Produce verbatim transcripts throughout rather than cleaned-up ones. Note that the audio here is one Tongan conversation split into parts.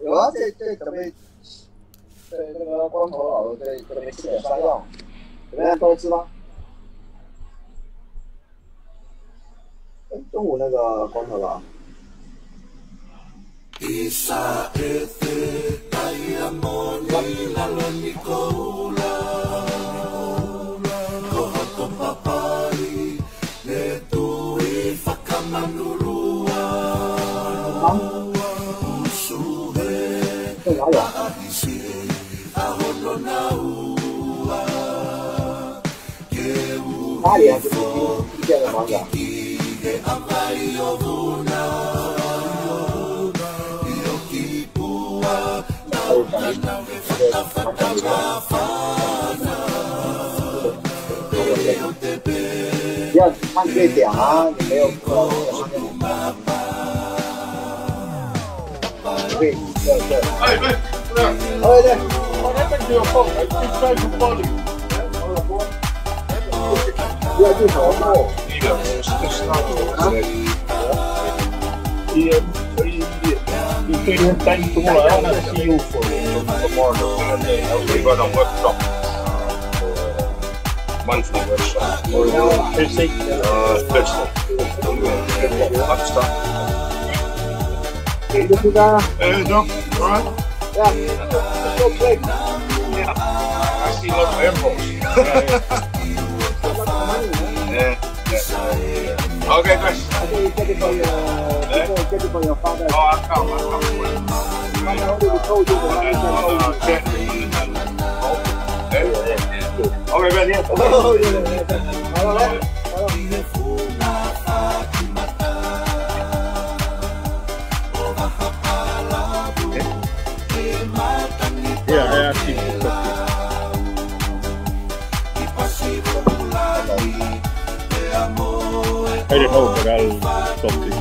有啊，这这准备，这那个光头佬，这准备吃点山药，怎么样？多吃吗？哎，中午那个光头佬。 Isa e te tai a moni lalo ni koula. Ko hoto papai, ne tui fakamanulua. Usu he, a ahisi, a hono naua. Ke u hifo, a kiki he ʻavai ʻo Vuna. ʻIo ki Pua, tau kana me fatafata mafana. Te o te pe, ia, hangē te aha, te o. Hey, hey, hey. What happened to your phone? It's been trying to call you. Yeah, I do know. Yeah, it's just not. Huh? Yeah, yeah, yeah. You can time tomorrow. I wanna see you for tomorrow. Okay, but I'm working on monthly workshop. Thursday? Uh, Thursday. Lunchtime. Hey, Doc. All right? Yeah. It's okay. Yeah. I see a lot of emeralds. Yeah, yeah. Yeah, yeah. Okay, guys. I think you take it for your, eh? You take it for your father. Oh, I'll come. I'll come. Father already told you that I don't know. Oh, okay. Yeah, I asked him to talk to you. I don't know, but I'll talk to you.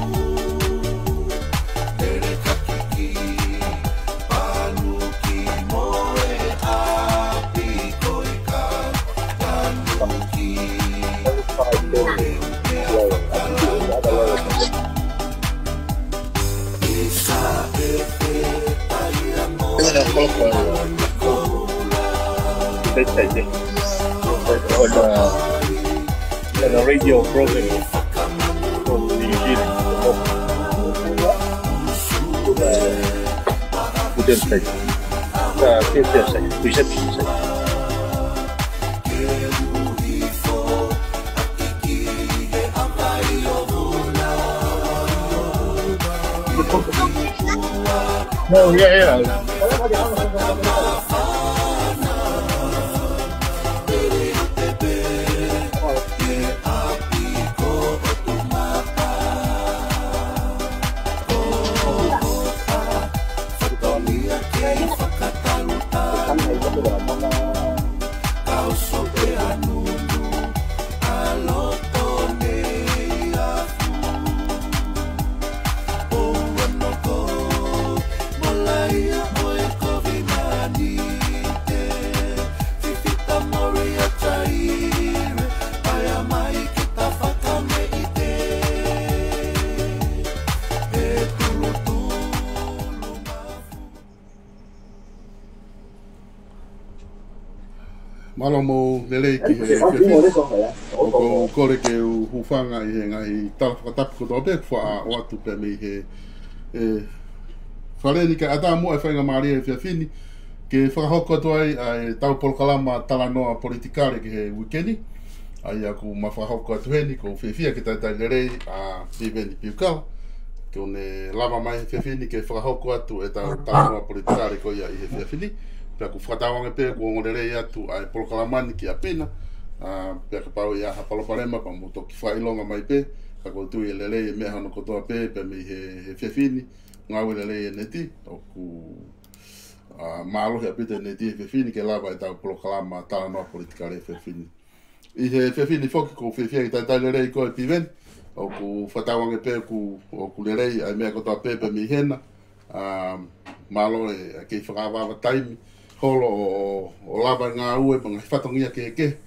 Ina koloka. That's it. On, uh, on a radio program. From New Zealand. Good insight. Uh, good insight. Reception side. No, yeah, yeah. Mālō mo e lelei ki he efiafi ni. ʻOku ou kole ke u hūfanga ʻi he ngaahi tala fakatapu kotoa pē kuo faʻa ʻoatu pē mei he, ē, fale ni kae ʻatā muʻa e faingamālie he efiafi ni ke fakahoko atu ai ʻa ʻetau polokalama talanoa politikale ki he uike ni. ʻA ia ʻoku ma fakahoko atu heni, ʻoku ou fiefia ke talitali lelei ʻa Piveni Piukala, ke ne lava mai he efiafi ni ke fakahoko atu ʻetau talanoa politikale ko ia ʻi he efiafi ni. Pea ʻoku fakatauange pē kuo ongo lelei atu ʻa e polokalama ni kia Pina. ʻA, pea kapau ʻe ʻi ai ha palopalema pea mou toki fakaʻilonga mai pē, ka ʻoku ou tui ʻe lelei e meʻa hono kotoa pē, pea mei he, he efiafi ni, ngāue lelei e neti, ʻoku, ʻa, mālohi ʻaupito e neti he efiafi ni ke lava ʻetau polokalama talanoa politikale he efiafi ni. ʻI he efiafi ni foki ʻoku ou fiefia ke talitali lelei koe Piveni, ʻoku fakatauange pē ʻoku, ʻoku lelei ʻa e meʻa kotoa pē pea mei hena. ʻA, mālō e, ʻa e kei fakaavaava taimi holo ʻo, ʻo, ʻo lava e ngāue mo e ngaahi fatongia kehekehe,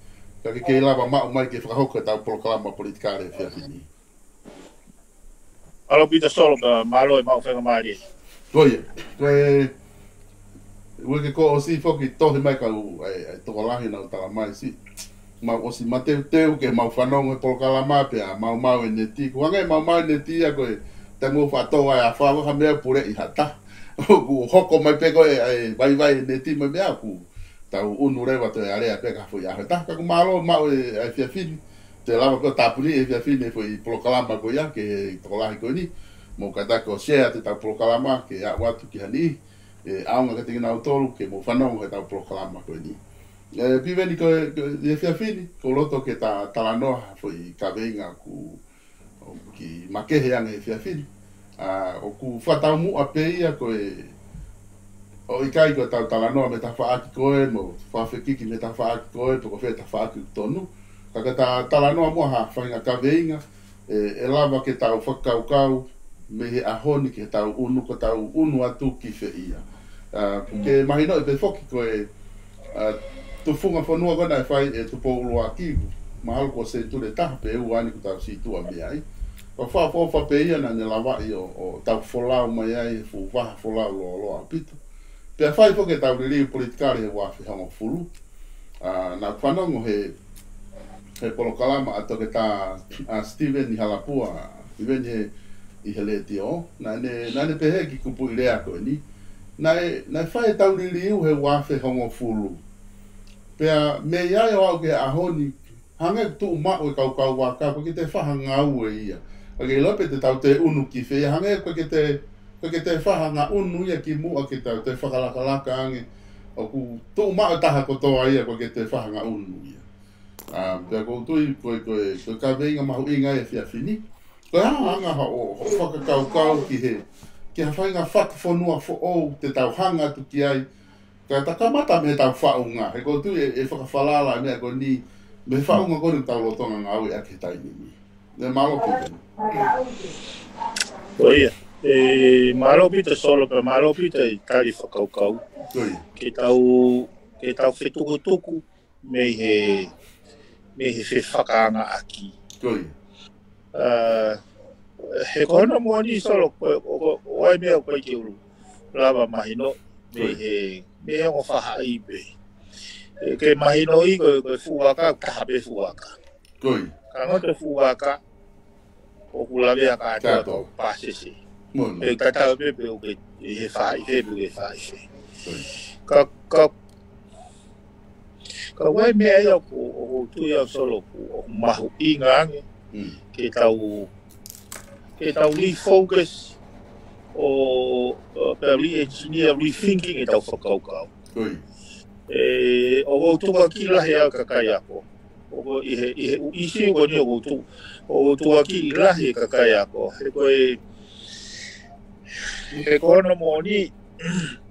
ka ke kei lava maʻu mai ke fakahoko ʻetau polokalama politikale he efiafi ni. Mālō Pita Solo, ka mālō e maʻu faingamālie. Ko ia, ko e, ʻoku ke ko ʻosi foki tohi mai kau, ʻa e, ʻa e tokolahi naʻa nau tala mai si. Mau ʻosi mateuteu ke mau fanongo he polokalama pea mau maʻu e neti. Ko e hangē mau maʻu e neti ia ko e taimi ʻoku faʻa tō ai ʻa e afā, ha meʻa pule ʻi hata. ʻOku hoko mai pē ko e, ʻa e vaivai e neti mo e meʻa ʻoku tau ʻunu leva toe alea pē ka foʻi ʻaho ʻe taha. Ka ʻoku mālō maʻu e, ʻa e efiafi ni. Te lava pē ʻo tāpuni e efiafi ni e foʻi polokalama ko ia ki he tokolahi ko eni. Mou kātaki ʻo share atu ʻetau polokalama ke aʻu atu ki ha niʻihi ʻe ʻaonga kiate kinautolu ke mou fanongo heʻetau polokalama ko eni. ʻE, Piveni, ko e, ko e efiafi ni, ʻoku ou loto ke ta talanoa ha foʻi kaveinga ʻoku, ʻoku kiʻi makehe ange he efiafi ni. ʻA, ʻoku fakataumuʻa pē ia ko e, ʻoku ʻikai ko ʻetau talanoa mei he tafaʻaki ko ē, mo fakafekiki mei he tafaʻaki ko ē, pe ko fē tafaʻaki ʻoku tonu. Ka ke ta talanoa muʻa ha faʻahinga kaveinga, ʻe, ʻe lava ke tau fakakaukau mei he ʻaho ni ke tau ʻunu, ko tau ʻunu atu ki fē ia. ʻA, ke mahinoʻi pē foki ko e, ʻa, tufunga fonua ko ē naʻe fai ʻe Tupou ʻUluaki, mahalo ko e senituli ʻe taha pe ua eni kuo tau sītuʻa mei ai. Ko e fakaʻofoʻofa pē ia naʻa ne lavaʻi ʻo, ʻo tau folau mai ai he fuʻu vaha folau lōloa ʻaupito. Pea fai foki ʻetau liliu politikale he ua afe hongofulu. ʻA, naʻa ku fanongo he, he polokalama ʻa Toketā, ʻa Steven ʻi Halapua, Steven he, ʻi he letiō. Naʻa ne, naʻa ne pehē ki kupuʻi lea ko eni. Naʻe, naʻe fai ʻetau liliu he ua afe hongofulu. Pea mei ai ʻo aʻu ki he ʻaho ni, hangē ʻoku tuʻu maʻu e kaukau vaka, ʻoku ʻikai ke toe fai ha ngāue ia. ʻOku ʻikai ke ʻilo pe te tau toe ʻunu ki fē ia, hangē ʻoku ʻikai ke toe, ʻoku ʻikai ke toe fai ha ngāue ʻunu ia kimuʻa ke tau toe fakalakalaka ange. ʻOku tuʻu maʻu e taha kotoa ia, ʻoku ʻikai ke toe fai ha ngāue ʻunu ia. ʻA, pea ʻoku ou tui ko e, ko e, ko e kaveinga mahuʻinga ia he efiafi ni. Ko e hā e anga hoʻo, hoʻo fakakaukau ki he, ki ha faʻahinga fakafonua foʻou te tau hanga atu ki ai, ka ta kamata mei heʻetau faʻunga, he ʻoku ou tui ʻe, ʻe fakafalala e meʻa ko eni, mei he faʻunga ko eni ʻoku tau lolotonga ngāueʻaki he taimi ni. Naʻe mālō Piveni. Ko ia, ʻe, mālō ʻaupito Solo, pea mālō ʻaupito e tali fakakaukau. Ko ia. Ke tau, ke tau fetukutuku mei he, mei he fefakaangaʻaki. Ko ia. ʻA, he ko hono moʻoni Solo, ko, ko, ko, ʻoku ʻi ai e meʻa ʻoku ʻikai ke u lava mahino, mei he, mei he ongo faʻahi pē. ʻE, ke mahinoʻi ko, ko e fuʻu vaka, taha pē fuʻu vaka. Ko ia. Ka ngoto e fuʻu vaka, ʻoku lavea kātoa, kātoa. Pāsese. Mono. ʻE tatau pē pe ʻoku ke, ʻi he faʻahi fē pe ʻoku ke faʻahi fē. Ko ia. Ka, ka, ka ʻoku ʻi ai e meʻa ia ʻoku, ʻoku ou tui au Solo ʻoku, ʻoku mahuʻinga ange. Mm. Ke tau, ke tau refocus ʻo, ʻo pea re-engineer, rethinking ʻetau fakakaukau. Ko ia. ʻE, ʻoku ou tukuakiʻi lahi au e kakai ako. ʻOku ʻi he, ʻi he ʻū ʻīsiu ko eni ʻoku ou tu-, ʻoku ou tukuakiʻi lahi e kakai ako. He ko e, he ko hono moʻoni,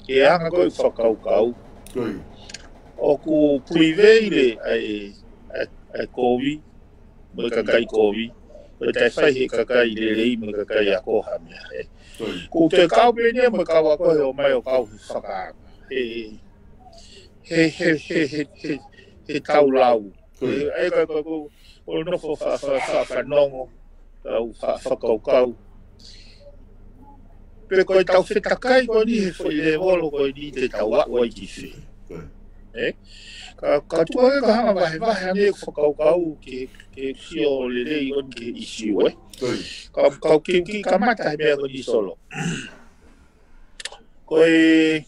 ʻi he anga ko ē e fakakaukau. Ko ia. ʻOku prevail ʻa e, ʻa e, ʻa e kovi, mo e kakai kovi, mo e taʻe fai he kakai lelei, mo e kakai ako ha meʻa, ē. Ko ia. ʻOku ou toe kau pē eni ia mo e kau ako he ʻomai ʻo kau he fakaanga. He, he, he tau lau. Ko ia. He, ʻe ka, ka, ko, ko e nofo fa-, fa-, fa-, fanongo, tau fa-, fakakaukau. Pe ko ʻetau fetakai ko eni he foʻi lēvolo ko eni te tau aʻu ai ki fē. Ko ia. Ē? Ka, ka tuku ange ka hanga vahevahe ange e fakakaukau ke, ke sio lelei ʻo ki he ʻīsiu, ē? Ko ia. Ka, ka u kiʻi, kiʻi kamata he meʻa ko eni Solo. Ko e,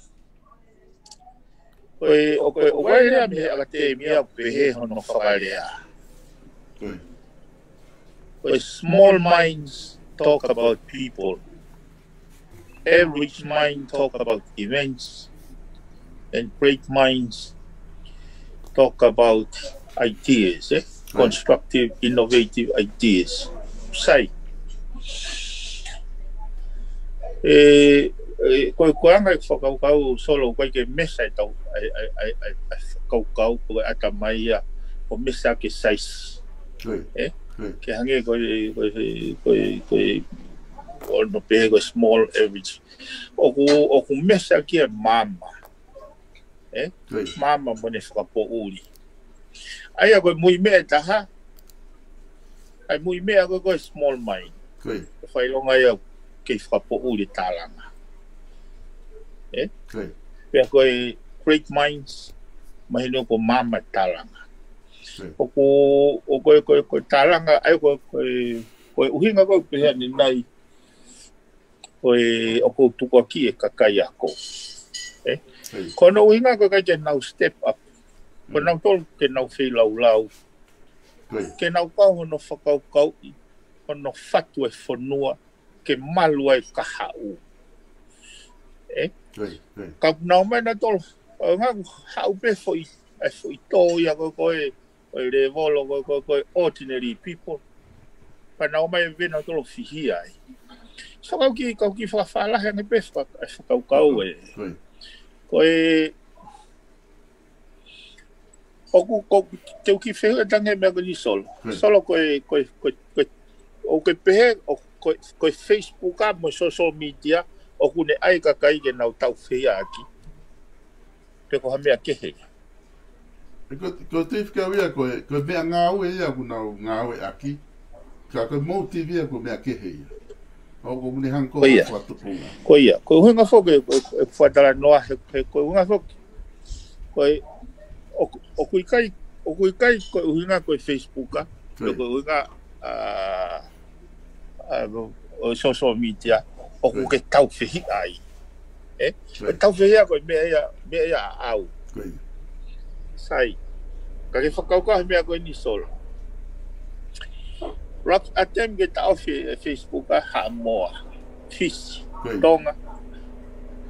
ko e, ʻoku, ʻoku ʻi ai e lea mei he ʻAkatēmia ʻoku pehē hono fakalea. Ko ia. Ko e small minds talk about people. Average mind talk about events. And great minds talk about ideas, eh? Right. Constructive, innovative ideas. Sai. ʻE, ʻe, ko e, ko e anga e fakakaukau Solo, ʻoku ʻikai ke measure ʻetau, ʻa e, ʻa e, ʻa e, ʻa e, ʻa e fakakaukau, ko e ʻatamai ia, ʻoku measure ki he size. Right. Eh? Right. Ke hangē ko e, ko e, ko e, ko e, ʻoku pehē ko e small average. ʻOku, ʻoku measure ki he maama. Eh? Right. Maama mo ʻene fakapoʻuli. ʻA ia ko e muimeʻa ʻe taha. ʻA e muimeʻa ko ē ko e small mind. Right. Ko e fakaʻilonga ia ʻoku kei fakapoʻuli e tālanga. ʻE? Pea ko e great minds, mahino ko maama e tālanga. ʻOku, ʻo ko e, ko e, ko e tālanga, ʻa ia ko e, ko e, ko e ʻuhinga ko e pehē ni nai, ko e ʻoku tukuakiʻi e kakai ako. ʻE? Ko hono ʻuhinga ko e ʻikai ke nau step up. Ko nautolu ke nau feilaulau. Ke nau kau hono fakakaukauʻi, hono fatu e fonua, ke malu ai kahaʻu. ʻE? Ka nau mai nautolu, ʻo ngā haʻu pē foʻi, ʻai foʻi tō ia ko e, ko e, ko e levolo ko e, ko e, ko e ordinary people. Ka nau mai vena tolo fihia ai. So kau ki, kau ki fakafalahi ange pē faka-, e fakakaukau ʻe. Ko e, ʻoku, ko, te u ki fehuʻi tangi meʻa ko eni Solo. Solo ko e, ko e, ko e, ko e, ʻoku ke pehē, ʻo, ko e, ko e Facebook ʻa mo e social media, ʻoku ne ʻai kakai ke nau tau fehiʻaki. Pe ko ha meʻa kehe. ʻE ko, ko te fika ia ko e, ko e meʻa ngāue ia ʻoku nau ngāueʻaki. Ka ko e motive ia ko e meʻa kehe ia. ʻOku ne hanga ko e fakatupunga. Ko ia. Ko e ʻuhinga foki, ko e, ko e fakatalanoa, he, he ko e ʻuhinga foki. Ko e, ʻoku, ʻoku ʻikai, ʻoku ʻikai ko e ʻuhinga ko e Facebook ʻa. Ko e ʻuhinga, ʻa, ʻa, ʻo social media, ʻoku ke tau fehiʻa ai. ʻE? Ko e tau fehiʻa ko e meʻa ia, meʻa ia ʻaʻau. Sai. Ka ke fakakaukau he meʻa ko eni Solo. Rough attempt ke taʻofi e Facebook ʻa Haʻamoa, Fisi, Tonga.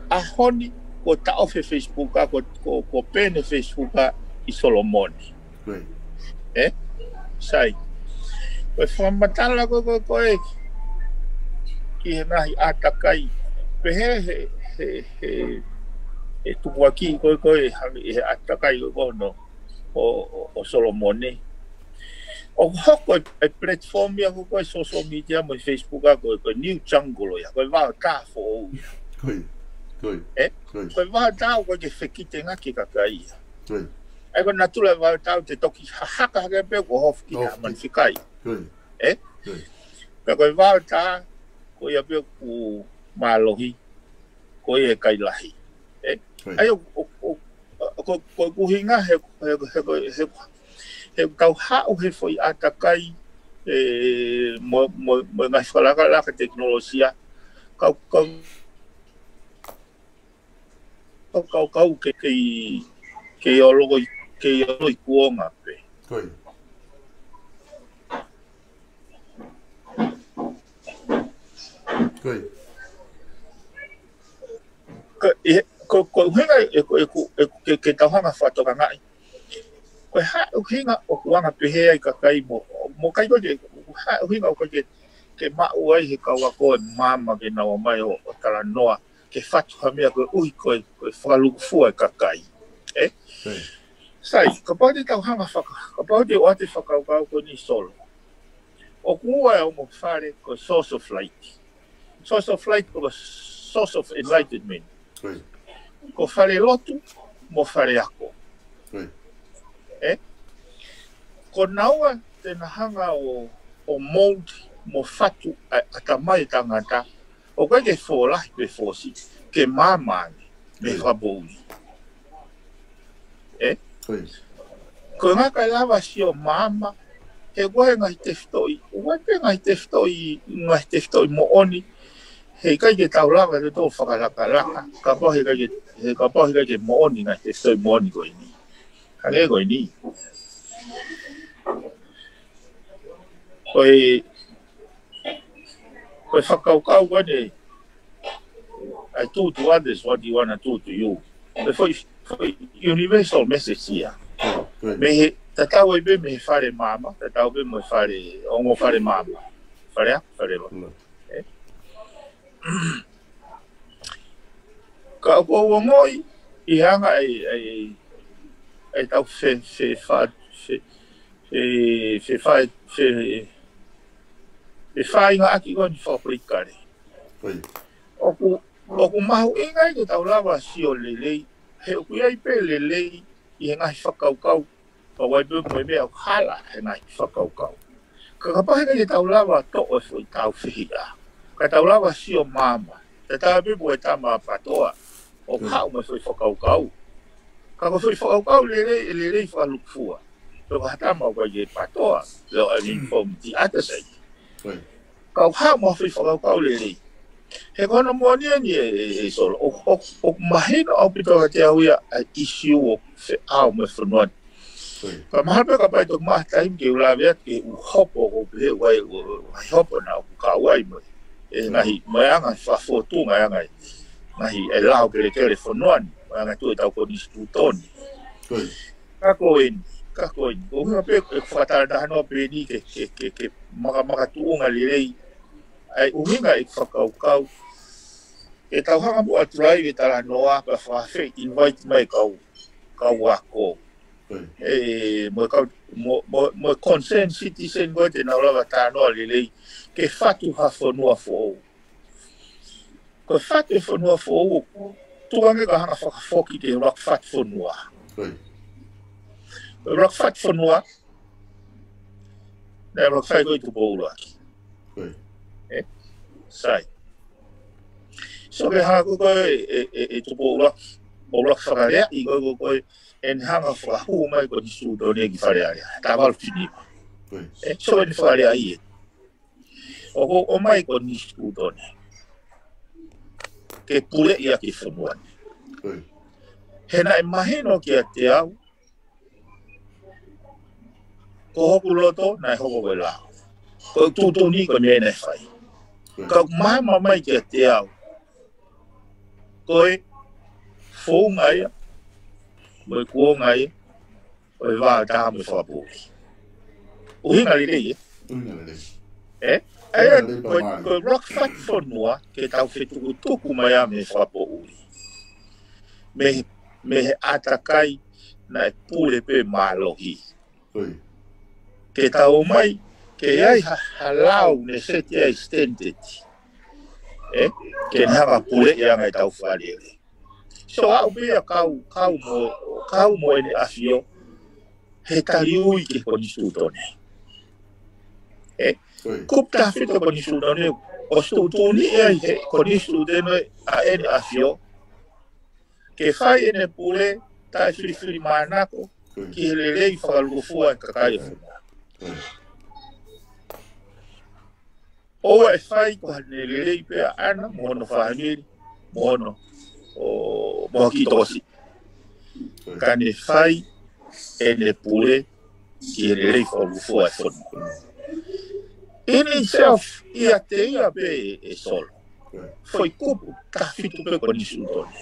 ʻAho ni, ko taʻofi e Facebook ʻa, ko, ko, ko pene Facebook ʻa ʻi Solomone. ʻE? Sai. Ko e fakamatala ko, ko, ko e ki he ngaahi ʻātakai. Pehē he, he, he, he tukuakiʻi ko, ko e hangē he ʻātakai ko, ko hono ʻo, ʻo, ʻo Solomone. ʻOku hoko e, e platform ia ko, ko e social media mo e Facebook ʻa ko, ko e new jungle ia. Ko e vaotā foʻou ia. ʻE? Ko e vaotā ʻoku ʻikai ke fekitengaki e kakai ia. ʻA ia ko e natula e vaotā ʻoku te toki hahaka hake pē kuo hofi ki ha manu fikai. ʻE? Pea ko e vaotā, ko ia pē ʻoku mālohi, ko ia ʻikai lahi. ʻE? ʻA ia ʻo, ʻo, ʻo, ko, ko e ʻuhinga he, he, he, he, he tau haʻu he foʻi ʻātakai, ʻe, mo, mo, mo e ngaahi fakalakalaka tekinolosia, kau, kau, kau, kau, kau ke, ke, ke olo i, ke olo i kuonga pē. Ko e. Ko e. Ko e, ko, ko e ʻuhinga e, ko e, ko e, ke, ke tau hanga fakatokangaʻi. Ko e hā e ʻuhinga ʻoku anga pehē ai kakai mo, mo kai ko e, ko e hā e ʻuhinga ʻoku ke, ke maʻu ai he kau ako e maama ke nau ō mai ʻo, ʻo talanoa, ke fatu ha meʻa koeʻuhi ko e, ko e fakalūkufua e kakai. ʻE? Sai, kapau te tau hanga faka-, kapau te ʻoatu e fakakaukau ko eni Solo. ʻOku ua e ongo fale ko e source of light. Source of light ko e source of enlightenment. Ko falelotu mo faleako. ʻE? Ko naua te na hanga ʻo, ʻo mold mo fatu ʻa, ʻatamai e tangata. ʻOku ʻikai ke fōlahi pe fōsiʻi, ke maama ange, mei fakapoʻuli. ʻE? Ko e ngaahi kakai lava sio maama, he ʻoku ʻi ai e ngaahi tefitoʻi, ʻoku ʻi ai pē ngaahi tefitoʻi, ngaahi tefitoʻi moʻoni, he ʻikai ke tau lava te tau fakalakalaka, kapau he ʻikai ke, he kapau he ʻikai ke moʻoni ngaahi tefitoʻi moʻoni ko eni. Hangē ko eni. Ko e, ko e fakakaukau ko eni, I do to others what you wanna do to you. Ko e foʻi, foʻi universal message ia. Mei he, tatau ai pē mei he fale maama, tatau pē mo e fale, ongo fale maama. Faleako, falelotu. ʻE? Ka ʻoku ou ongoʻi ʻi he anga ʻa e, ʻa e, ʻa e tau fe, fe, fa, fe, fe, fe, fa, fe, fefāingaʻaki ko eni fakapolitikale. ʻOku, ʻoku mahuʻinga ai ke tau lava sio lelei, he ʻoku ʻi ai pē lelei ʻi he ngaahi fakakaukau, ka ʻoku ʻi ai pē mo e meʻa ʻoku hala he ngaahi fakakaukau. Ka kapau he ʻikai ke tau lava toʻo e foʻi tau fehiʻa, ka tau lava sio maama, tatau pē mo e tama ʻa Patoa, ʻOku haʻu mo e foʻi fakakaukau. Ka ko e foʻi fakakaukau lelei, ʻe lelei fakalūkufua. Pea ko ha tama ʻoku ʻikai ke pātoa, pea ʻoku ʻi ai e uniformity ʻata sai. Ka ʻoku haʻu mo ha foʻi fakakaukau lelei. He ko hono moʻoni eni ē, ē, ē Solo, ʻoku, ʻoku, ʻoku mahino ʻaupito kiate au ia ʻa e ʻisiū ʻoku feʻao mo e fonua ni. Ka mahalo pē kapau ʻe toki maʻu ha taimi ke u lave atu ki he ʻū hopo ʻoku pehē ʻoku ʻi ai, ʻū, ʻū, ʻū hopo naʻa ku kau ai mo e, ʻe ngaahi, mo e anga fakafōtunga, ʻa e ngaahi, ngaahi ʻe lao kelekele fonua ni, mo e anga tuʻu ʻetau konisitūtone. Ka ko eni, ka ko eni. ʻOku ou pehē ʻeku fakatalanoa pē eni ke, ke, ke, ke makamaka tuʻunga lelei. ʻA e ʻuhinga ʻeku fakakaukau. Ke tau hanga muʻa ʻo tuʻu ai ʻo talanoa pea fakafeʻi invite mai kau, kau ako. ʻE, mo e kau, mo, mo, mo e concerned citizen ko ē te nau lava talanoa lelei. Ke fatu ha fonua foʻou. Ko e fatu e fonua foʻou, tuku ange ka hanga fakafoki ke ʻuluaki fatu fonua. Ko e ʻuluaki fatu fonua, naʻe ʻuluaki fai ko ē ʻi Tupou ʻUluaki. ʻE? Sai. So ke hanga ko ē ʻe, ʻe, ʻe Tupou ʻUluaki, ʻuluaki fakalea ʻi ko ē, ko ē, ʻene hanga fakahū mai konisitūtone ki Fale Alea. Taha valu fitu nima. ʻE, so ʻene fakalea ʻi ē. ʻOku ʻomai konisitūtone ke puleʻi ʻaki e fonua ni. He naʻe mahino kiate au, ko hoku loto naʻe hoko ko e lao. Ko e tuʻutuʻuni ko e meʻa naʻe fai. Ka ʻoku maama mai kiate au, ko e founga ia, ko e kuonga ia, ʻo e vaʻa taha mo e fakapoʻuli. ʻUhinga lelei, ē? ʻUhinga lelei. ʻE? ʻUhinga lelei pea ko e, mālie. Ko e ʻuluaki fatu fonua ke tau fetukutuku mai ʻa e fakapoʻuli. Mei, mei he ʻātakai naʻe pule pē mālohi. Ke tau ō mai, ke ʻi ai ha, ha lao ne seti ai standard. ʻE? Ke ne hanga puleʻi ange ʻetau fakalele. So aʻu pē ia kau, kau mo, kau mo ʻEne ʻAfio, he taliui ki he konisitūtone. ʻE, kupu taha fitu konisitūtone, ʻosi tuʻutuʻuni ai he konisitūtone ʻa ʻEne ʻAfio, ke fai ʻene pule, taʻefilifilimānako, ki he lelei fakalūkufua e kakai ʻo e fonua. ʻOua ʻe fai ko haʻane lelei pē ʻaʻana, mo hono fāmili, mo hono, ʻo, mo hono kiʻi tokosiʻi. Ka ne fai ʻene pule ki he lelei fakalūkufua e fonua. In itself, ʻiate ia pē ʻe Solo. Foʻi kupu taha fitu pē konisitūtone.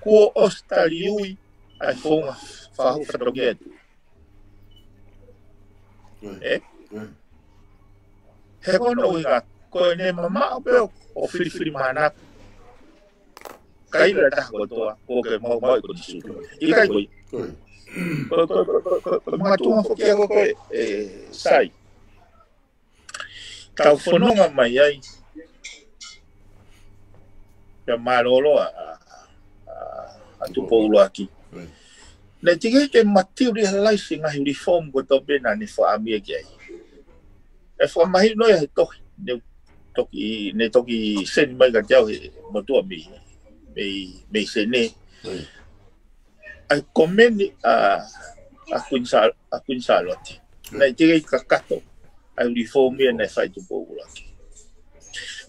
Kuo ʻosi taliui ʻa e founga fakahoko fatongia atu. ʻE? He ko hono ʻuhinga, ko ʻene mamaʻo pē ʻo filifilimānako. Ka ʻilo ʻe he taha kotoa, kuo ke maumauʻi konisitūtone. ʻIkai ko ia. Ko, ko, ko, ko, ko, ko, ko, makatuʻunga foki ia ko, ko e, ʻe, Sai. Tau fononga mai ai. Pea mālōlō ʻa, ʻa, ʻa, ʻa Tupou ʻUluaki. Naʻe teʻeki ke materialize e ngaahi reform kotoa pē naʻa ne fakaʻamia ki ai. ʻE fakamahino ia he tohi, ne toki, ne toki send mai kiate au he motuʻa mei, mei, mei Senē. ʻA e komeni ʻa, ʻa Kuini Sā-, ʻa Kuini Sālote. Naʻe teʻeki kakato ʻa e reform ia naʻe fai ʻe Tupou ʻUluaki.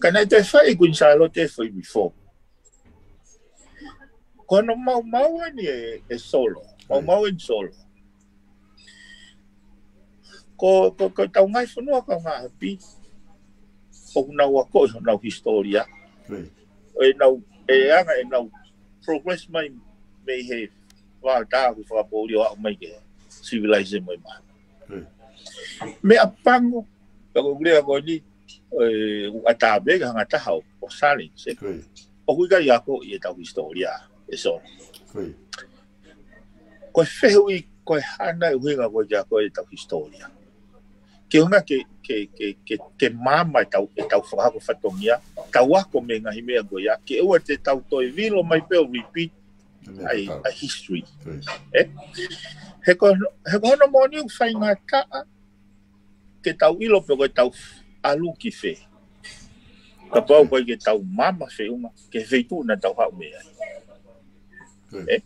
Ka naʻe toe fai ʻe Kuini Sālote e foʻi reform. Ko hono maumau eni ʻe, ʻe Solo. Maumau eni Solo. Ko, ko, ko ʻetau ngaahi fonua kaungāʻapi, ʻoku nau akoʻi honau hisitōlia. ʻO ʻenau, ʻe anga ʻenau progress mai mei he vaʻa taha ʻo e fakapoʻuli ʻo aʻu mai ki he civilization mo e mahaki. Meʻapango, ka ko e lea ko eni, ʻe, ʻoku ʻatā pē ke hanga ʻe ha taha ʻo, ʻo challenge, ē. ʻOku ʻikai akoʻi ʻetau hisitōlia, ʻe Solo. Ko e fehuʻi, ko e hā nai ʻuhinga ko e ke akoʻi ʻetau hisitōlia. Ke ʻuhinga ke, ke, ke, ke, ke maama ʻetau, ʻetau fakahoko fatongia, tau ako mei he ngaahi meʻa ko ia, ke ʻoua te tau toe vilo mai pē ʻo repeat ʻa e, ʻa e history. ʻE? He ko, he ko hono moʻoni ʻoku faingataʻa ke tau ʻilo pe ko ʻetau ʻalu ki fē. Kapau ko ia ke tau mama feʻunga ke feituʻu naʻa tau haʻu mei ai. Ē?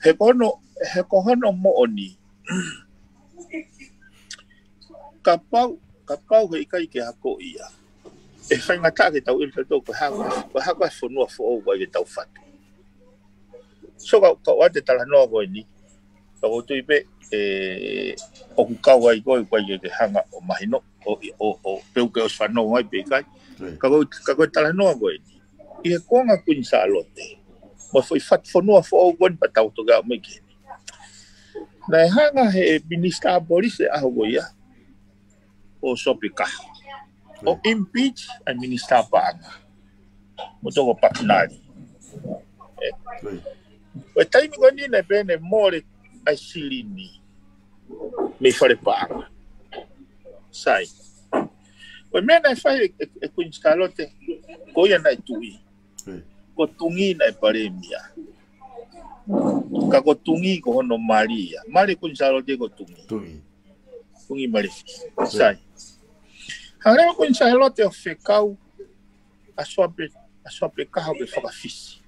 He ko hono, he ko hono moʻoni. Kapau, kapau he ʻikai ke akoʻi ia, ʻe faingataʻa ke tau ʻilo tautolu ko e hā, ko e hā ko e fonua foʻou ko ia ke tau fatu. So ka, ka ʻoatu e talanoa ko eni, ka ʻoku ou tui pē, ē, ʻoku kau ai koe, ko ia ke hanga ʻo mahino, ʻo, ʻo, ʻo, pe ʻoku ke ʻosi fanongo ai pe ʻikai. Ka ko, ka ko e talanoa ko eni. ʻI he kuonga Kuini Sālote. Mo e foʻi fatu fonua foʻou ko eni pea tau toki aʻu mai ki heni. Naʻe hanga he minisitā polisi ʻaho ko ia, ʻo Suape Kaho. ʻO impeach ʻa e minisitā paʻanga. Mo Toko Pakinali. Ē. Ko e taimi ko eni naʻe pehē naʻe mole ʻa e silini mei fale paʻanga. Sai. Ko e meʻa naʻe fai ʻe, ʻe, ʻe Kuini Sālote, ko ia naʻe tuʻi. Ko Tungi naʻe palēmia. Ka ko Tungi ko hono mali ia. Mali Kuini Sālote ko Tungi. Tungi mali. Sai. Hanga leva Kuini Sālote ʻo fekau ʻa Suape, ʻa Suape Kaho ke fakafisi.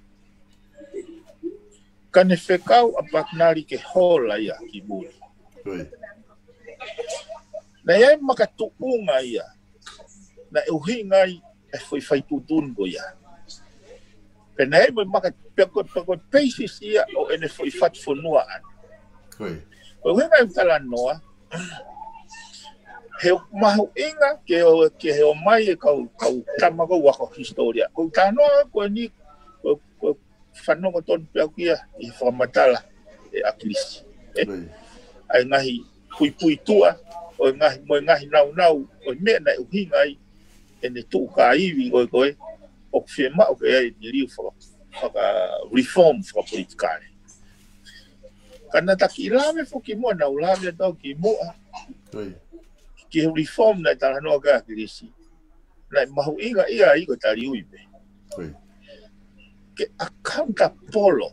Ka ne fekau ʻa Pakinali ke hola ia ki muli. Naʻe ʻi ai e makatuʻunga ia. Naʻe ʻuhinga ai e foʻi fai tuʻutuʻuni ko ia. Pea naʻe ʻi ai mo e maka, pea ko, pea ko e basis ia ʻo ʻene foʻi fatu fonua ʻana. Ko e ʻuhinga e talanoa, he mahuʻinga ke ʻo, ke he ʻomai e kau, kau tama ko ē ʻoku ako hisitōlia. Ko e talanoa ko eni, ko, ko fanongo tonu pē au ki ai ʻi he fakamatala ʻe ʻAkilisi. Ē? ʻA e ngaahi puipuituʻa, ʻo e ngaahi, mo e ngaahi naunau, ʻo e meʻa naʻe ʻuhinga ai ʻene tuʻu ka ivi ko ē ko ē, ʻoku fiemaʻu ke ʻi ai e liliu faka, faka reform fakapolitikale. Ka naʻa ta kiʻi lave foki muʻa, naʻa ku lave atu au kimuʻa. Ki he reform naʻe talanoa ki ai ʻAkilisi. Naʻe mahuʻinga ia ai ko e tali ui pē. Ke accountable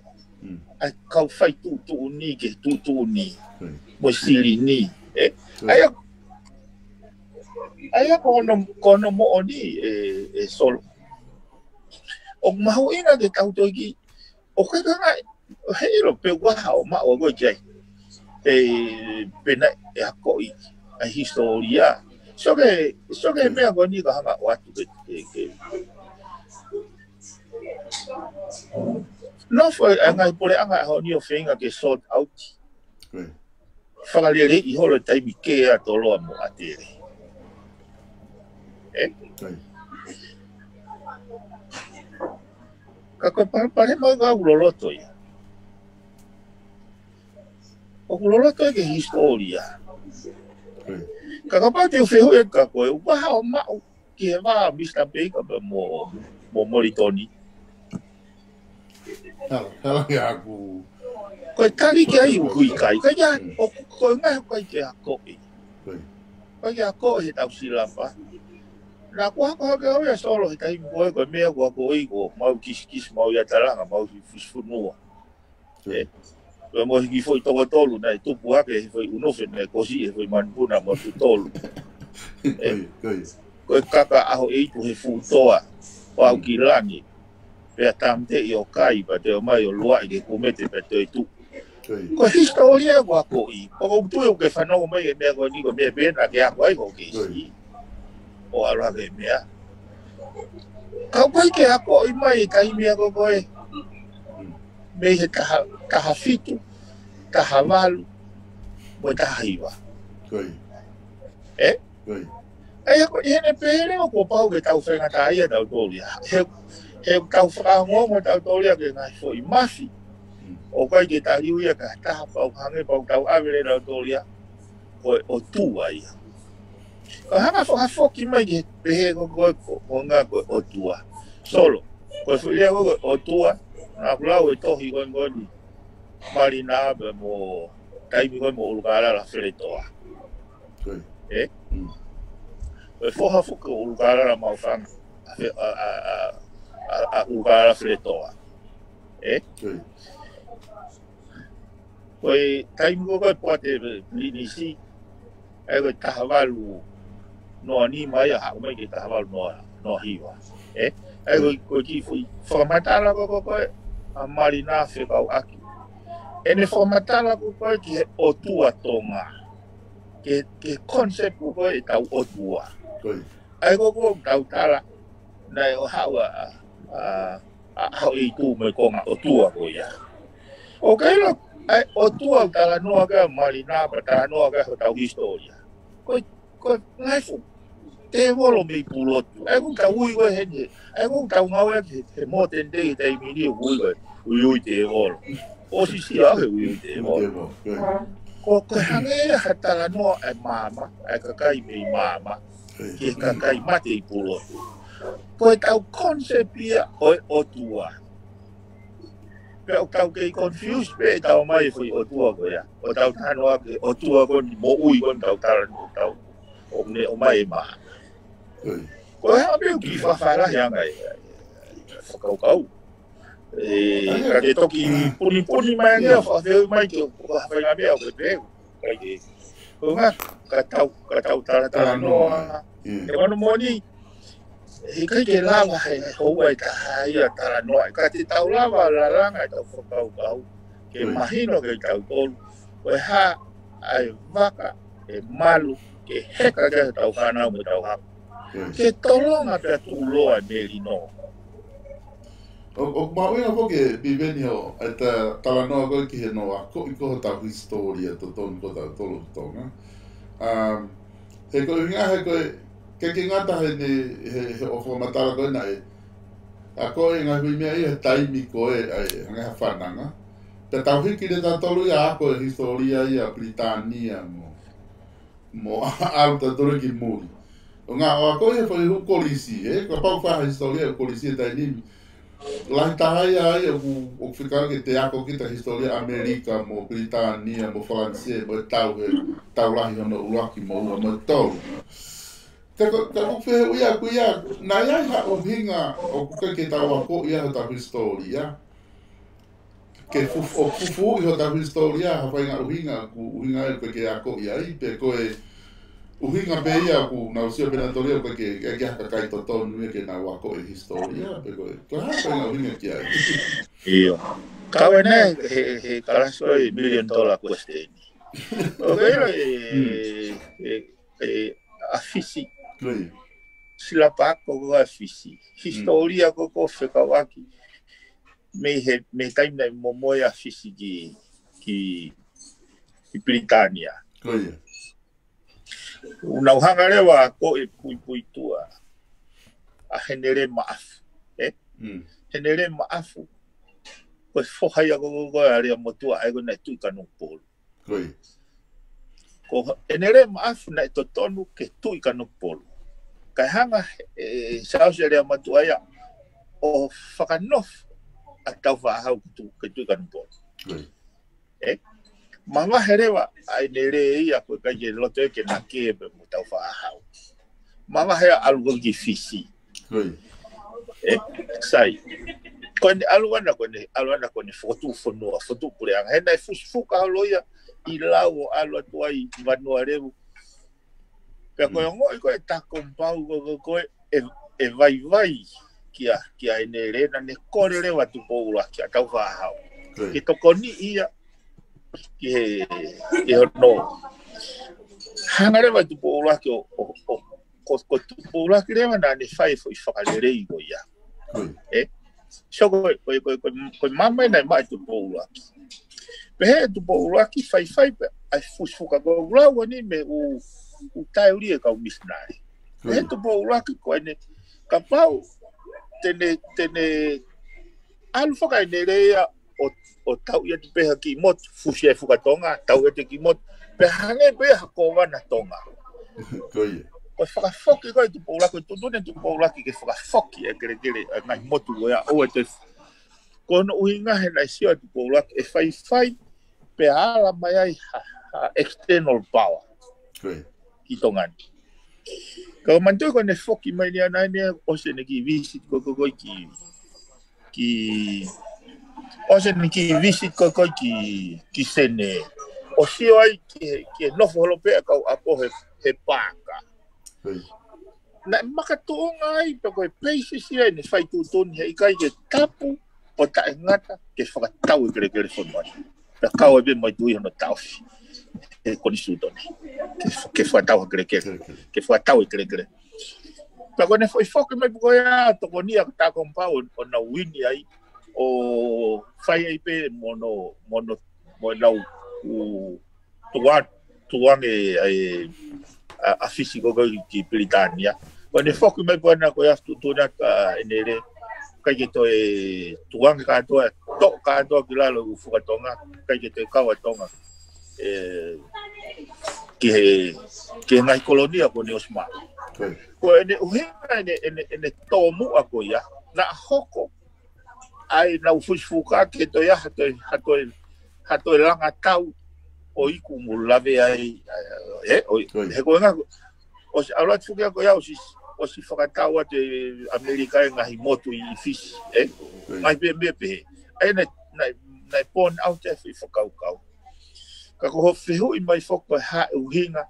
ʻa e kau fai tuʻutuʻuni ke tuʻutuʻuni mo e silini. Ē? ʻA ia, ʻa ia ko hono, ko hono moʻoni ē, ē Solo. ʻOku mahuʻinga ke tau toki, ʻoku ʻikai ke ngaahi, ʻo heiʻilo pe ʻoku ʻaho ʻo maʻu ʻa koe ki ai. Ē, pe naʻe, ʻe akoʻi ʻa e hisitōlia. So ke, so ke meʻa ko eni ka hanga ʻo ʻoatu ke, ke, ke. Nofo e ngaahi puleʻanga ʻaho ni ʻo feinga ke sort out. Fakaleleiʻi holo e taimi ke ʻa Toloa mo ʻAtele. Ē? Ka ko e palopalema ʻoku loloto ia. ʻOku loloto ia ki he hisitōlia. Ka kapau te u fehuʻi atu kia koe, ʻoku ʻaho ʻo maʻu ki he vā ʻo Misa Peika pea mo, mo Molitoni. Hala, hala ke aku. Ko e tali ki ai ʻoku ʻikai, ʻikai ia, ʻoku, ko e ngaahi ʻoku ʻikai ke akoʻi. ʻIkai ke akoʻi he tau silapa. Naʻa ku ako hake au ia Solo he taimi ko ē, ko e meʻa ʻoku akoʻi ko mau kisikisi, mau ia talanga, mau fi, fisifunua. Ē, ko e mo hiki foʻi toko tolu naʻe tupu hake he foʻi ʻunufe naʻe kosi he foʻi manupuna mo tu tolu. Ē, ko e kaka ʻaho ʻe ipu he fuʻu toa, ʻo aʻu ki langi. Pea tāmateʻi ʻo kai, pea toe ʻomai ʻo luaʻi ke kumete pea toe tuʻu. Ko e hisitōlia ʻoku akoʻi, ʻoku ou tui ʻoku ke fanongo mai e meʻa ko eni ko e meʻa pē naʻa ke ako ai ko Keisi. ʻO ʻalu hake e meʻa. Ka ʻoku ʻikai ke akoʻi mai e taimi ko ē ko ē. Mei he taha, taha fitu, taha valu, mo e taha hiva. Ē? ʻA ia ko e ʻi heʻene pehē leva kuo pau ke tau faingataʻaʻia tautolu ia. He, he tau fakaongoongo tautolu ia ki he ngaahi foʻi mafi. ʻOku ʻikai ke tali ui ia ki ha taha pea ʻoku hangē pau tau ʻave leva tautolu ia. Ko e ʻOtua ia. Ka hanga fakafoki mai ki he pehē ko ē ko, ko, ko e ngaahi ko e ʻOtua. Solo. Ko e foʻi lea ko ē ko e ʻOtua. Naʻa ku lau e tohi ko ē ko eni. Malina pea mo taimi ko ē mo ʻUlukālala Feletoa. Ē? Ko e foha foki ʻo ʻUlukālala Maʻufanga. ʻA, ʻa, ʻa, ʻa, ʻa ʻUlukālala Feletoa. Ē? Ko e taimi ko ē ko ē Poate Pilinisi, ʻa ia ko e taha valu noa nima ia, haʻu mai ki he taha valu noa, noa hiva. ʻE? ʻA ia ko e, ko e kiʻi foʻi fakamatala ko ē, ko ē, ʻa Malina fekauʻaki. ʻEne fakamatala ko ē, ko ē ki he ʻOtua Tonga. Ke, ke concept ko ē, ko ē, ʻetau ʻOtua. ʻA ia ko ē, ko ē, tau tala, naʻe ʻo haʻu ʻa, ʻa, ʻa, ʻa Haʻu ʻi Tū mo e konga ʻOtua ko ia. ʻOku ʻilo, ʻa e ʻOtua ʻoku talanoa ki ai ʻa Malina, pea talanoa ki ai hotau hisitōlia. Ko e, ko e ngaahi fuʻu tēvolo mei Pulotu. ʻA ia ʻoku tau ui ko ē heni, ʻa ia ʻoku tau ngāueʻaki he, he modern day taimi ni ʻoku ui ko ē, uiui tēvolo. ʻOsi sia he uiui tēvolo. Ko, ko e hangē ia ha talanoa ʻa e maama, ʻa e kakai mei maama, ki he kakai mate ʻi Pulotu. Ko ʻetau concept ia ʻo e ʻOtua. Pea ʻoku tau kei confuse pē ʻetau ʻomai e foʻi ʻOtua ko ia. ʻO tau talanoa ki he ʻOtua ko eni moʻui ko eni tau talanoa tau. ʻOku ne ʻomai e maama. Ko e hā pē ʻoku kiʻi fafalahi ange ʻa e, ʻa e, ʻa e fakakaukau. ʻE, ka ke toki punipuni mai ange ʻo fakafehuʻi mai ki he, ko ha faʻahinga meʻa ʻoku ke pehē. Ka ke, ko e ʻuhinga, ka tau, ka tau talatalanoa. Talanoa. ʻE, ʻoku moʻoni, heʻikai ke lava he, he houa ʻe taha ia talanoa. Ka te tau lava lalanga ʻetau fakakaukau. Ke mahino ke tau tolu. Ko e hā, ʻa e vaka, ʻe malu, ke heka ke tau fānau mo tau hapa. Ke tolonga pea tuʻuloa e melino. ʻO, ʻoku mahuʻinga foki ʻe Piveni hoʻo, ʻa e ta-, talanoa ko ē ki he noakoʻi ko ē hotau hisitōlia totonu ko tautolu ʻi Tonga. Um, he ko e ʻuhinga he ko e, ke ke ngata he ne, he, he ʻo fakamatala ko ē naʻe. ʻA ko e ngaahi hui meʻa ia he taimi ko ē, ʻa e, hangē ha fananga. Pea tau hiki leva tautolu ia ʻa ko e hisitōlia ia Pilitānia mo. Mo ʻalu tautolu ki muli. ʻO ngā ʻo ʻa ko e foʻi hū kolisi, he? Kapau fai ha hisitōlia ʻo kolisi he taimi ni. Lahi taha ia ai ʻoku, ʻoku fika ke te ako kita hisitōlia ʻAmelika, mo Pilitānia, mo Falanisē, mo e tau he, tau lahi hono ʻuluaki mo ua mo e tolu. Ka ko, ka ko fehuʻi ʻaku ia, naʻe ʻi ai ha ʻuhinga ʻoku ʻikai ke tau akoʻi ai hotau hisitōlia. Ke fufu, ʻo fufuuʻi hotau hisitōlia, ha faʻahinga ʻuhinga, ʻoku ʻuhinga ʻoku ʻikai ke akoʻi ai, pe ko e ʻuhinga pē ia ʻoku nau sio pē nautolu ia ʻoku ʻikai ke, ke, ke ha kakai totonu ia ke nau akoʻi hisitōlia, pe ko e, ko e hā faʻahinga ʻuhinga ki ai. ʻIo. Ka ʻoku ʻi ai ʻene, he, he kalasi ko e million dollar question. ʻOku ʻi ai e, e, e, ʻa Fisi. Silapa ko ē ʻa Fisi. Hisitōlia ko ē ʻoku fekauʻaki. Mei he, mei he taimi naʻe momoe ʻa Fisi ki, ki, ki Pilitānia. ʻOku nau hanga leva ko e puipuituʻa ʻa Henele Maʻafu. ʻE? Henele Maʻafu. Ko e foha ia ko ē, ko ē ʻa Lea Motuʻa ʻa ia ko ē naʻe tuʻi Kanokupolu. Ko Henele Maʻafu naʻe totonu ke tuʻi Kanokupolu. Kae hanga ʻe, ʻe Siaosi ʻa Lea Motuʻa ia ʻo fakanofo ʻa Tāufaʻāhau ke tu-, ke tuʻi Kanokupolu. ʻE? Mavahe leva ʻa Henele ia ko e ʻikai ke loto ia ke nake pē mo Tāufaʻāhau. Mavahe ʻalu ko ē ki Fisi. ʻE, sai. Ko ʻene ʻalu ʻana, ko ʻene ʻalu ʻana, ko ʻene fokotuʻu fonua, fokotuʻu puleʻanga. He naʻe fusifuka holo ia ʻi Lau ʻo ʻalu atu ai ʻi Vanualevu. Pea ko e ongoʻi ko ē ʻe Tākompau ko ē, ko ē, ʻe, ʻe vaivai kia, kia Henele naʻa ne kole leva Tupou ʻUluaki ʻa Tāufaʻāhau. Ke tokoniʻi ia ki he, ki hono. Hanga leva ʻe Tupou ʻUluaki ʻo, ʻo, ʻo, ko, ko Tupou ʻUluaki leva naʻa ne fai e foʻi fakalelei ko ia. ʻE? So ko, ko, ko, ko, ko e maama ia naʻe maʻu ʻe Tupou ʻUluaki. Pehē ʻe Tupou ʻUluaki faifai pē ʻa e fusifuka ko ē ʻoku lau ʻeni mei he ʻū, ʻū taʻeuli ʻa e kau misinale. Pehē ʻe Tupou ʻUluaki ko ʻene kapau te ne, te ne ʻalu fakaenelei ia ʻo, ʻo tauʻi atu pē ha kiʻi motu, fusi e fuka Tonga, tauʻi atu e kiʻi motu, pea hangē pē ha kōvana Tonga. Ko e fakafoki ko ē ʻa Tupou ʻUluaki, tuʻutuʻuni ʻe Tupou ʻUluaki ke fakafoki e kelekele, e ngaahi motu ko ia, ʻoua te. Ko hono ʻuhinga he naʻe sio ʻa Tupou ʻUluaki ʻe faifai, pea ala mai ai ha, ha external power ki Tonga ni. Ka ʻoku manatuʻi ko ʻene foki mai ni ʻana ʻene ʻosi ʻene kiʻi visit ko ē, ko ē, ko ē ki, ki, ʻosi ʻene kiʻi visit ko ē, ko ē ki, ki Senē. ʻO sio ai ki he, ki he nofo holo pē ʻa e kau ʻapo he, he paaka. naʻe makatuʻunga ai, pe ko e peisisi ai ʻene fai tuʻutuʻuni he ʻikai ke tapu, ʻo taʻengata, ke fakatau e kelekele fonua ni. Pea kau ai pē mai tui hono taʻofi. He konisitūtone. Ke, ke fakatau ha kelekele. Ke fakatau e kelekele. Pea ko ʻene foʻi foki mai pē ko ia, tokoni ʻa Takompau ʻo, ʻo nau uini ai, ʻo fai ai pē mo hono, mo hono, mo ʻenau, ʻū, tuʻa, tuʻange ʻa e, ʻa, ʻa Fisi ko ē ki Pilitānia. Ko ʻene foki mai pē ko ia tuʻutuʻuni atu ʻa ʻene lea, ʻikai ke toe tuʻange kātoa, toʻo kātoa ki lalo ʻū fuka Tonga, ʻikai ke toe kau ʻa Tonga. ʻE, ki he, ki he ngaahi kolonia ko ʻene ʻosi maʻu. Ko ʻene ʻuhinga ʻene, ʻene, ʻene tōmuʻa ko ia, naʻa hoko ai nau fusifuka ke toe ʻi ai ha toe, ha toe, ha toe langa tau ʻo iku mo lave ai, ʻe, ʻo, he ko e ngaahi, ʻosi ʻalu atu fuke ko ia ʻosi, ʻosi fakatau atu ʻe ʻAmelika e ngaahi motu ʻi Fisi, ʻe, ngaahi pē meʻa pehē. ʻA ia naʻe, naʻe, naʻe pō ʻa e foʻi fakakaukau. Ka ko hoʻo fehuʻi mai foki ko e hā e ʻuhinga,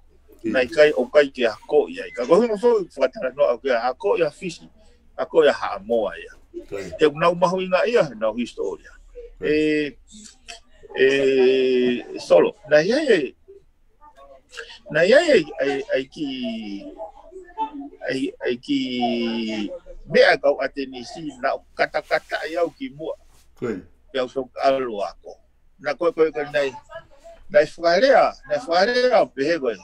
naʻe ʻikai ʻoku ʻikai ke akoʻi ai. Ka ko e ʻuhinga foki fakatalanoa ʻoku ʻikai akoʻi ʻa Fisi, akoʻi ʻa Haʻamoa ia. He ʻoku nau mahuʻingaʻia heʻenau hisitōlia. ʻE, ʻe, Solo, naʻe ʻi ai e, naʻe ʻi ai e, ʻa e, ʻa e kiʻi, ʻa e, ʻa e kiʻi meʻa kau ʻAtenisi, naʻa ku katakataʻi au kimuʻa. Pea u toki ʻalu ʻo ako. Naʻe ko e, ko e, ko e naʻe, naʻe fakalea, naʻe fakalea ʻo pehē ko e.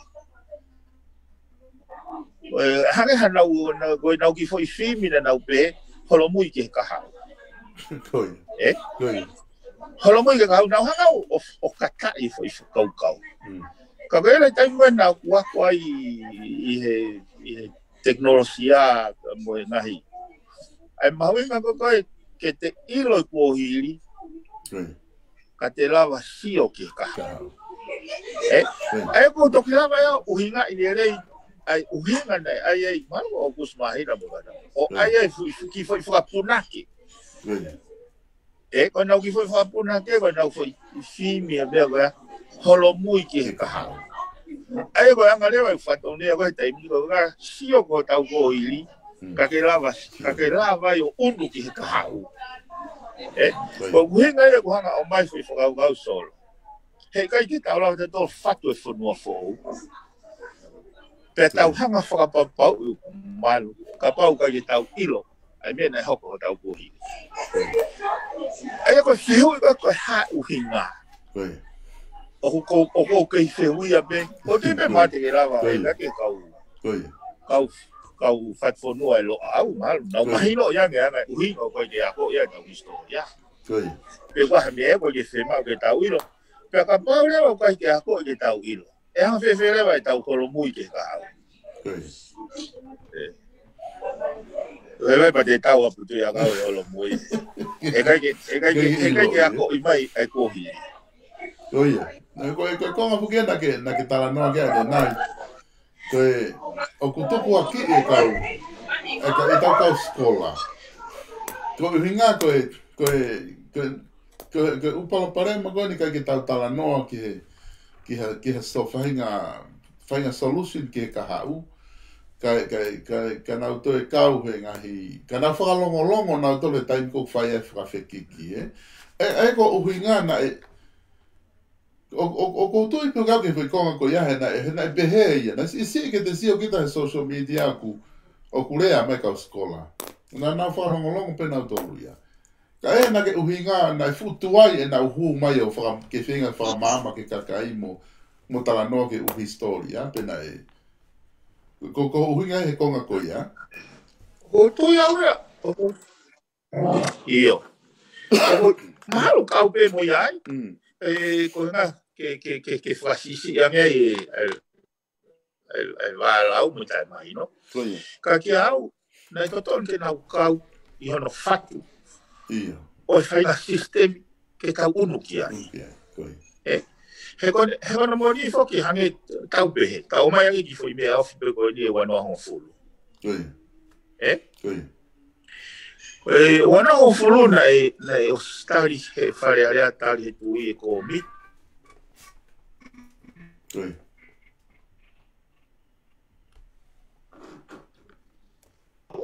Ko e, hangē ha nau, na, ko ʻenau kiʻi foʻi fimi naʻa nau pehē, holomui ki he kahaʻu. ʻE? Holomui ki he kahaʻu, naʻa ku hanga ʻo, ʻo kataʻi e foʻi fakakaukau. Ka ko e lahi taimi ko ē naʻa ku ako ai ʻi he, ʻi he tekinolosia mo e ngaahi. ʻA e mahuʻinga ko ē ko e ke te ʻilo e kuohili, ka te lava sio ki he kahaʻu. ʻE, ʻa ia ko e toki lava ia ʻuhingaʻi lelei, ʻa e ʻuhinga naʻe ʻai ai, mahalo ko ʻOkusi Māhina mo kata. ʻO ʻai ai fu-, fu-, kiʻi foʻi fakapunake. ʻE, ko ʻenau kiʻi foʻi fakapunake, ko ʻenau foʻi fimi ʻa e meʻa ko ia, holomui ki he kahaʻu. ʻA ia ko e anga leva e fatongia ko e taimi ko ē, ka sio ki hotau kuohili, ka ke lava, ka ke lava ai ʻo ʻunu ki he kahaʻu. ʻE, ko e ʻuhinga ia ʻoku hanga ʻo ʻomai foʻi fakakaukau Solo. He ʻikai ke tau lava te tau fatu e fonua foʻou. Pea tau hanga fakapapauʻi malu, kapau ʻikai ke tau ʻilo ʻa e meʻa naʻe hoko ʻi hotau kuohili. ʻA ia ko e fehuʻi ko e, ko e hā e ʻuhinga. ʻOku ou, ʻoku ou kei fehuʻi ia pē, ʻoku ou kei pē mate ke lava, ʻe ka ke kau, kau, kau fatu fonua ʻe Loʻau, mahalo, nau mahino ia nge anga e ʻuhinga ʻoku ʻikai ke akoʻi ai ʻetau hisitōlia. Pe ko e hā e meʻa ʻoku ʻikai ke fiemaʻu ke tau ʻilo. Pea kapau leva ʻoku ʻikai ke akoʻi ke tau ʻilo. ʻE hanga fēfē leva ʻetau holomui ki he kahaʻu. ʻE. ʻE vai pea te tau ʻaputuʻi ʻa e kau ʻe holomui. ʻE ʻikai ke, ʻe ʻikai ke, ʻe ʻikai ke akoʻi mai ʻa e kuohili. Ko ia. Naʻe ko e, ko e konga foki ena ke, naʻa ke talanoa ki ai ʻanenai. Ko e, ʻoku tukuakiʻi e kau, e ka, ʻetau kau sikola. Ko e ʻuhinga ko e, ko e, ko e, ko e, ko e ʻū palopalema ko eni ʻikai ke tau talanoa ki he, ki ha, ki ha so faʻahinga, faʻahinga solution ki he kahaʻu. Ka, ka, ka, ka nau toe kau he ngaahi, ka nau fakalongolongo nautolu he taimi ko ē ʻoku fai ai e fakafekiki, ē. ʻE, ʻe ko e ʻuhinga naʻe, ʻo, ʻo, ʻoku ou tui pē au ki he foʻi konga ko ia he naʻe, he naʻe pehē ia. Naʻe siʻisiʻi ke te sio kita he social media ʻoku, ʻoku lea mai e kau sikola. Naʻa nau fakalongolongo pē nautolu ia. Ka ʻe naʻa ke ʻuhinga, naʻe fuʻu tuai ʻenau hū mai ʻo faka-, ke feinga fakamaama ki he kakai mo, mo talanoa ki he ʻū hisitōlia, pe naʻe. Ko, ko e ʻuhinga he konga ko ia. ʻOku ou tui au ia. ʻOku ʻIo. ʻOku mahalo kau pē mo ia ai. ʻE, ko e ʻuhinga ke, ke, ke, ke fakasiʻisiʻi ange ai e, e, e, e vālau mo e taʻemahino. Ka kiate au, naʻe totonu ke nau kau ʻi hono fatu ʻo e faʻahinga sisitemi ke tau ʻunu ki ai. ʻE, he ko e, he ko e moʻoni foki hangē tau pehē, tau ʻomai ange kiʻi foʻi meʻa ofi pē ko eni ʻe ua noa hongofulu. ʻE? ʻE, ua noa hongofulu naʻe, naʻe ʻosi tali he Fale Alea, tali he tuʻi e kōmiti. ʻE.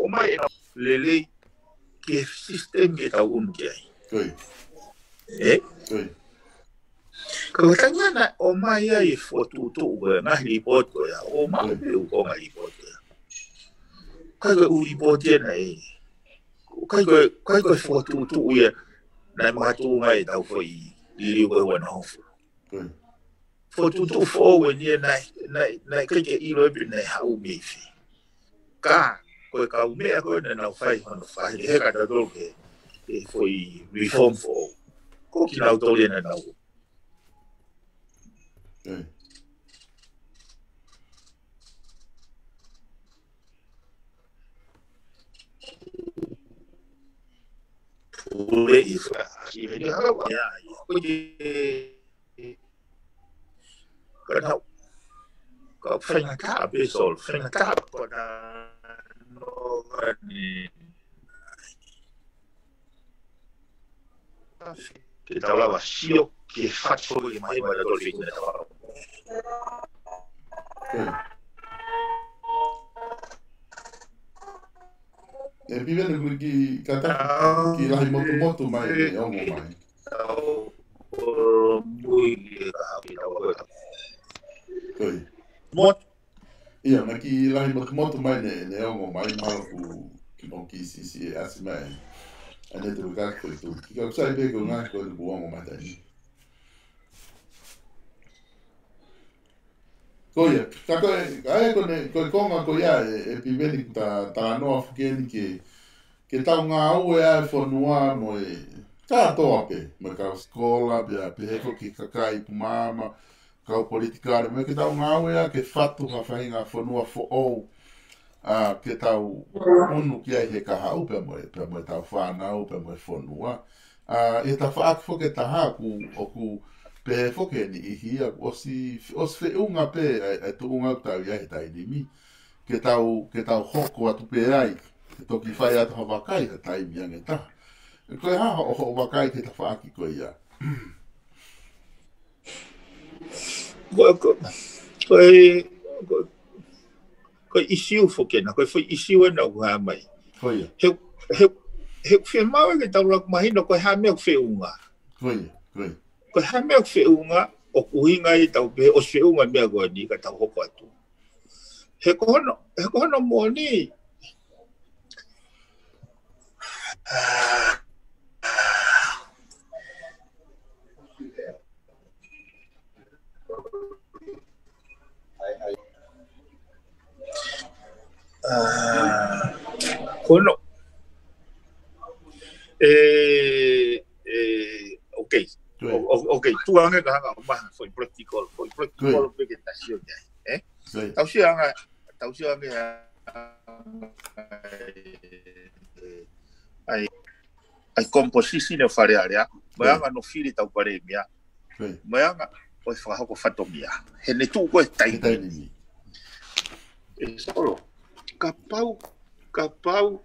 mai e lelei ki he sisitemi ke tau unu ki ai. Ko ia. Ē? Ko ia. Ka ko e taimi naʻe ʻomai ai e fokotuʻutuʻu ko ē, ngaahi lipooti ko ia, ʻomai pē ʻū konga lipooti ko ia. ʻIkai ko e ʻū lipooti ia naʻe, ʻikai ko e, ʻikai ko e fokotuʻutuʻu ia naʻe makatuʻunga ai ʻetau foʻi liliu ko ē ʻe uanohongofulu. Ko ia. Fokotuʻutuʻu foʻou eni ia naʻe, naʻe, naʻe ʻikai ke ʻilo pe naʻe haʻu mei fē. Ka, ko e kau meʻa ko ē naʻa nau fai hono fai, he ka tau tolu ke, ke foʻi reform foʻou. Ko kinautolu ia naʻa nau. Ko ia. Pule i fa, i fa, ia, ia, ko e, ka nau, ka faingataʻa pē, Solo, faingataʻa ko na no ni. Ke tau lava sio ki he fatu foki mai ma tau tolu fiti na tau. Ko ia. ʻE Piveni, ko e kiʻi kātaki, kiʻi lahi motumotu mai ʻene ongo mai. Ko ia. Mot- Ia, naʻe kiʻi lahi motumotu mai ʻene, ʻene ongo mai, mahalo kuo kiʻi siʻisiʻi e ʻasi mai ʻa e netiueka ko e tuli. Kiʻi kau sai pē ko e ngaahi ko eni kuo ongo mai taimi. Ko ia, ka ko e, ka ʻi he ko eni, ko e konga ko ia ʻe, ʻe Piveni kuo ta talanoa foki eni ke, ke tau ngāue ʻa e fonua mo e kātoa pē, mo e kau sikola, pea, pea pehē foki ki he kakai ipu maama, kau politikale, mo e ke tau ngāue ʻa ke fatu ha faʻahinga fonua foʻou, ʻa, ke tau unu ki ai he kahaʻu, pea mo e, pea mo e tau fānau, pea mo e fonua. ʻA, ʻi he tafaʻaki foki ʻe taha ʻoku, ʻoku pehē foki ʻe he niʻihi ia, ʻosi, ʻosi feʻunga pē ʻa e, ʻa e tuʻunga ʻoku tau ʻi ai he taimi ni. Ke tau, ke tau hoko atu pē ai, ke toki fai atu ha vakai ha taimi ange taha. Ko e hā hoʻo, hoʻo vakai ki he tafaʻaki ko ia? Ko, ko, ko e, ko, ko e ʻisiū foki ena, ko e foʻi ʻisiū ena ʻoku hā mai. Ko ia. He, he, he fiemaʻu ke tau lava mahino ko e hā e meʻa ʻoku feʻunga. Ko ia, ko ia. Ko e hā e meʻa ʻoku feʻunga, ʻoku ʻuhinga ai ʻetau pehē ʻosi feʻunga e meʻa ko eni ka tau hoko atu. He ko hono, he ko hono moʻoni. ʻA, ko hono. ʻE, ʻe, okay. Ko ia. ʻO, ʻo, okay, tuʻu ange ka hanga ʻo maha, foʻi practical, foʻi practical. Ko ia. Pē ke ta sio ki ai, ē? Ko ia. Tau sio ange, tau sio ange ʻa, ʻa e, ʻa e composition ʻo e Fale Alea, mo e, ko ia, anga hono fili ʻetau palēmia. Ko ia. Mo e anga ʻo e fakahoko fatongia. He naʻe tuʻu ko ē he taimi ni. He taimi ni. ʻE Solo, kapau, kapau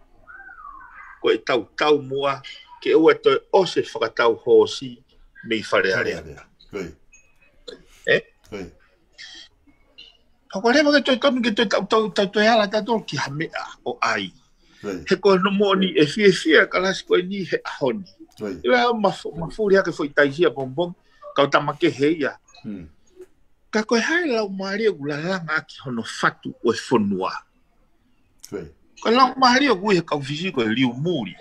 ko ʻetau taumuʻa ke ʻoua toe ʻosi e fakatau hoosi mei Fale Alea. Fale Alea. Ko ia. Ē? Ko ia. Pea ʻoku leva ke toe tonu ke toe tau, tau, tau toe ala tautolu ki ha meʻa ʻo ʻai. Ko ia. He ko hono moʻoni ʻe fiefia e kalasi ko eni he ʻaho ni. Ko ia. ʻIo, mafu-, mafuli hake foʻi taisia pongipongi, kau tama kehe ia. Hmm. Ka ko e hā e laumālie ʻoku lalanga ʻaki hono fatu ʻo e fonua? Ko ia. Ko e laumālie ʻoku ui he kau Fisi ko e liumuli.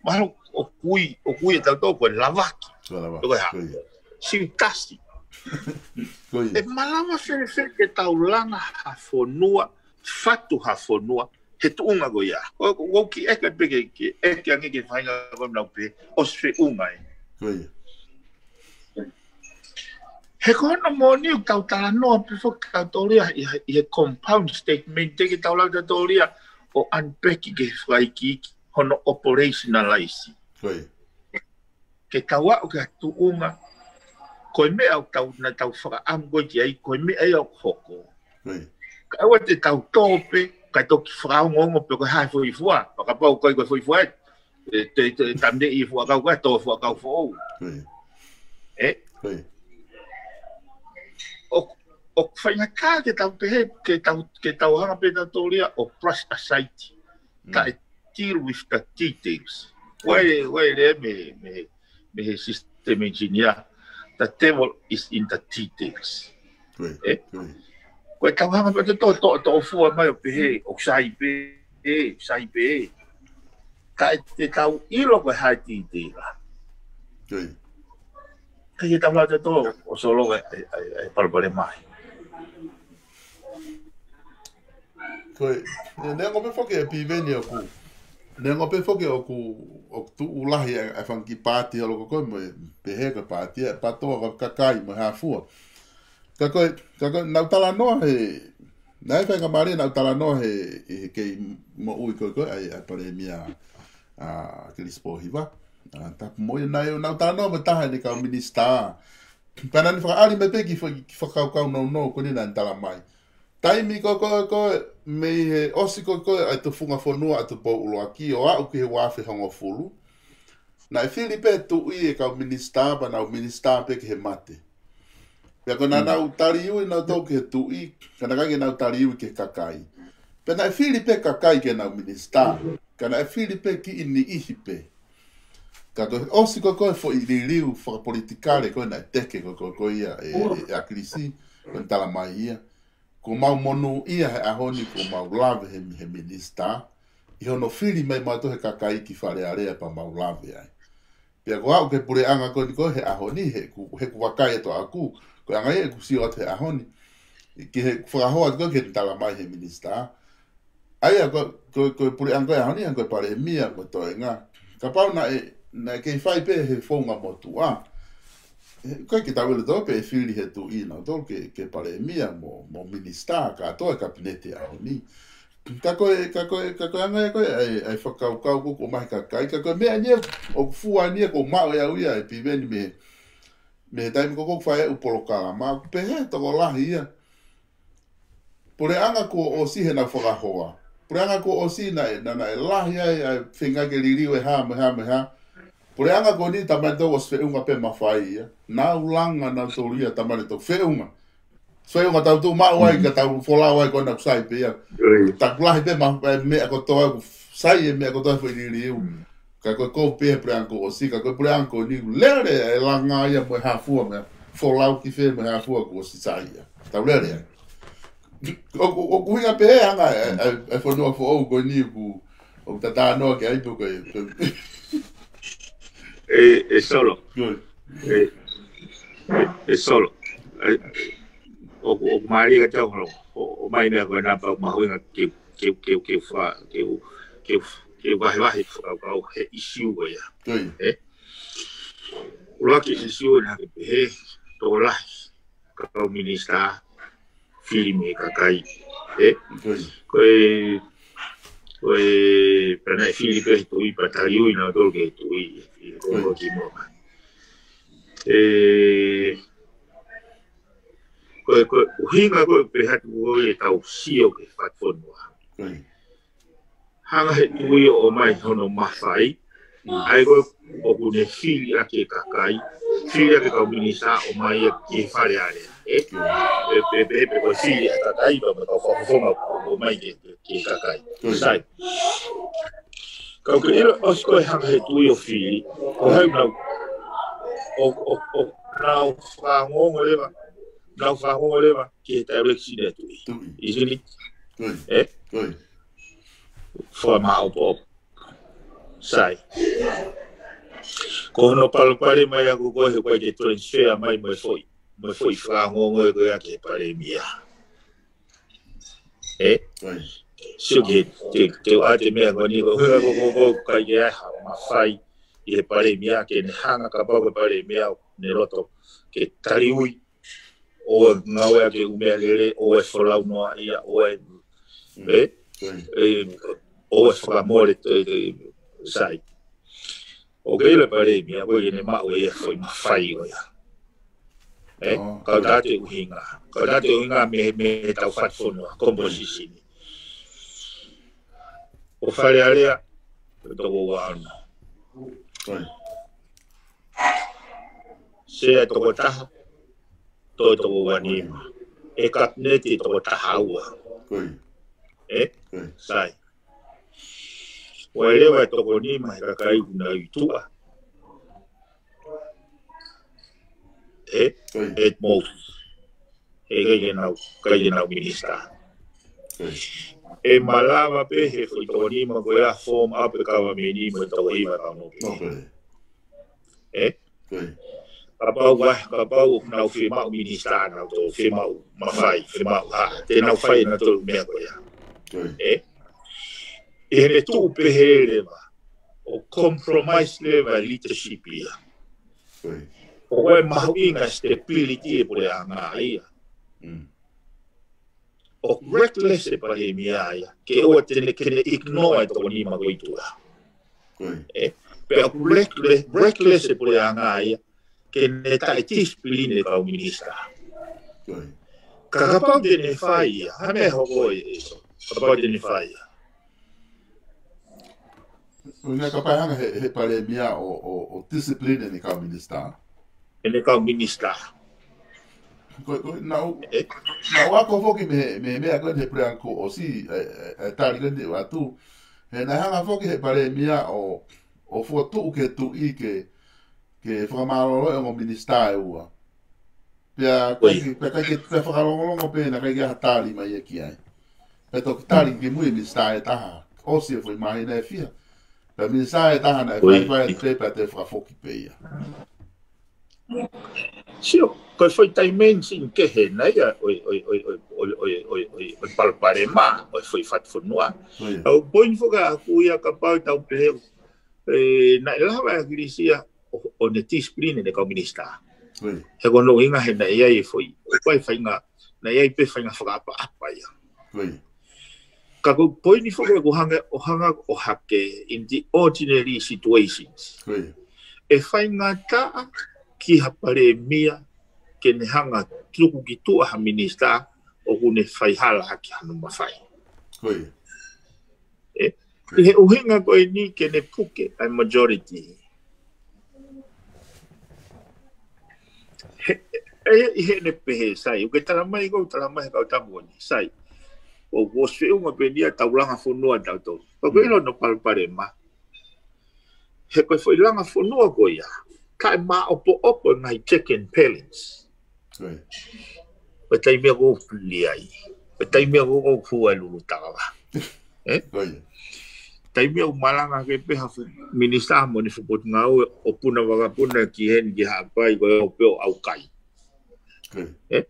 Mahalo ʻoku ui, ʻoku ui ʻe tautolu ko e lavaki. Ko e lavaki. Ko e hā? Ko ia. Siutasi. Ko ia. ʻE malava fēfē ke tau langa ha fonua, fatu ha fonua, he tuʻunga ko ia. Ko, ko, ko e kiʻi ʻeke pē ke, ke ʻeke ange ki he faʻahinga ko ē naʻa nau pehē ʻosi feʻunga ē. Ko ia. He ko hono moʻoni ʻoku tau talanoa pē foki tautolu ia ʻi he, ʻi he compound statement, teʻeki ke tau lava tautolu ia ʻo unpack ki he fakaikiiki hono operationalize. Ko ia. Ke tau aʻu ki ha tuʻunga, ko e meʻa ʻoku tau, naʻa tau fakaʻamu ko ē ki ai, ko e meʻa ia ʻoku hoko. Ko ia. Kae ʻoua te tau tō pē, kae toki fakaongoongo pē ko e hā e foʻi fua, fakapau ko e, ko e foʻi fua ē, ʻe, te, te, tamateʻi e fuakau ko ē, tō e fuakau foʻou. Ko ia. Ē? Ko ia. ʻO, ʻoku faingataʻa ke tau pehē, ke tau, ke tau hanga pē tautolu ia ʻo brush aside. Mm. Kae deal with the details. Why, why le me, me, me he system engineer? The devil is in the details. Ko ia, Eh? ko ia. Ko e tau hanga pē ʻo tō, tō, tō fua mai ʻo pehē, ʻoku sai pē, ē, sai pē. Ka ʻe te tau ʻilo ko e hā e detail. Ko ia. Ka ʻi he tau lau te tō, ʻo solo e, e, e, e palopalema. Ko ia, neongo pē foki ʻe Piveni ʻoku, neongo pē foki ʻoku, ʻoku tuʻu lahi e, e fanga kiʻi paati holo ko koe mo e pehē ko e paati e PATOA, ko e kakai mo e hā fua. Ka ko e, ka ko e, naʻá ku talanoa he, naʻe faingamālie naʻá ku talanoa he, he kei moʻui ko ē ko ē, ʻa e, ʻa e Palēmia, ʻa Kilisi Pōhiva. ʻA, tapu mo ia naʻe, naʻá ku talanoa mo e taha ʻene kau minisitā. Pea naʻá ne fakaʻali mai pē ki fa-, ki fakakaukau nounou ko eni naʻá ne tala mai. Taimi ko ē ko ē, ko ē, mei he ʻosi ko ē ko ē ʻa e tufunga fonua ʻa Tupou ʻUluaki ʻo aʻu ki he ua afe hongofulu. Naʻe fili pē tuʻi e kau minisitā pea nau minisitā pē ki he mate. Pea ko ʻenau taliui nautolu ki he tuʻi, ka naʻe ʻikai ke nau taliui ki he kakai. Pea naʻe fili pē kakai ke nau minisitā, ka naʻe fili pē kiʻi niʻihi pē. Ka ko e ʻosi ko ē ko ē foʻi liliu fakapolitikale ko ē naʻe teke ko ē ko ē ko ia e, e, e ʻa Kilisi, ko ʻene tala mai ia. Kuo mau monūʻia he ʻaho ni kuo mau lave he, he minisitā, ʻi hono fili mai mautolu he kakai ki Fale Alea pea mau lave ai. Pea ko au ki he puleʻanga ko eni ko ē he ʻaho ni, he ʻoku, he ʻoku vakai atu ʻaʻaku, ko e anga ia ʻeku sio atu he ʻaho ni, ki he fakahoa atu ko ē ki heʻene tala mai he minisitā. ʻA ia ko, ko, ko e puleʻanga ko ē he ʻaho ni, ko e Palēmia mo e toenga. Kapau naʻe, naʻe kei fai pē he founga motuʻa. He, ʻikai ke tau ʻilo tō pē ʻe fili he tuʻi nautolu ke, ke Palēmia mo, mo minisitā, kātoa e kapineti he ʻaho ni. Ka ko e, ka ko e, ka ko e anga ia ko ē ʻa e, ʻa e fakakaukau ko ē ʻoku ʻomai he kakai. Ka ko e meʻa eni ia, ʻoku fua eni ia ʻoku ou maʻu ʻe au ia ʻe Piveni mei he, mei he taimi ko ē ʻoku ou fai ai ʻeku polokalama. ʻOku pehē ʻe he tokolahi ia. Puleʻanga kuo ʻosi heʻenau fakahoa. Puleʻanga kuo ʻosi naʻe, naʻa, naʻe lahi ai ʻa e feinga ke liliu e hā mo e hā mo e hā. Puleʻanga ko eni taimi naʻa tau ʻosi feʻunga pē mafai ia. Nau langa nautolu ia taimi naʻa tau feʻunga. Feʻunga tau tuʻu maʻu ai ka tau folau ai ko ena ʻoku sai pē ia. Taku lahi pē ma-, e meʻa kotoa ʻoku sai e meʻa kotoa foʻi liliu. Ka ko e kou pē he puleʻanga kuo ʻosi, ka ko e puleʻanga ko eni lele e langa ia mo e hā fua mo e folau ki fē mo e hā fua kuo ʻosi sai ia. Tau lele ai. ʻOku, ʻoku ʻuhinga pē he anga e, e, e fonua foʻou ko eni ʻoku, ʻoku ta talanoa ki ai pē ko e, ko e. E, e Solo. Ko e. E, e, e Solo. E, ʻoku, ʻoku mālie ka tau holo. ʻO, ʻomai meʻa ko ena pea ʻoku mahuʻinga ke, ke, ke, ke fa-, ke, ke, ke vahevahe fakakaukau he ʻīsiu ko ia. Ko e. E? ʻUluaki ʻīsiu naʻá ke pehē, tokolahi kau minisitā, fili mei he kakai. E? Ko e. Ko e, ko e, pea naʻe fili pē he tuʻi pea taliui nautolu ki he tuʻi, ʻi he kolo ki muʻa mai. E, ko e, ko e, ʻuhinga ko ē pē atu ko ē ʻetau sio ki he fakafonua. Ko e. Hanga he tuʻi ʻo ʻomai hono mafai, ʻa ia ko ē ʻoku ne fili ʻaki e kakai, fili ʻaki e kau minisitā ʻo ʻomai ia ki Fale Alea. E? Pe, pe, pe, pe ko e fili ʻa e kakai, pe, pe ko e fakafofonga ʻo ʻomai ki, ki, ki he kakai. Sai. Ka ʻoku ke ʻilo ʻosi ko e hanga he tuʻi ʻo fili, ko hai nau, ʻo, ʻo, ʻo, nau fanongo leva, nau fanongo leva ki he direction e tuʻi. Tuʻi. Isn't it? Ko e. E? Ko e. Fakamoʻopoʻopo. Sai. Ko hono palopalema ia ko ē ko e he ʻikai ke transfer mai mo e foʻi, mo e foʻi fakaongoongo ko ia ki he palēmia. E? Ko e. Sio ki he, te, te ʻoatu e meʻa ko eni ko, ko, ko, ko, ʻikai ke ʻi ai ha mafai ʻi he palēmia ke ne hanga kapau ko e palēmia ʻoku ne loto ke taliui ʻo e ngāue ʻaki e ʻū meʻalele, ʻo e folau noaʻia, ʻo e, e, e, ʻo e fakamole, e, e, sai. ʻOku ke ʻilo e palēmia, ʻoku ʻikai ke ne maʻu ʻe ia e foʻi mafai ko ia. E, ka ʻoku ʻi ai e ʻuhinga. Ka ʻoku ʻi ai e ʻuhinga mei, mei heʻetau fakafonua, composition. ʻO Fale Alea, ko e toko ua ono. Sea toko taha, toe toko ua nima. E kapineti toko taha ua. Ko e. E? Ko e. Sai. ʻOku ʻi ai leva e toko nima he kakai ʻoku nau ʻi tuʻa. ʻE, ʻIo. At most. ʻE ʻikai ke nau, ʻikai ke nau minisitā. ʻIo. ʻE malava pē he foʻi toko nima ko ia form up e kavameni mo e toko hiva ʻe nau nō pē. ʻIo. ʻE? ʻIo. Kapau ʻoku, kapau ʻoku nau fiemaʻu minisitā, nau tō fiemaʻu mafai, fiemaʻu hā. Te nau fai ʻenautolu e meʻa ko ia. ʻIo. ʻE? ʻI heʻene tuʻu pehē leva, ʻo compromise leva e leadership ia. ʻIo. ʻOku ʻikai mahuʻinga e stability e puleʻanga ia. Mm. ʻOku reckless e palēmia ia, ke ʻoua te ne, ke ne ignore e toko nima ko ia ʻi tuʻa. ʻIo. ʻE, pea ʻoku reckless, reckless e puleʻanga ia, ke ne taʻe discipline e kau minisitā. ʻIo. Ka kapau te ne fai ia, hā e meʻa ʻe hoko ai, ʻEso? Kapau te ne fai ia. ʻO ne kapau hanga he, he palēmia ʻo, ʻo, ʻo discipline ʻene kau minisitā. ʻEne kau minisitā. Ko, ko, naʻu, ʻE? Naʻu ako foki mei, mei he meʻa ko eni he puleʻanga kuo ʻosi, ʻe, ʻe, ʻe tali ko eni ʻoatu. He naʻe hanga foki he palēmia ʻo, ʻo fokotuʻu ki he tuʻi ke, ke fakamālōlō e ongo minisitā ʻe ua. Pea ʻIo. ʻikai ke, pea ʻikai ke, pea fakalongolongo pē naʻe ʻikai ke ʻi ai ha tali mai ia ki ai. Pea toki tali kimui e minisitā ʻe taha. ʻOsi e foʻi māhina ʻe fiha. Pea minisitā ʻe taha naʻe ʻIo. fai, fai atu pē pea toe fakafoki pē ia. Sio, ko e foʻi dimension kehe nai ia ʻo e, ʻo e, ʻo e palopalema, ʻo e foʻi fatu fonua. ʻIo. ʻA e poini foki ʻaʻaku ia kapau te tau pehē, ʻe, naʻe lava ʻe ʻAkilisi ia ʻo, ʻo ne discipline ʻene kau minisitā. ʻIo. He ko hono ʻuhinga he naʻe ʻi ai e foʻi, ko e faʻahinga, naʻe ʻi ai pē faʻahinga fakaʻapaʻapa ia. ʻIo. Ka ko e poini foki ʻoku hanga, ʻo hanga ʻo hake in the ordinary situations. ʻIo. ʻE faingataʻa ki ha palēmia ke ne hanga tuku ki tuʻa ha minisitā ʻoku ne faihala hake hano mafai. ʻIo. ʻE, ʻi he ʻuhinga ko eni ke ne puke ʻa e majority. He, ʻe, ʻi heʻene pehē, sai, ʻoku ke tala mai, ʻoku tala mai he kau tapu ko eni, sai. ʻOku ʻosi feʻunga pē eni ia ʻetau langa fonua ʻatautolu. Ka ko e Mm. ʻilo hono palopalema. He ko e foʻi langa fonua ko ia, kae māʻopoʻopo e ngaahi check and balance. ʻIo. Ko e taimi ʻoku ou pili ai. Ko e taimi ʻoku ou hua e lulu tava. ʻE? ʻIo. Taimi ʻoku malanga ke pehē ha fuʻu minisitā mo ʻene fuʻu potungāue ʻo puna vakapuna ki heni ki Haʻapai ko e ʻo pē ʻo ʻaukai. ʻIo. ʻE?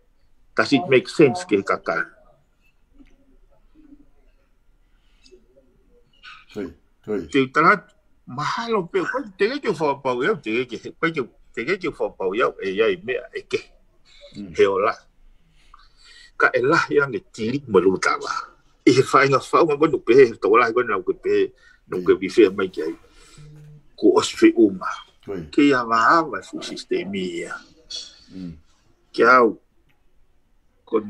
Does it make sense ki he kakai? ʻIo. ʻIo. Te u tala atu, mahalo pē, ko e teʻeki ke u fakapapauʻi au, teʻeki ke, ko e teʻeki ke u fakapapauʻi au, ʻe ʻi ai e meʻa ʻe kehe. Mm. He ʻoku lahi. Ka ʻe lahi ange tili mo e lulu tava. ʻI he faʻahinga faʻunga ko eni ʻoku pehē, he tokolahi ko eni ʻoku pehē, ʻoku ʻIo. ke vifea mai ki ai. Kuo ʻosi feʻunga. ʻIo. Ke ʻi ai e ava ʻa e fuʻu sisitemi ia. Mm. Kiate au, ko e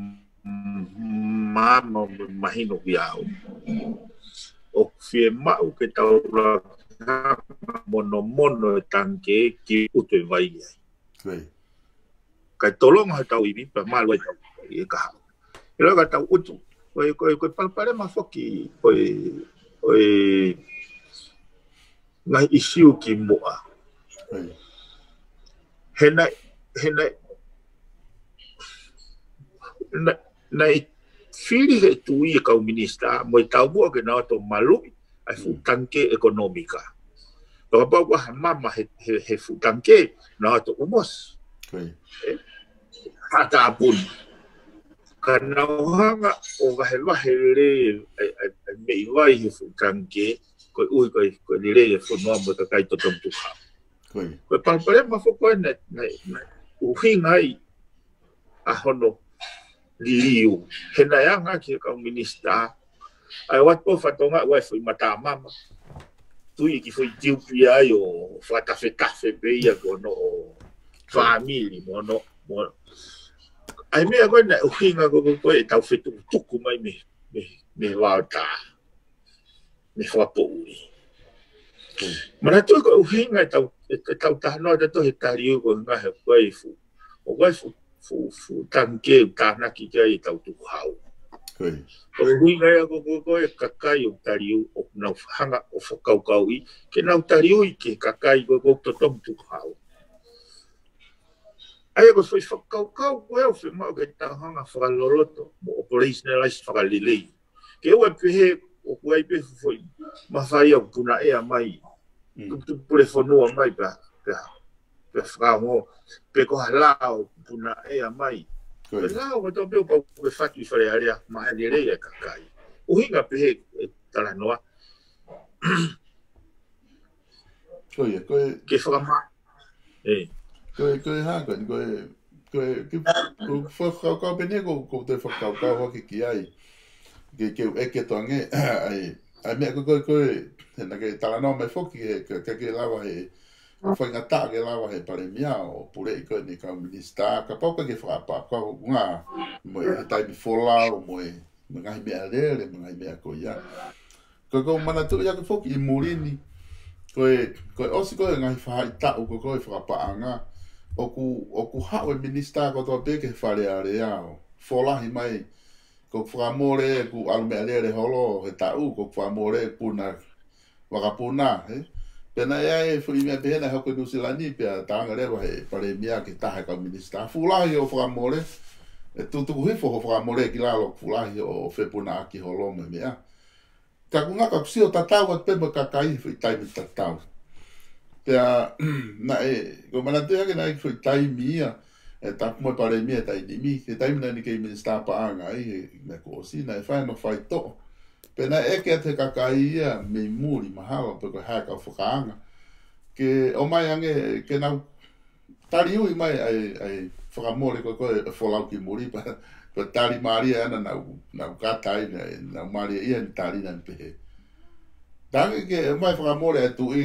maama ʻoku mahino kiate au. ʻOku fiemaʻu ke tau laka monomono e tangikē ki ʻutu e vai ai. ʻIo. Kae tolonga hotau ivi pea malu ai ʻetau ivi kahaʻu. ʻIlo ka tau ʻutu. Ko e, ko e, ko e palopalema foki, ko e, ko e ngaahi ʻisiū kimuʻa. ʻIo. He naʻe, he naʻe, naʻe, naʻe fili he tuʻi e kau minisitā, mo e taumuʻa ke nau ō ʻo maluʻi ʻa e fuʻu Mm. tangikē ʻekonōmika. Pea kapau ʻoku ʻi ai ha maama he, he, he fuʻu tangikē, nau ō ʻo ʻumosi. ʻIo. ʻE? Haʻa tāpuni. Ka nau hanga ʻo vahevahe lelei e, e, e, e meʻi vai he fuʻu tangikē, koeʻuhi ko e, ko e lelei e fonua mo e kakai totonu tukuhau. ʻIo. Ko e palopalema foki ko eni naʻe, naʻe, naʻe ʻuhinga ai ʻa hono liliu. He naʻe anga ki he kau minisitā. ʻA e ʻoatu pē ʻo fakatonga ʻoku ʻi ai e foʻi mata maama. Tui ki he foʻi tiupi ai ʻo fakatafetafe pē ia ko hono fāmili mo hono, mo. ʻA e meʻa ko ē naʻe ʻuhinga ko, ko, ko ʻetau fetukutuku mai mei, mei, mei he vaotā. Mei he fakapoʻuli. Mm. Manatuʻi ko e ʻuhinga ʻetau, ʻe, ʻetau talanoa ʻatautolu he tali ʻoku ʻi ai e ngaahi ʻoku ʻi ai e fuʻu, ʻoku ʻi ai e fuʻu, fuʻu, fuʻu tangikē ʻoku tānaki ki ai ʻetau tukuhau. Ko e ʻuhinga ia ko e, ko e, ko e kakai ʻoku taliui, ʻoku nau hanga ʻo fakakaukauʻi ke nau taliui ki he kakai ko e, ʻoku totongi tukuhau. ʻA ia ko e foʻi fakakaukau ko ē ʻoku fiemaʻu ke tau hanga fakaloloto mo operationalize fakalelei. Ke ʻoua ʻe pehē ʻoku ʻi ai pē foʻi mafai ʻoku punaʻea mai. Tupu, tupu pule fonua mai pea, pea, pea fakaongo, pe ko ha lao punaʻea mai. Ko e lao ko e tau pē ʻoku pau ke fatu ʻi Fale Alea, maʻa lelei e kakai. ʻUhinga pehē e talanoa. Ko ia, ko e ke fakama-, ē. Ko e, ko e hā, ko e, ko e, ko e, ke, ko e fakakaukau pē eni ko, ko e fakakaukau hake ki ai. Ke, ke u ʻeke atu ange, ʻai, ʻai meʻa ko, ko, ko e, he naʻa ke talanoa mai foki, he, ke, ke, ke lava he, faingataʻa ke lava he palēmia ʻo puleʻi ko eni kau minisitā, kapau ʻoku ke fakapapau, ngā, mo e taimi folau, mo e, mo e ngaahi meʻalele, mo e ngaahi meʻa ko ia. Ko, ko e manatuʻi ʻaki foki ʻi muli ni, ko e, ko e ʻosi ko e ngaahi faʻahitaʻu ko, ko e fakapaʻanga, ʻoku, ʻoku haʻu e minisitā kotoa pē ki he Fale Alea ʻo folahi mai, ko e fakamole ʻeku ʻalu meʻalele holo he taʻu, ko e fakamole ʻeku puna, vakapuna, ē? Pea naʻe ʻi ai e foʻi meʻa pehē naʻe hoko ʻi Nuʻusila ni, pea tala ange leva he palēmia ki he taha e kau minisitā, fuʻu lahi hoʻo fakamole, ʻe tutuku hifo hoʻo fakamole ki lalo, fuʻu lahi hoʻo fepunaʻaki holo mo e meʻa. Ka ʻoku ngata ʻeku sio tatau atu pē mo e kakai he foʻi taimi tatau. Pea, naʻe, ko e manatuʻi ange naʻe ʻi ai e foʻi taimi ia, ʻe tapu mo e palēmia he taimi ni, he taimi naʻa ne kei minisitā paʻanga ai, he meʻa kuo ʻosi, naʻe fai hono faitoʻo. Pea naʻe ʻeke atu he kakai ia mei muli mahalo pe ko e hā e kau fakaanga. Ke ʻomai ange, ke nau taliui mai ʻa e, ʻa e fakamole ko, ko e folau ki muli pea, pea tali mālie ʻa ena nau, nau kata ai, nau mālie ia ni tali naʻa ne pehē. Tangi ke ʻomai fakamole ʻa e tuʻi,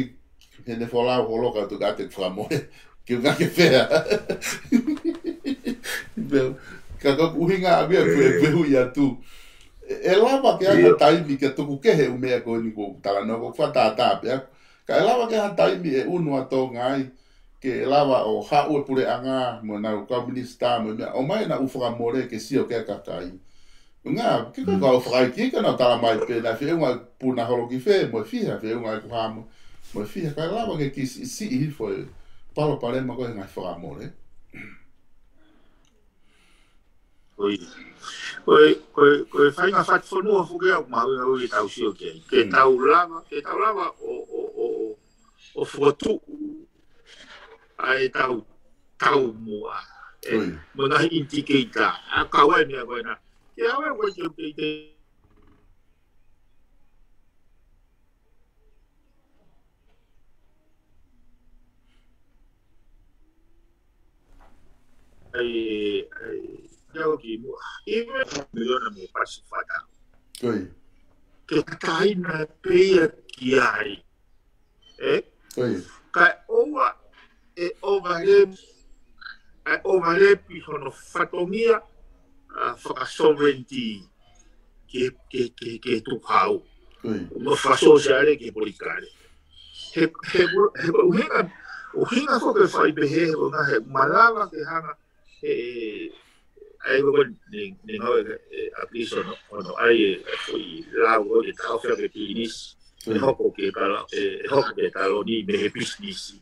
he ne folau holo ka tuʻu kate fakamole, ke u ngake fea. Pea, ka ko e ʻuhinga ʻaku ia ko e, ē, fehuʻi atu. ʻE, ʻe lava ke ʻi ai ha taimi ke tuku kehe ʻū meʻa ko eni ko e talanoa ko e fakatātā pē ʻaku. Ka ʻe lava ke ʻi ai ha taimi ʻe ʻunu ʻa Tonga ai, ke lava ʻo haʻu e puleʻanga, mo ʻenau kau minisitā, mo e meʻa, ʻomai ʻenau fakamole ke sio ki ai e kakai. Ngā, ke ka, mm, kau fakaiki, ka nau tala mai pē, naʻe feʻunga e puna holo ki fē, mo e fiha, feʻunga e kuhamo, mo e fiha, ka lava ke kei siʻisiʻi hifo e palopalema ko e ngaahi fakamole. Ko e, ko e, ko e, ko e faʻahinga fatu fonua foki ia ʻoku mahuʻinga ʻaupito ke tau sio ki ai. Ke, mm, tau lava, ke tau lava ʻo, ʻo, ʻo, ʻo, ʻo fokotuʻu ʻa e tau, tau mua. Ē, ko ia, mo e ngaahi indicator. ʻA e kau ai meʻa ko ena. Ke au e ko e ke, ke, ke, ʻai, ʻai, ʻai au ki muʻa. ʻIve miliona mo e pasi fata. Ko ia. Ke taina pē ia ki ai. Ē? Ko ia. Kae ʻoua ʻe overlap, ʻe overlap ʻi hono fatongia, ʻa, fakasovereigniti ki he, ki he, ki he, ki he tukuhau. Ko ia. Mo fakasōsiale ki he politikale. He, he, he, ʻuhinga, ʻuhinga foki e fai pehē, he ʻuhinga he malava ke hanga, he, ʻa ia ko e, ne, ne ngāue, ē, ʻa Chris ʻo ne, ʻo ne ʻai e, e foʻi lau ko e taʻofi ʻa e pisinisi. Ko ia. ʻE hoko ke kala, ē, ʻe hoko ke taloni mei he pisinisi.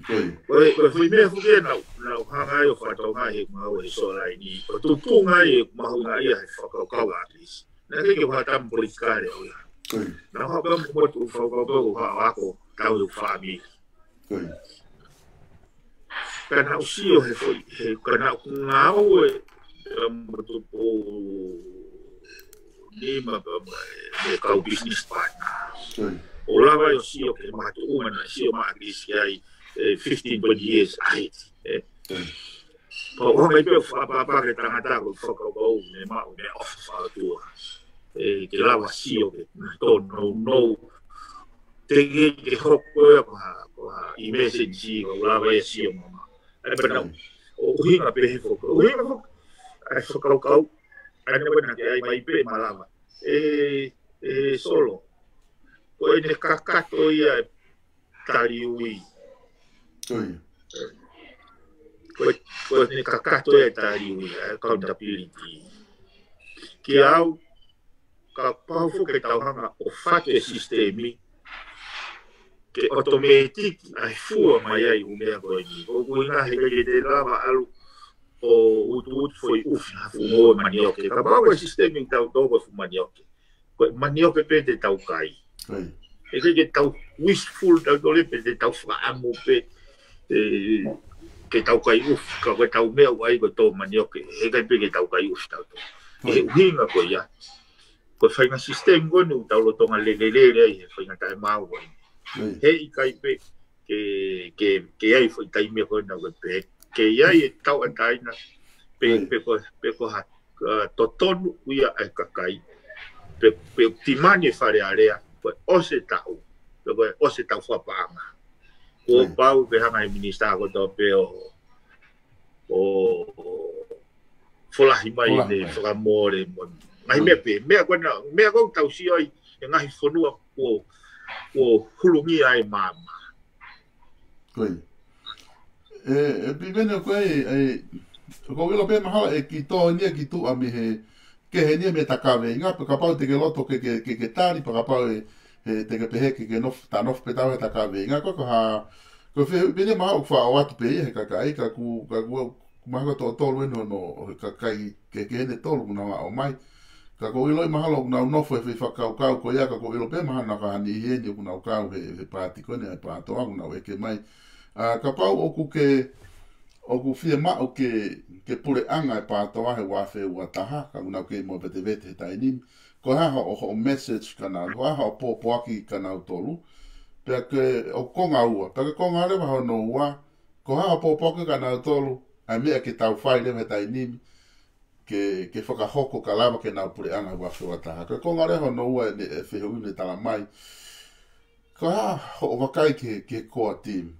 Ko ia. Ko e, ko e foʻi meʻa foki ē naʻa ku, naʻa ku hanga ai ʻo fakatonga he ngāue he solaini. ʻO tupunga ai e mahuʻinga ia he fakakaukau ʻa Chris. Naʻe ʻikai ke u ha tama politikale au ia. Ko ia. Naʻa ku haʻu pē mo e motu fakakaukau ʻo ha ako tau he fāmili. Ko ia. Ka naʻa ku sio he foʻi, he ka naʻa ku ngāue, ē, mo e tupu nima pē mo e, mo e kau business partner. Ko ia. ʻO lava ʻo sio ki he makatuʻunga naʻe sio mai ʻa Chris ki ai, ē, fifteen, twenty years ahead, ē. Ko ia. Pea ʻoku ʻomai pē ʻo fakaʻapaʻapa ki he tangata ko e fakakaukau ne maʻu mei he ʻofa ʻa e ʻOtua. Ē, ke lava sio ki he tōnounou. Teʻeki ke hoko ia ko ha, ko ha emergency, ko e lava ia sio mama. ʻA ia pē naʻa, ʻo ʻuhinga pē he faka-, ʻuhinga faka-, ʻa e fakakaukau, ʻa ia naʻa ke ʻai mai pē malava. Ē, ē Solo, ko ʻene kakato ia e taliui. Ko ia. Ko e, ko ʻene kakato ia e taliui, ʻa e accountability. Kiate au, kapau foki ke tau hanga ʻo fatu e sisitemi ke ʻotomētiki ʻa e fua mai ai ʻū meʻa ko eni. ʻOku ʻikai ke te lava ʻalu ʻo utuutu foʻi ʻufi ha fuʻu ngoue manioke. Kapau ko e sisitemi ʻoku tau tō ko e fuʻu manioke, ko e manioke pē te tau kai. ʻIkai ke tau wishful tau tole pē te tau fakaʻamu pē, ē, ke tau kai ʻufi, ka ko e tau meʻa ʻoku ʻai ko e tō manioke, heʻikai pē ke tau kai ʻufi tau tō. ʻI he ʻuhinga ko ia, ko e faʻahinga sisitemi ko eni ʻoku tau lolotonga lelelele ai he faʻahinga taʻemaau ko eni. Heʻikai pē ke, ke, ke ʻai foʻi taimi ko ena ko e pehē ke ʻi ai e tauʻatāina pe, pe ko, pe ko ha, ʻa, totonu ia ʻa e kakai. Pe, pe timani e Fale Alea, ko e ʻosi e taʻu, pe ko e ʻosi e tau fakapaʻanga. Kuo pau ke hanga he minisitā kotoa pē ʻo, ʻo folahi mai ne fakamole mo e ngaahi meʻa pē, meʻa ko ena, meʻa ko ē ʻoku tau sio ai he ngaahi fonua kuo, kuo hulungia ai māmani. Ko ia. ʻE, ʻe Piveni, ko e, ʻe, ʻoku ou ʻilo pē mahalo ʻe kiʻi tō eni ia ki tuʻa mei he, kehe eni ia mei he tā kaveinga, pea kapau te ke loto ke, ke, ke, ke tali, pea kapau ʻe, ʻe te ke pehē ke, ke nofo, tā nofo pē tau he tā kaveinga, ko, ko ha, ko e fehuʻi pē eni ia mahalo ʻoku faʻa ʻoatu pē ia he kakai, ka ʻoku, ka ʻoku, mahalo ko e toko tolu eni hono, ʻo e kakai kehekehe eni ʻe tolu ʻoku nau ʻomai. Ka ʻoku ou ʻiloʻi mahalo ʻoku nau nofo he foʻi fakakaukau ko ia, ka ʻoku ou ʻilo pē mahalo naʻa ka ha niʻihi eni ʻoku nau kau he, he paati ko eni ʻa e PATOA ʻoku nau ʻeke mai. ʻA, kapau ʻoku ke, ʻoku fiemaʻu ke, ke puleʻanga e PATOA he ua afe ua taha, ka ʻoku nau kei movetevete he taimi ni. Ko e hā hoʻo, hoʻo message kia nautolu, ko e hā hoʻo pōpoaki kia nautolu. Pea ko e, ʻoku konga ua, pea ko e konga leva hono ua, ko e hā hoʻo pōpoaki kia nautolu, ʻa e meʻa ke tau fai leva he taimi ni, ke, ke fakahoko ka lava ke nau puleʻanga ua afe ua taha. Ko e konga leva hono ua ʻene, ʻe fehuʻi ne tala mai. Ko e hā hoʻo vakai ki he, ki he core team,